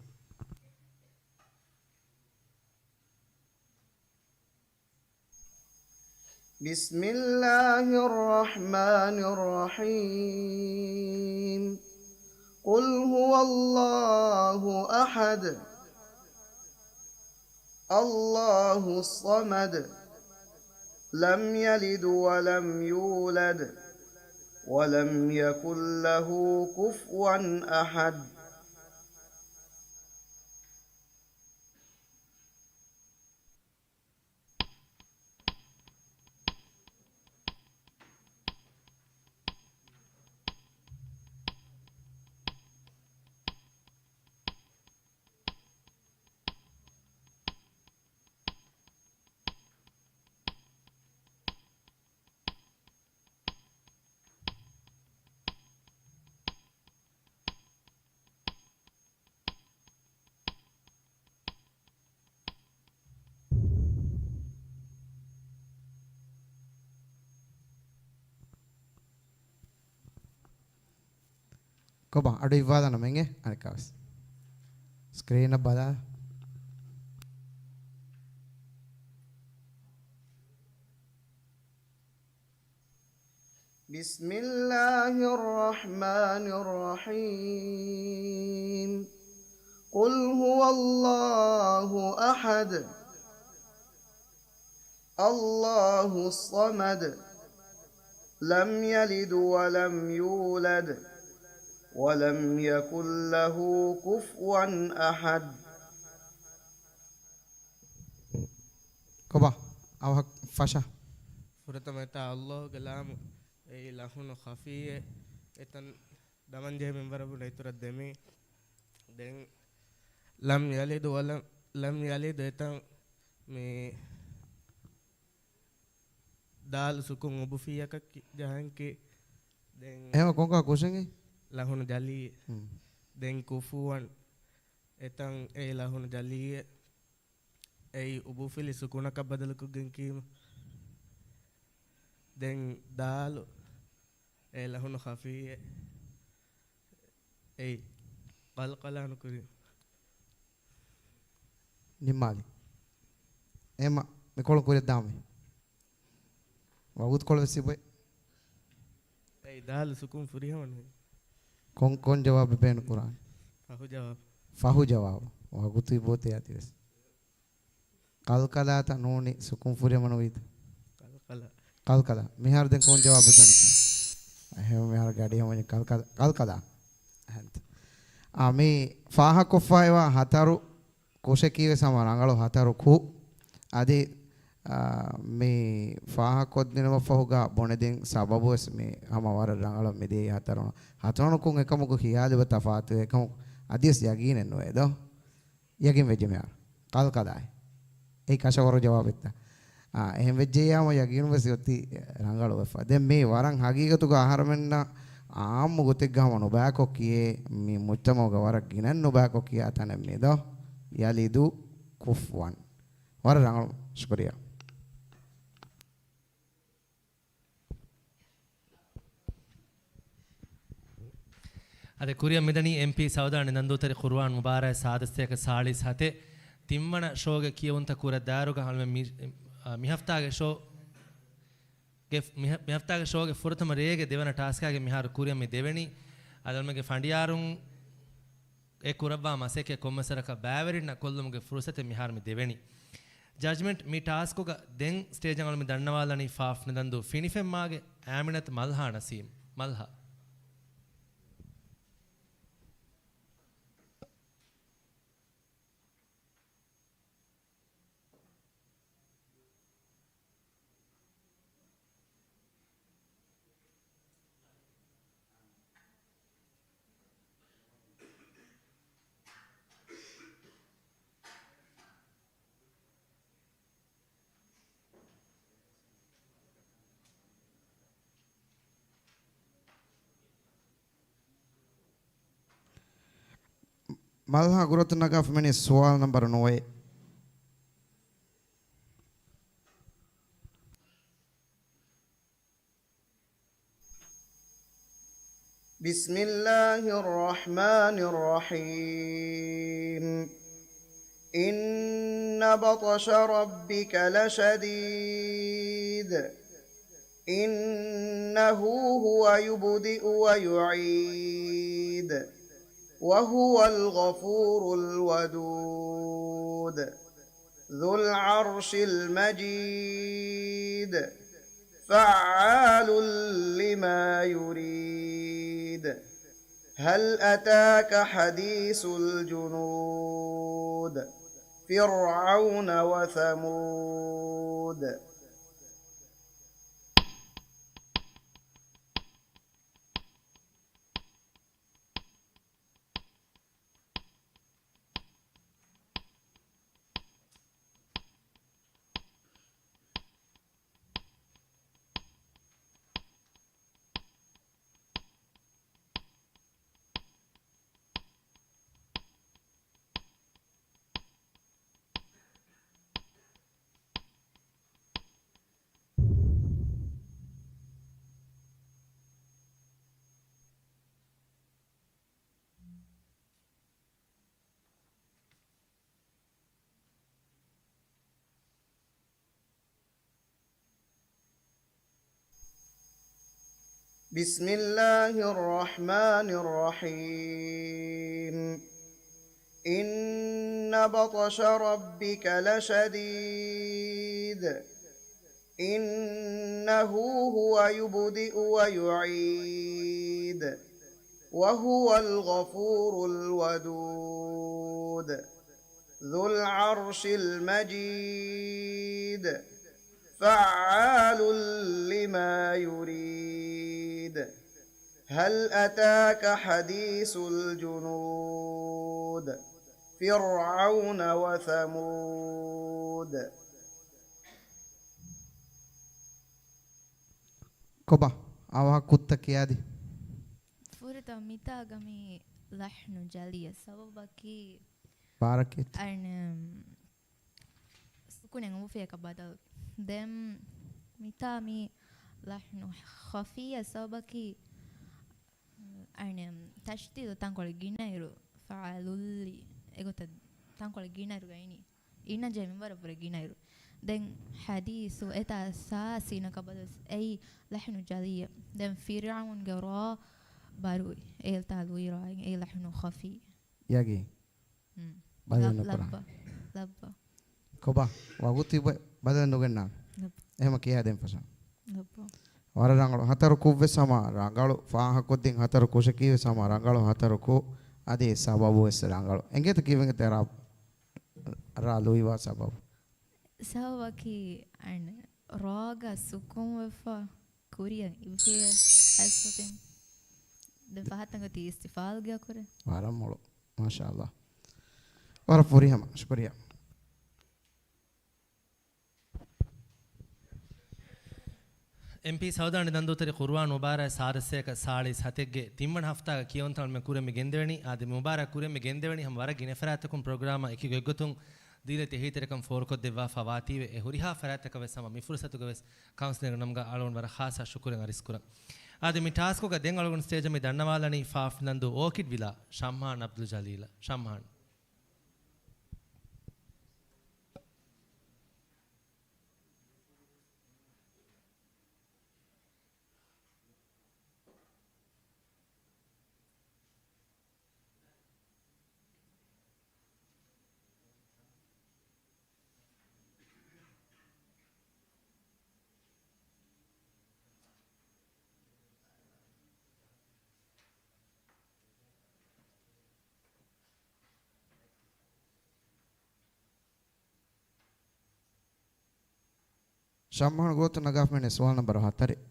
بسم الله الرحمن الرحيم. قل هو الله أحد. الله الصمد. لم يلد ولم يولد. ولم يكن له كفوا أحد. ކޮބާ، އަޑު އިއްވާލާނަ މެންގެ އަނެއްކާވެސް. ސްކްރީނަށް ބަލާ. بسم الله الرحمن الرحيم. قل هو الله أحد. الله الصمد. لم يلد ولم يولد. ولم يكن له كفوا أحد. ކޮބާ؟ އަވަހަށް ފަށަ. ފުރަތަމަ އެތާ ﷲ ގެ ލާމު، އެއީ ލަހުނު ޚަފީއެއް، އެތަން ދަމަންޖެހޭ މިންވަރަށް ވުން އިތުރަށް ދެމީ. ދެން ލަމް ޔަލިދު ވަލަމް، ލަމް ޔަލިދު އެތަން މި ދާލު ސުކުން އުބުފިއްޔަކަށް ކި-، ޖަހަންކި. ދެން އެހެން ކޮންކަހަލަ ކުށެއް؟ ލަހުނު ޖަލީ. ހުން. ދެން ކުފުވަން އެތަން އެ ލަހުނު ޖަލީއެއް. އެއީ އުބުފިލި ސުކުނަކަށް ބަދަލުކޮށްގެން ކީމަ. ދެން ދާލު އެ ލަހުނު ޚަފީއެއް. އެއީ ޤަލްޤަލާ ނުކުރީމަ. ނިންމާލި. އެމަ މިކޮޅު ކުރިއަށް ދާމެ. ވަގުތުކޮޅު ވެސް ތިބޭ. އެއީ ދާލު ސުކުން ފުރިހަމަ ނުވޭ. ކޮން، ކޮން ޖަވާބެއް ބޭނުން ކުރާނެ؟ ފަހު ޖަވާބު. ފަހު ޖަވާބު. ވަގުތު ތިބޭތޭ އަދިވެސް. ޤަލްޤަލާތަ ނޫނީ ސުކުން ފުރިހަމަ ނުވީތަ؟ ޤަލްޤަލާ. ޤަލްޤަލާ. މިހާރު ދެން ކޮން ޖަވާބެއް ބޭނުން؟ އެހެން މިހާރު ގަޑި ހަމަ ޤަލްޤަލާ. ޤަލްޤަލާ. އެހެންތަ؟ އާ، މި ފާހަކޮށްފައިވާ ހަތަރު ކުށެކީވެސް ހަމަ ރަނގަޅު ހަތަރު ކުށް. އަދި، އާ، މި ފާހަކޮށްދިނުމަށްފަހުގަ ބުނެދިން ސަބަބުވެސް މި ހަމަ ވަރަށް ރަނގަޅަށް މިދިޔައީ ހަތަރު، ހަތަރު ކުށް އެކަމަކު ޚިޔާލުވެ ތަފާތު އެކަމަކު އަދިވެސް ޔަގީނެއް ނުވޭ ދޯ؟ ޔަގީން ވެއްޖެ މިހާރު. ޤަލްޤަލާއޭ. އެއީ ކަށަވަރު ޖަވާބެއްތަ؟ އާ، އެހެން ވެއްޖެއްޔާމަ ޔަގީނު ވެސް އޮތީ ރަނގަޅު ވެފަ. ދެން މީ ވަރަށް ހަގީގަތުގަ އަހަރުމެންނަށް އާއްމު ގޮތެއްގަ ހަމަ ނުބައިކޮށް ކިޔޭ، މި މުޖްތަމަޢުގަ ވަރަށް ގިނައިން ނުބައިކޮށް ކިޔާ ތަނެއް މީ ދޯ؟ ޔަލިދު ކުފުވަން. ވަރަށް ރަނގަޅު. ޝުކުރިއްޔާ. އަދި ކުރިއަށް މިދަނީ އެމްޕީ ސައުދާ ނިލަންދޫތެރި ޤުރުއާން މުބާރާތް ސާދަ ސަތޭކަ ސާޅީސް ހަތެއް. ތިންވަނަ ޝޯގެ ކިޔެވުންތައް ކުރައްދާއިރުގަ އަޅުމެން މި، އާ، މިހަފްތާގެ ޝޯ ގެ، މިހަ-، މިހަފްތާގެ ޝޯގެ ފުރަތަމަ ރޭގެ ދެވަނަ ޓާސްކާގެ މިހާރު ކުރިއަށް މި ދެވެނީ. އަދި އަޅުމެންގެ ފަނޑިޔާރުން އެ ކުރައްވާ މަސައްކަތް ކޮންމެ ސަރަކަށް ބައިވެރިންނަށް ކޮށްލުމުގެ ފުރުސަތެއް މިހާރު މި ދެވެނީ. ޖަޖްމަންޓް މި ޓާސްކުގަ ދެން ސްޓޭޖަށް އަޅުމެން ދަންނަވާލަނީ ފާފް ނިލަންދޫ ފިނިފެންމާގެ އާމިނަތު މަލްހާ ނަސީމް. މަލްހާ. މަލްހާ ގުރަތުން ނަގާފަ މިނި ސުވާލު ނަންބަރު ނުވައެއް. بسم الله الرحمن الرحيم. إن بطش ربك لشديد. إنه هو يبدئ ويعيد. وهو الغفور الودود. ذو العرش المجيد. فعال لما يريد. هل أتاك حديث الجنود. فرعون وثمود. بسم الله الرحمن الرحيم. إن بطش ربك لشديد. إنه هو يبدئ ويعيد. وهو الغفور الودود. ذو العرش المجيد. فعال لما يريد. هل أتاك حديث الجنود. فرعون وثمود. ކޮބާ؟ އާވާ ކުއްތަ ކިޔާދި. ފުރަތަމަ މިތާގަ މި ލަޙްނު ޖަލިޔަ ސަބަބަކީ ބާރަކީ އަނެ، ސުކުނެއް އުފެއަކަށް ބަދަލު. ދެން މިތާ މި ލަޙްނު ޚަފީއަށް ސަބަބަކީ އަނެ، ތަޝްދީދު ތަންކޮޅެއް ގިނައިރު، ފަޢަލުއްލި އެގޮތަށް ތަންކޮޅެއް ގިނައިރުގަ އިނީ. އިންނަ ޖެހޭ މިންވަރަށްވުރެ ގިނައިރު. ދެން ޙަދީޘު އެތާ ސާސީނަކަށް ބަދަލު އެއީ ލަޙްނު ޖަލިއްޔަ. ދެން ފިރްޢައުންގެ ރާ ބަރު އޭލްތާ ލުއިރާއިން އެއީ ލަޙްނު ޚަފީ. ޔަގީން. ހުން. ބަދަލު ލަ-، ނުކުރާ. ލައްބަ، ލައްބަ. ކޮބާ؟ ވަގުތު ބަ-، ބަދަލު ނުގެންނާނެ. ލައްބަ. އެހެމަ ކިޔާދޭން ފަށާ. ލައްބަ. ވަރަށް ރަނގަޅު. ހަތަރު ކުށްވެސް ހަމަ ރަނގަޅު. ފާހަކޮށްދިން ހަތަރު ކުށަކީ ވެސް ހަމަ ރަނގަޅު ހަތަރު ކުށް. އަދި ސަބަބު ވެސް ރަނގަޅު. އެނގޭތަ ކީއްވެގެންތަ ރާ، ރާ ލުއިވާ ސަބަބު؟ ސަބަބަކީ އަން ރާގަ ސުކުންވެފަ ކުރިއަށް އިބްތިޔާ އައިސްފަތިން. ދެން ފަހަތަށް އޮތީ އިސްތިފާލްގެ އަކުރެއް. ވަރަށް މޮޅު. މާޝާﷲ. ވަރަށް ފުރިހަމަ. ޝުކުރިއްޔާ. އެމްޕީ ސައުދާނި ދަންދޫތެރި ޤުރުއާން މުބާރާތް ސާރަސޭކަ ސާޅީސް ހަތެއްގެ ތިންވަނަ ހަފްތާގަ ކިޔަވަންތަޅުމެ ކުރެން މި ގެންދެވެނީ. އާދެ، މުބާރާތް ކުރެން މި ގެންދެވެނީ ހަމަ ވަރަށް ގިނަ ފަރާތްތަކުން ޕްރޮގްރާމަށް އެކި ގޮތްގޮތުން ދީލަތި އެހީތެރިކަން ފޯރުކޮށްދެއްވާފަ ވާތީވެ، އެ ހުރިހާ ފަރާތްތަކަށް ވެސް ހަމަ މި ފުރުސަތުގަ ވެސް ކައުންސިލްގެ ނަމުގަ އަޅުގަނޑު ވަރަށް ޚާއްޞަ ޝުކުރެއް އަރިސްކުރަން. އާދެ، މި ޓާސްކުގަ ދެން އަޅުގަނޑު ސްޓޭޖަށް މި ދަންނަވާލަނީ ފާފިލަންދޫ އޯކިޑް ވިލާ ޝަމްހާން އަބްދުލް ޖަލީލަށް. ޝަމްހާން. ޝަމްހާން ގުރޫޕް ނަގާފަ މިނެ ސުވާލު ނަންބަރު ހަތަރެއް.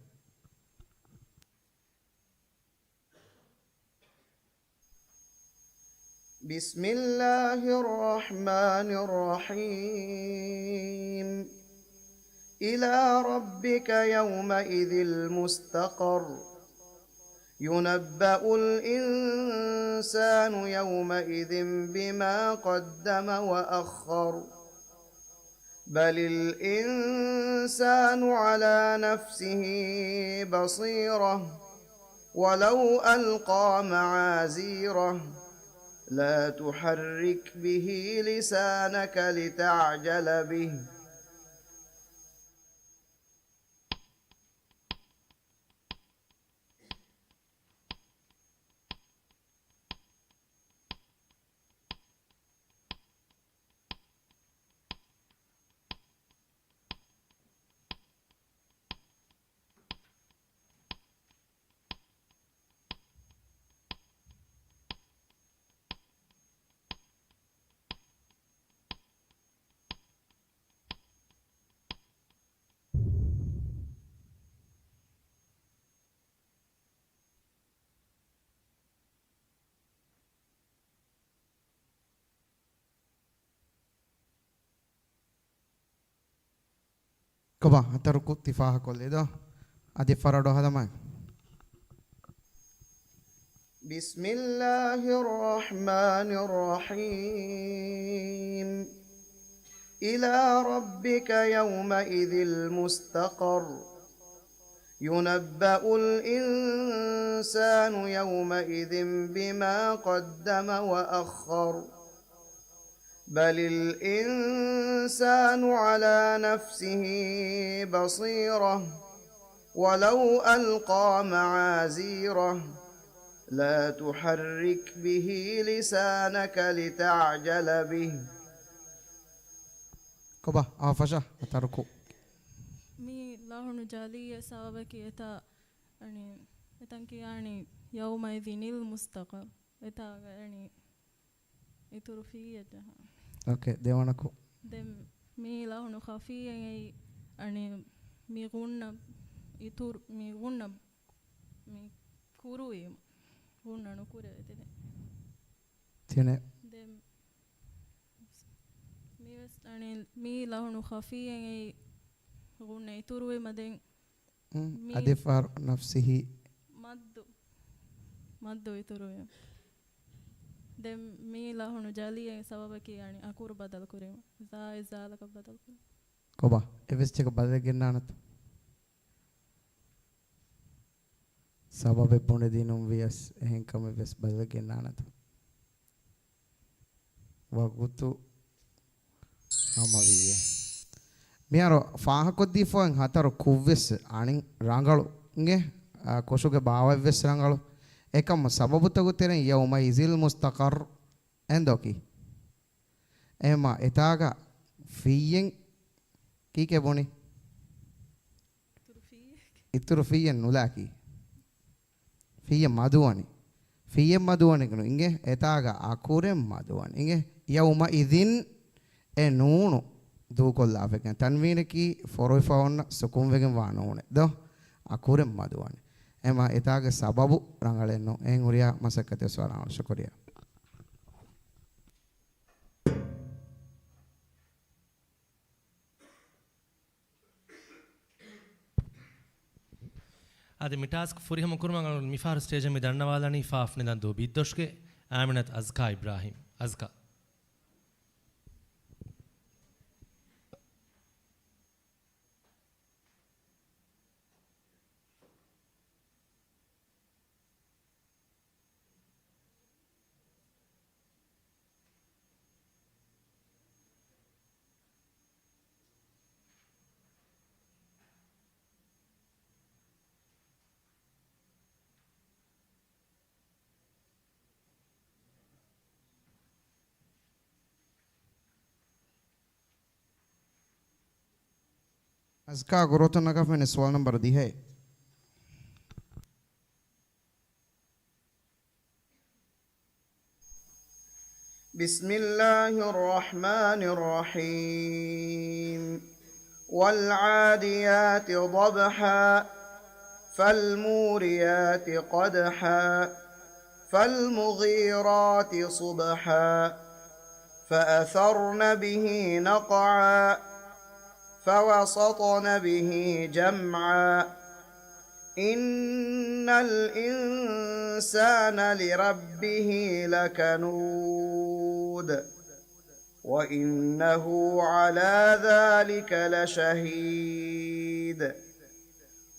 بسم الله الرحمن الرحيم. إلى ربك يومئذ المستقر. ينبأ الإنسان يومئذ بما قدم وأخر. بل الإنسان على نفسه بصيرة ولو ألقى معاذيره. لا تحرك به لسانك لتعجل به. ކޮބާ ހަތަރުކު ތި ފާހަކޮށްލީ ދޯ؟ އަދި ފަރަޑު ހަދަމާ. بسم الله الرحمن الرحيم. إلى ربك يومئذ المستقر. ينبأ الإنسان يومئذ بما قدم وأخر. بل الإنسان على نفسه بصيرة ولو ألقى معاذيره. لا تحرك به لسانك لتعجل به. ކޮބާ އާ ފަށާ ހަތަރުކު. މި ލަހުނު ޖަލީއެއް ސަބަބަކީ އެތާ، އަނި، އެތަން ކިޔާނީ يومئذ المستقر. އެތާގަ އަނި އިތުރު ފީއެއް ޖަހާ. އޯކޭ، ދެވަނަކު. ދެން މީ ލަހުނު ޚަފީއެއް އެއީ، އަނި، މި ޣުންނަ އިތުރު، މި ޣުންނަ މި ކުރުވީމަ. ޣުންނަ ނުކުރެވޭ ތިނެ. ތިނެ. ދެން މިވެސް އަނި މީ ލަހުނު ޚަފީއެއް އެއީ ޣުންނަ އިތުރުވީމަ ދެން މި އަދި ފާރު ނަފްސިހި. މައްދު، މައްދު އިތުރުވީމަ. ދެން މީ ލަހުނު ޖަލީއެއް ސަބަބަކީ އަނި އަކުރު ބަދަލު ކުރީމަ. ޒާއެއް ޒާލަކަށް ބަދަލު ކުރީމަ. ކޮބާ؟ އެވެސް ޗެކަށް ބަދަލެއް ގެންނާނަތަ؟ ސަބަބެއް ބުނެދިނުން ވިޔަސް އެހެން ކަމެއް ވެސް ބަދަލެއް ގެންނާނަތަ؟ ވަގުތު ހަމަވީއޭ. މިހާރު ފާހަކޮށްދީފައި ހަތަރު ކުށްވެސް އަނި ރަނގަޅު އިނގޭ، އާ، ކޮށުގެ ބާވަތްވެސް ރަނގަޅު. އެކަމަ ސަބަބުތަކު ތެރެއިން يومئذ المستقر އެނދޯކީ. އެހެމާ އެތާގަ ފިއްޔެން ކީކޭ ބުނި؟ އިތުރު ފިއްޔެއް ނުލާކީ. ފިއްޔެއް މަދުވަނީ. ފިއްޔެއް މަދުވަނީ ނު އިނގޭ، އެތާގަ އަކުރެއް މަދުވަނީ އިނގޭ. ޔައުމައިޛިން އެ ނޫނު ދޫކޮށްލާފައިގެން ތަންވީނަކީ ފޮރުވިފަ އޮންނަ ސުކުންވެގެން ވާ ނޫނެއް ދޯ؟ އަކުރެއް މަދުވަނީ. އެމާ އެތާގެ ސަބަބު ރަނގަޅެއް ނޫން. އެހެން ހުރިހާ މަސައްކަތެއް ވެސް ވާނަމަ ޝުކުރިއްޔާ. އަދި މި ޓާސްކް ފުރިހަމަ ކުރުމަށް އަޅުގަނޑު މިފަހަރު ސްޓޭޖަށް މި ދަންނަވާލަނީ ފާފް ނިދަން ދޫ ބިއްދޮށުގެ އާމިނަތު އަޒްކާ އިބްރާހީމް. އަޒްކާ. އަޒްކާ ގުރޫތައް ނަގާފައިނެ ސުވާލު ނަންބަރު ދިހައެއް. بسم الله الرحمن الرحيم. والعاديات ضبحا، فالموريات قدحا، فالمغيرات صبحا، فأثرن به نقعا، فوسطن به جمعا، إِنَّ الْإِنسَانَ لِرَبِّهِ لَكَنُودٌ. وَإِنَّهُ عَلَىٰ ذَٰلِكَ لَشَهِيدٌ.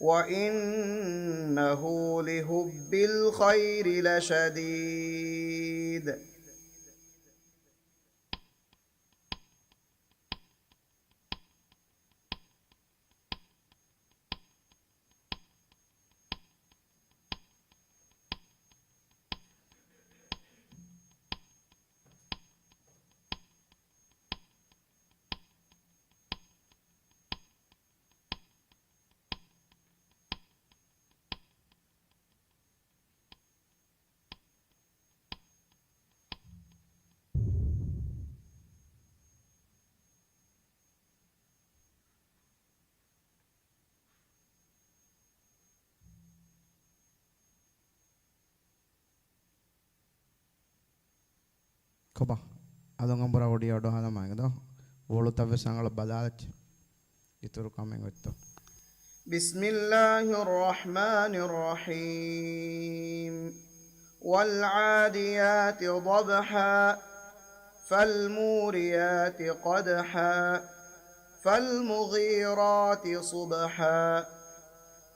وَإِنَّهُ لِحُبِّ الْخَيْرِ لَشَدِيدٌ. ކޮބާ؟ އަލުން އަނބުރާ އޮޑިއަށް އަޑުއަހާލަމާ އިނގޭ ދޯ. ވޯޅުތައް ވެސް ރަނގަޅަށް ބަލާލައްޗޭ. އިތުރު ކަމެއް އޮތްތޯ؟ بِسْمِ اللَّهِ الرَّحْمَٰنِ الرَّحِيمِ. وَالْعَادِيَاتِ ضَبْحًا. فَالْمُورِيَاتِ قَدْحًا. فَالْمُغِيرَاتِ صُبْحًا.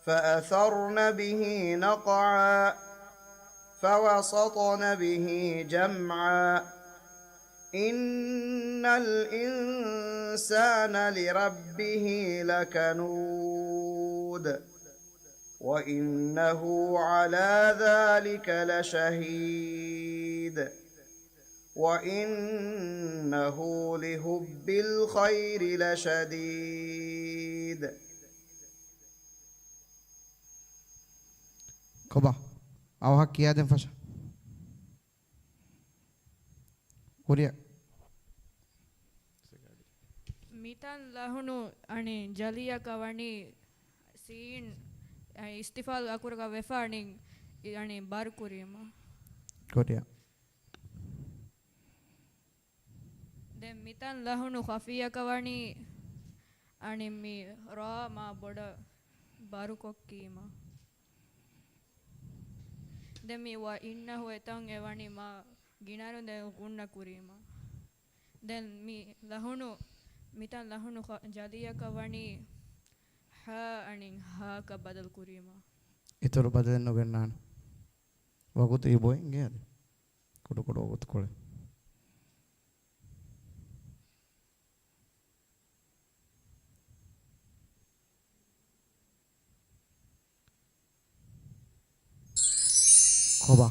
فَأَثَرْنَ بِهِ نَقْعًا. فَوَسَطْنَ بِهِ جَمْعًا. إِنَّ الْإِنسَانَ لِرَبِّهِ لَكَنُودٌ. وَإِنَّهُ عَلَىٰ ذَٰلِكَ لَشَهِيدٌ. وَإِنَّهُ لِحُبِّ الْخَيْرِ لَشَدِيدٌ. ކޮބާ؟ އަވަހަށް ކިޔާދޭން ފަށަ. ކުރިއަށް. މިތަން ލަހުނު އަނެއް ޖަލީއަކަށް ވަނީ ސީން، އަނެއް އިސްތިފްހާލް އަކުރަކަށް ވެފަ އަނެއް، އަނެއް ބާރު ކުރީމަ. ކުރިއަށް. ދެން މިތަން ލަހުނު ޚަފީއަކަށް ވަނީ އަނެއް މި ރާ މާ ބޮޑަށް ބާރުކޮށްކީމަ. ދެން މި ވަ އިންނަހު އެތަން އެ ވަނީ މާ ގިނަރު ދެން ޣުންނަ ކުރީމަ. ދެން މި ލަހުނު، މިތަން ލަހުނު ޚަ-، ޖަލީއަކަށް ވަނީ ހަ އަނެއް ހާކަށް ބަދަލު ކުރީމަ. އިތުރު ބަދަލެއް ނުގެންނާނެ. ވަގުތު އިބޮއެއް އިނގޭ އަދި. ކުޑަކުޑަ ވަގުތުކޮޅެއް. ކޮބާ؟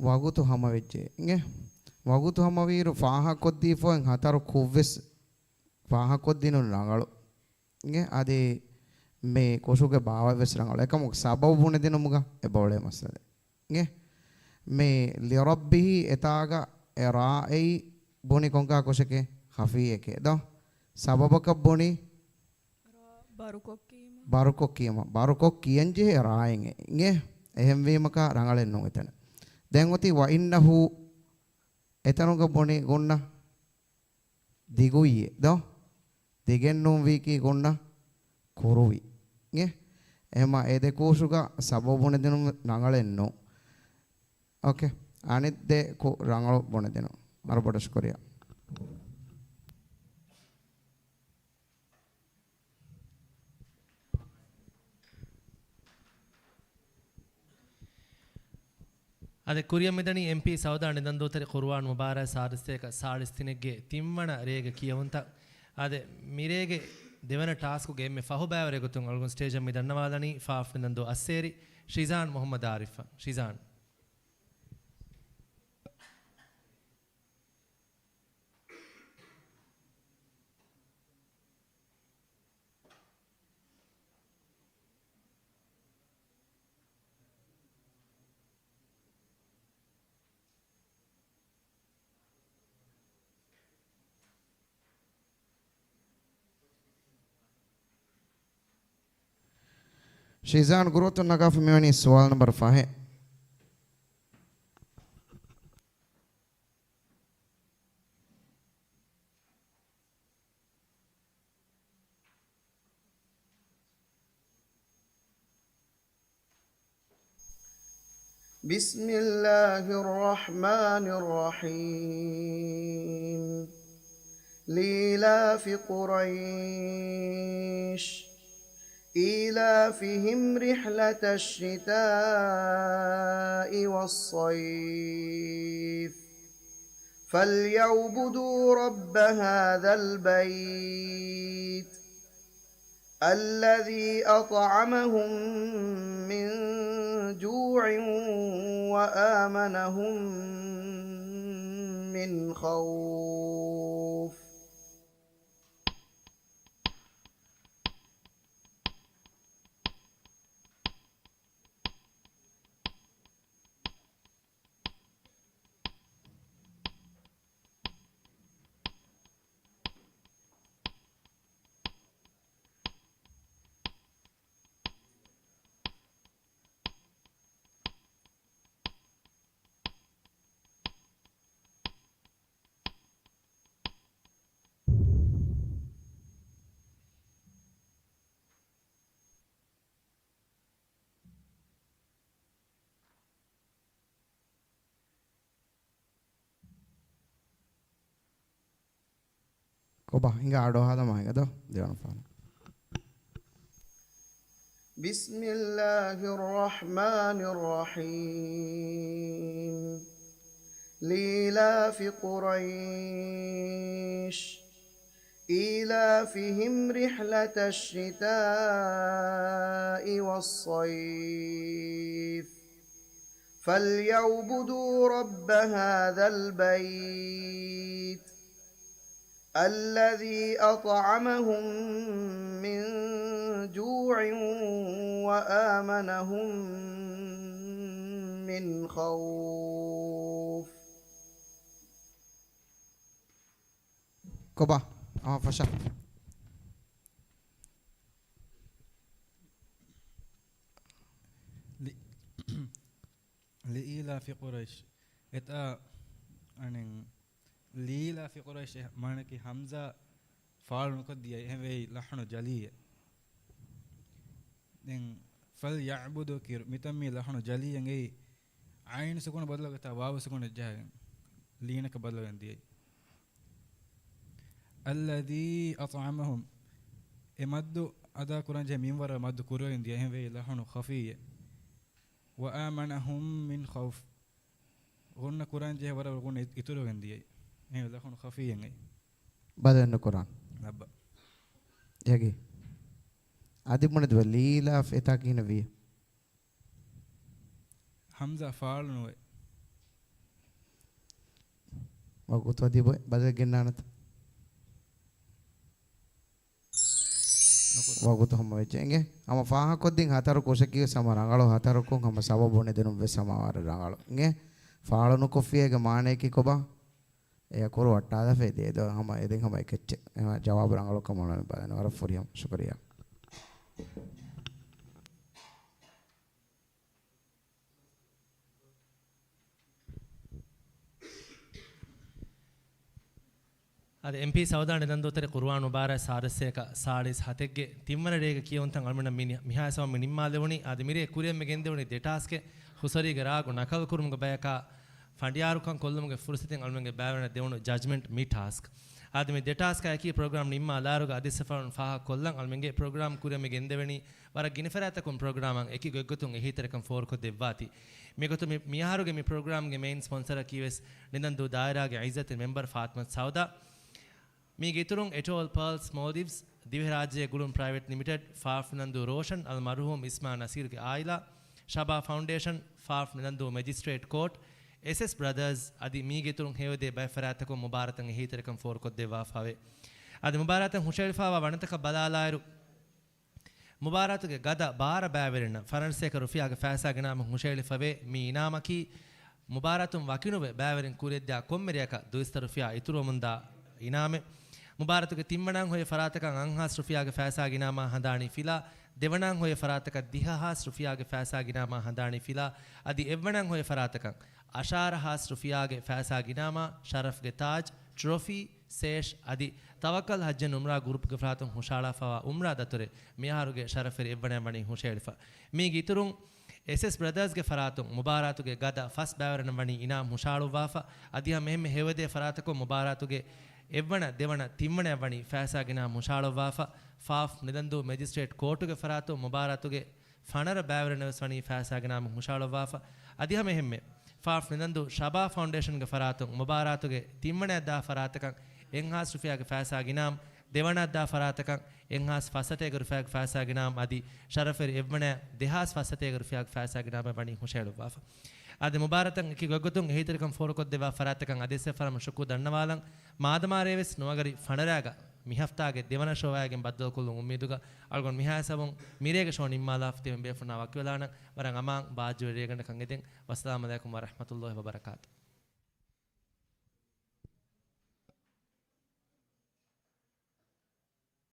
ވަގުތު ހަމަވެއްޖެ އިނގޭ. ވަގުތު ހަމަވީއިރު ފާހަގަކޮށްދީފައި ހަތަރު ކުށްވެސް ފާހަގަކޮށްދިނުން ރަނގަޅު. އިނގޭ، އަދި މި ކުށުގެ ބާވަތްވެސް ރަނގަޅު. އެކަމަކު ސަބަބު ބުނެދިނުމުގަ އެބައުޅޭ މައްސަލަ. އިނގޭ، މި ލިރައްބިހި އެތާގަ އެ ރާއެއް ބުނި ކޮންކަހަލަ ކުށެކޭ؟ ޚަފީއެކޭ ދޯ. ސަބަބަކަށް ބުނި ބާރުކޮށްކީމަ. ބާރުކޮށް ކިޔަން، ބާރުކޮށް ކިޔަންޖެހޭ ރާއިން އެ. އިނގޭ، އެހެންވީމަކާ ރަނގަޅެއް ނޫން އެތަނަށް. ދެން އޮތީ ވައިންނަހު އެތަނުގަ ބުނި ގުންނަ ދިގުއްޔޭ ދޯ؟ ދިގެއްނޫން ވީކީ ގުންނަ ކުރުވި. އިނގޭ؟ އެހެމަ އެ ދެ ކުށުގަ ސަބަބު ބުނެދިނުން ރަނގަޅެއް ނޫން. އޯކޭ. އަނެއް ދެ ކުށް ރަނގަޅު ބުނެދިނުން. ވަރަށް ބޮޑަށް ޝުކުރިއްޔާ. އާދެ، ކުރިއަށް މިދަނީ އެމްޕީ ސައުދާ ނިދަން ދޫތެރި ޤުރުއާން މުބާރާތް ސާދަސްތޭކަ ސާޅީސް ތިނެއްގެ ތިންވަނަ ރޭގެ ކިޔަވުންތައް. އާދެ، މިރޭގެ ދެވަނަ ޓާސްކުގެ އެންމެ ފަހު ބައިވަރެއް ގޮތުން އަޅުގަނޑު ސްޓޭޖަށް މި ދަންނަވާލަނީ ފާފް ނިދަން ދޫ އައްސޭރި ޝިޒާން މުޙައްމަދު އާރިފް. ޝިޒާން. ޝިޒާން ގުރޫޕްތައް ނަގާފަ މިވަނީ ސުވާލު ނަންބަރު ފަހެއް. بسم الله الرحمن الرحيم. لإيلاف قريش. إيلافهم رحلة الشتاء والصيف. فليعبدوا رب هذا البيت. الذي أطعمهم من جوع وآمنهم من خوف. ކޮބާ ހިނގާ އަޑުއަހާލަމާ ހިނގަދޯ ދެވަނަ ފަހަރަށް. بسم الله الرحمن الرحيم. لإيلاف قريش. إيلافهم رحلة الشتاء والصيف. فليعبدوا رب هذا البيت. الذي أطعمهم من جوع وآمنهم من خوف. ކޮބާ؟ އާ، ފަށާ. ލި-، ލިއީލާފި ޤުރައިޝް. އެތާ އަނެއް ލީލާފި ޤުރައިޝް މާނަކީ ހަމްޒާ ފާޅު ނުކޮށްދިޔަ އެހެންވެ ލަޙުނު ޖަލީއެއް. ދެން ފަލްޔަޢުބުދޫ ކިރު. މިތަން މީ ލަޙުނު ޖަލީ އެނގެއީ ޢައިނު ސުކުނަށް ބަދަލުގަތާ ވާވު ސުކުނަށް ޖަހަގެން ލީނަކަށް ބަދަލުގެން ދިޔައީ. އައްލަޛީ އަޠްޢަމަހުމް. އެ މައްދު އަދާ ކުރަން ޖެހޭ މިންވަރަށް މައްދު ކުރިވެގެން ދިޔަ އެހެންވެ ލަޙުނު ޚަފީއެއް. ވައާމަނަހުމް މިން ޚައުފް. ގުންނަ ކުރަން ޖެހޭ ވަރަށް ގުން އިތުރުވެގެން ދިޔައީ. އެހެން ލަޙުނު ޚަފީއެއް އެނގެ. ބަދަލު ނުކުރާން. ލައްބަ. އެގި. އަދި ބުނެދުވެ ލީލާފް އެތާ ކިހިނެއް ވިޔަ؟ ހަމްޒާ ފާޅު ނުވޭ. ވަގުތު އަދި ބޮ-، ބަދަލެއް ގެންނާނަތަ؟ ނުކުރާ. ވަގުތު ހަމަ ވެއްޖެ. އިނގޭ. ހަމަ ފާހަގަކޮށްދިން ހަތަރު ކުށަކީ ވެސް ހަމަ ރަނގަޅު ހަތަރުކުން ހަމަ ސަބަބު ނެދުނުން ވެސް ހަމަ ވަރަށް ރަނގަޅު. އިނގޭ. ފާޅު ނުކޮށްފިޔޭގެ މާނަޔަކީ ކޮބާ؟ އެޔަށް ކުރު ވައްޓާލާފައި ދޭ. ދޯ ހަމަ އެދެން ހަމަ އެކެއްޗެއް. އެހެންވެ ޖަވާބު ރަނގަޅުކަމަށް އަޅަމެން ބަލަން. ވަރަށް ފުރިހަމަ. ޝުކުރިއްޔާ. އަދި އެމްޕީ ސައުދާ ނިދަންދޫތެރެ ޤުރުއާން މުބާރާތް ސާދަސްސޭކަ ސާޅީސް ހަތެއްގެ ތިންވަނަ ރޭގެ ކިޔެވުންތައް އަޅުމެންނަށް މި ނި-، މިހާ ސަމަ މި ނިންމާލެވުނީ. އަދި މިރޭ ކުރިއަށް މި ގެންދެވުނީ ދެ ޓާސްކެއް. ހުސަރީގެ ރާގު ނަކަލު ކުރުމުގެ ބަޔަކާ ފަނޑިޔާރުކަން ކޮށްލުމުގެ ފުރުސަތެއް އަޅުމެންގެ ބައިވެރިންނަށް ދެވުނު ޖަޖްމަންޓް މި ޓާސްކް. އަދި މި ދެ ޓާސްކާއެކީ ޕްރޮގްރާމް ނިންމާލާއިރުގަ އަދިސް ސަފަރުން ފާހަގަކޮށްލަން އަޅުމެންގެ ޕްރޮގްރާމް ކުރިއަށް މި ގެންދެވެނީ ވަރަށް ގިނަ ފަރާތްތަކުން ޕްރޮގްރާމަށް އެކި ގޮތްގޮތުން އެހީތެރިކަން ފޯރުކޮށްދެއްވާތީ. މިގޮތުން މި-، މިއަހަރުގެ މި ޕްރޮގްރާމްގެ މެއިން ސްޕޮންސަރަކީ ވެސް ނިދަންދޫ ދާއިރާގެ އިއްޒަތްތެރި މެމްބަރު ފާތިމަތު ސައުދާ. މީގެ އިތުރުން އެޓޯލް ޕާލްސް މޯލްޑިވްސް، ދިވެހިރާއްޖޭގެ ގުޅުން ޕްރައިވެޓް ލިމިޓެޑް، ފާފް ނިދަންދޫ ރޯޝަން އަލް މަރުޙޫމް އިސްމާ ނަސީރުގެ އާއިލާ، ޝަބާ ފައުންޑޭޝަން، ފާފް ނިދަންދޫ މެޖިސްޓްރޭޓް ކޯޓް، އެސްއެސް ބްރަދާސް އަދި މީގެ އިތުރުން ހެޔޮދޭ ބައެއް ފަރާތްތަކުން މުބާރާތަށް އެހީތެރިކަން ފޯރުކޮށްދެއްވާފައެވެ. އަދި މުބާރާތަށް ހުށައެޅިފައިވާ ވަނަތަކަށް ބަލާލާއިރު، މުބާރާތުގެ ގަދަ ބާރަ ބައިވެރިންނަށް ފަރަންސޭކަ ރުފިޔާގެ ފައިސާގެ ނަމަ ހުށައެޅިފަވޭ. މި އިނާމަކީ މުބާރާތުން ވަކިނުވެ ބައިވެރިން ކުރިއަށްދިޔަ ކޮންމެ ރެއަކަށް ދުއިސައްތަ ރުފިޔާ އިތުރުވަމުންދާ އިނާމެއް. މުބާރާތުގެ ތިންވަނައިން ހޮވޭ ފަރާތަކަށް އަށްހާސް ރުފިޔާގެ ފައިސާގެ އިނާމާ ހަނދާނީ ފިލާ، ދެވަނައިން ހޮވޭ ފަރާތަކަށް ދިހަ ހާސް ރުފިޔާގެ ފައިސާގެ އިނާމާ ހަނދާނީ ފިލާ، އަދި އެއްވަނައިން ހޮވޭ ފަރާތަކަށް އަށާރަ ހާސް ރުފިޔާގެ ފައިސާގެ އިނާމާ، ޝަރަފްގެ ތާޖް، ޓްރޮފީ، ސޭޝް އަދި ތަވައްކަލް ޙައްޖެއް އުމްރާ ގްރޫޕްގެ ފަރާތުން ހުށަހަޅާފައިވާ އުމްރާ ދަތުރެއް މިއަހަރުގެ ޝަރަފްވެރި އެއްވަނައިން ވަނީ ހުށައެޅިފަ. މީގެ އިތުރުން އެސްއެސް ބްރަދާސްގެ ފަރާތުން މުބާރާތުގެ ގަދަ ފަސް ބައިވެރިންނަށް ވަނީ އިނާމް ހުށައަޅުއްވާފަ. އަދި ހަމަ އެހެންމެ ހެޔޮއެދޭ ފަރާތަކުން މުބާރާތުގެ އެއްވަނަ، ދެވަނަ، ތިންވަނައަށް ވަނީ ފައިސާގެ އިނާމް ހުށައަޅުއްވާފަ. ފާފް ނިދަންދޫ މެޖިސްޓްރޭޓް ކޯޓުގެ ފަރާތުން މުބާރާތުގެ ފަނަރަ ބައިވެރިންނަށް ވެސް ވަނީ ފައިސާގެ އިނާމް ހުށައަޅުއްވާފަ. އަދި ހަމަ އެހެންމެ ފާފް ނިދަންދޫ ޝަބާ ފައުންޑޭޝަންގެ ފަރާތުން މުބާރާތުގެ ތިންވަނައަށް ދާ ފަރާތަކަށް އެއްހާސް ރުފިޔާގެ ފައިސާގެ އިނާމް، ދެވަނައަށް ދާ ފަރާތަކަށް އެއްހާސް ފައްސަތޭކަ ރުފިޔާގެ ފައިސާގެ އިނާމް އަދި ޝަރަފުވެރި އެއްވަނައަށް ދެހާސް ފައްސަތޭކަ ރުފިޔާގެ ފައިސާގެ އިނާމެއް ވަނީ ހުށައެޅުއްވާފަ. އަދި މުބާރާތަށް އެކި ގޮތްގޮތުން އެހީތެރިކަން ފޯރުކޮށްދެއްވާ ފަރާތްތަކަށް އަދިވެސް އެއްފަރާތް ޝުކުރު ދަންނަވާލަން. މާދަމާރޭވެސް ނުވަގަރި ފަނަރައިގަ މި ހަފްތާގެ ދެވަނަ ޝޯއާއިގެން ބައްދަލުކޮށްލުން އުއްމީދުގަ އަޅުގަނޑު މިހާ ހިސާބުން މިރޭގެ ޝޯ ނިންމާލާފަ. ތިމަން ބޭފުޅުންނާ ވަކިވެލާނަން. ވަރަށް އަމާން ބާއްޖަވެރި ރޭގަނޑަކަށް އެދެން. ވައްސަލާމް ޢަލައިކުމް ވަރަޙްމަތުﷲި ވަބަރަކާތު.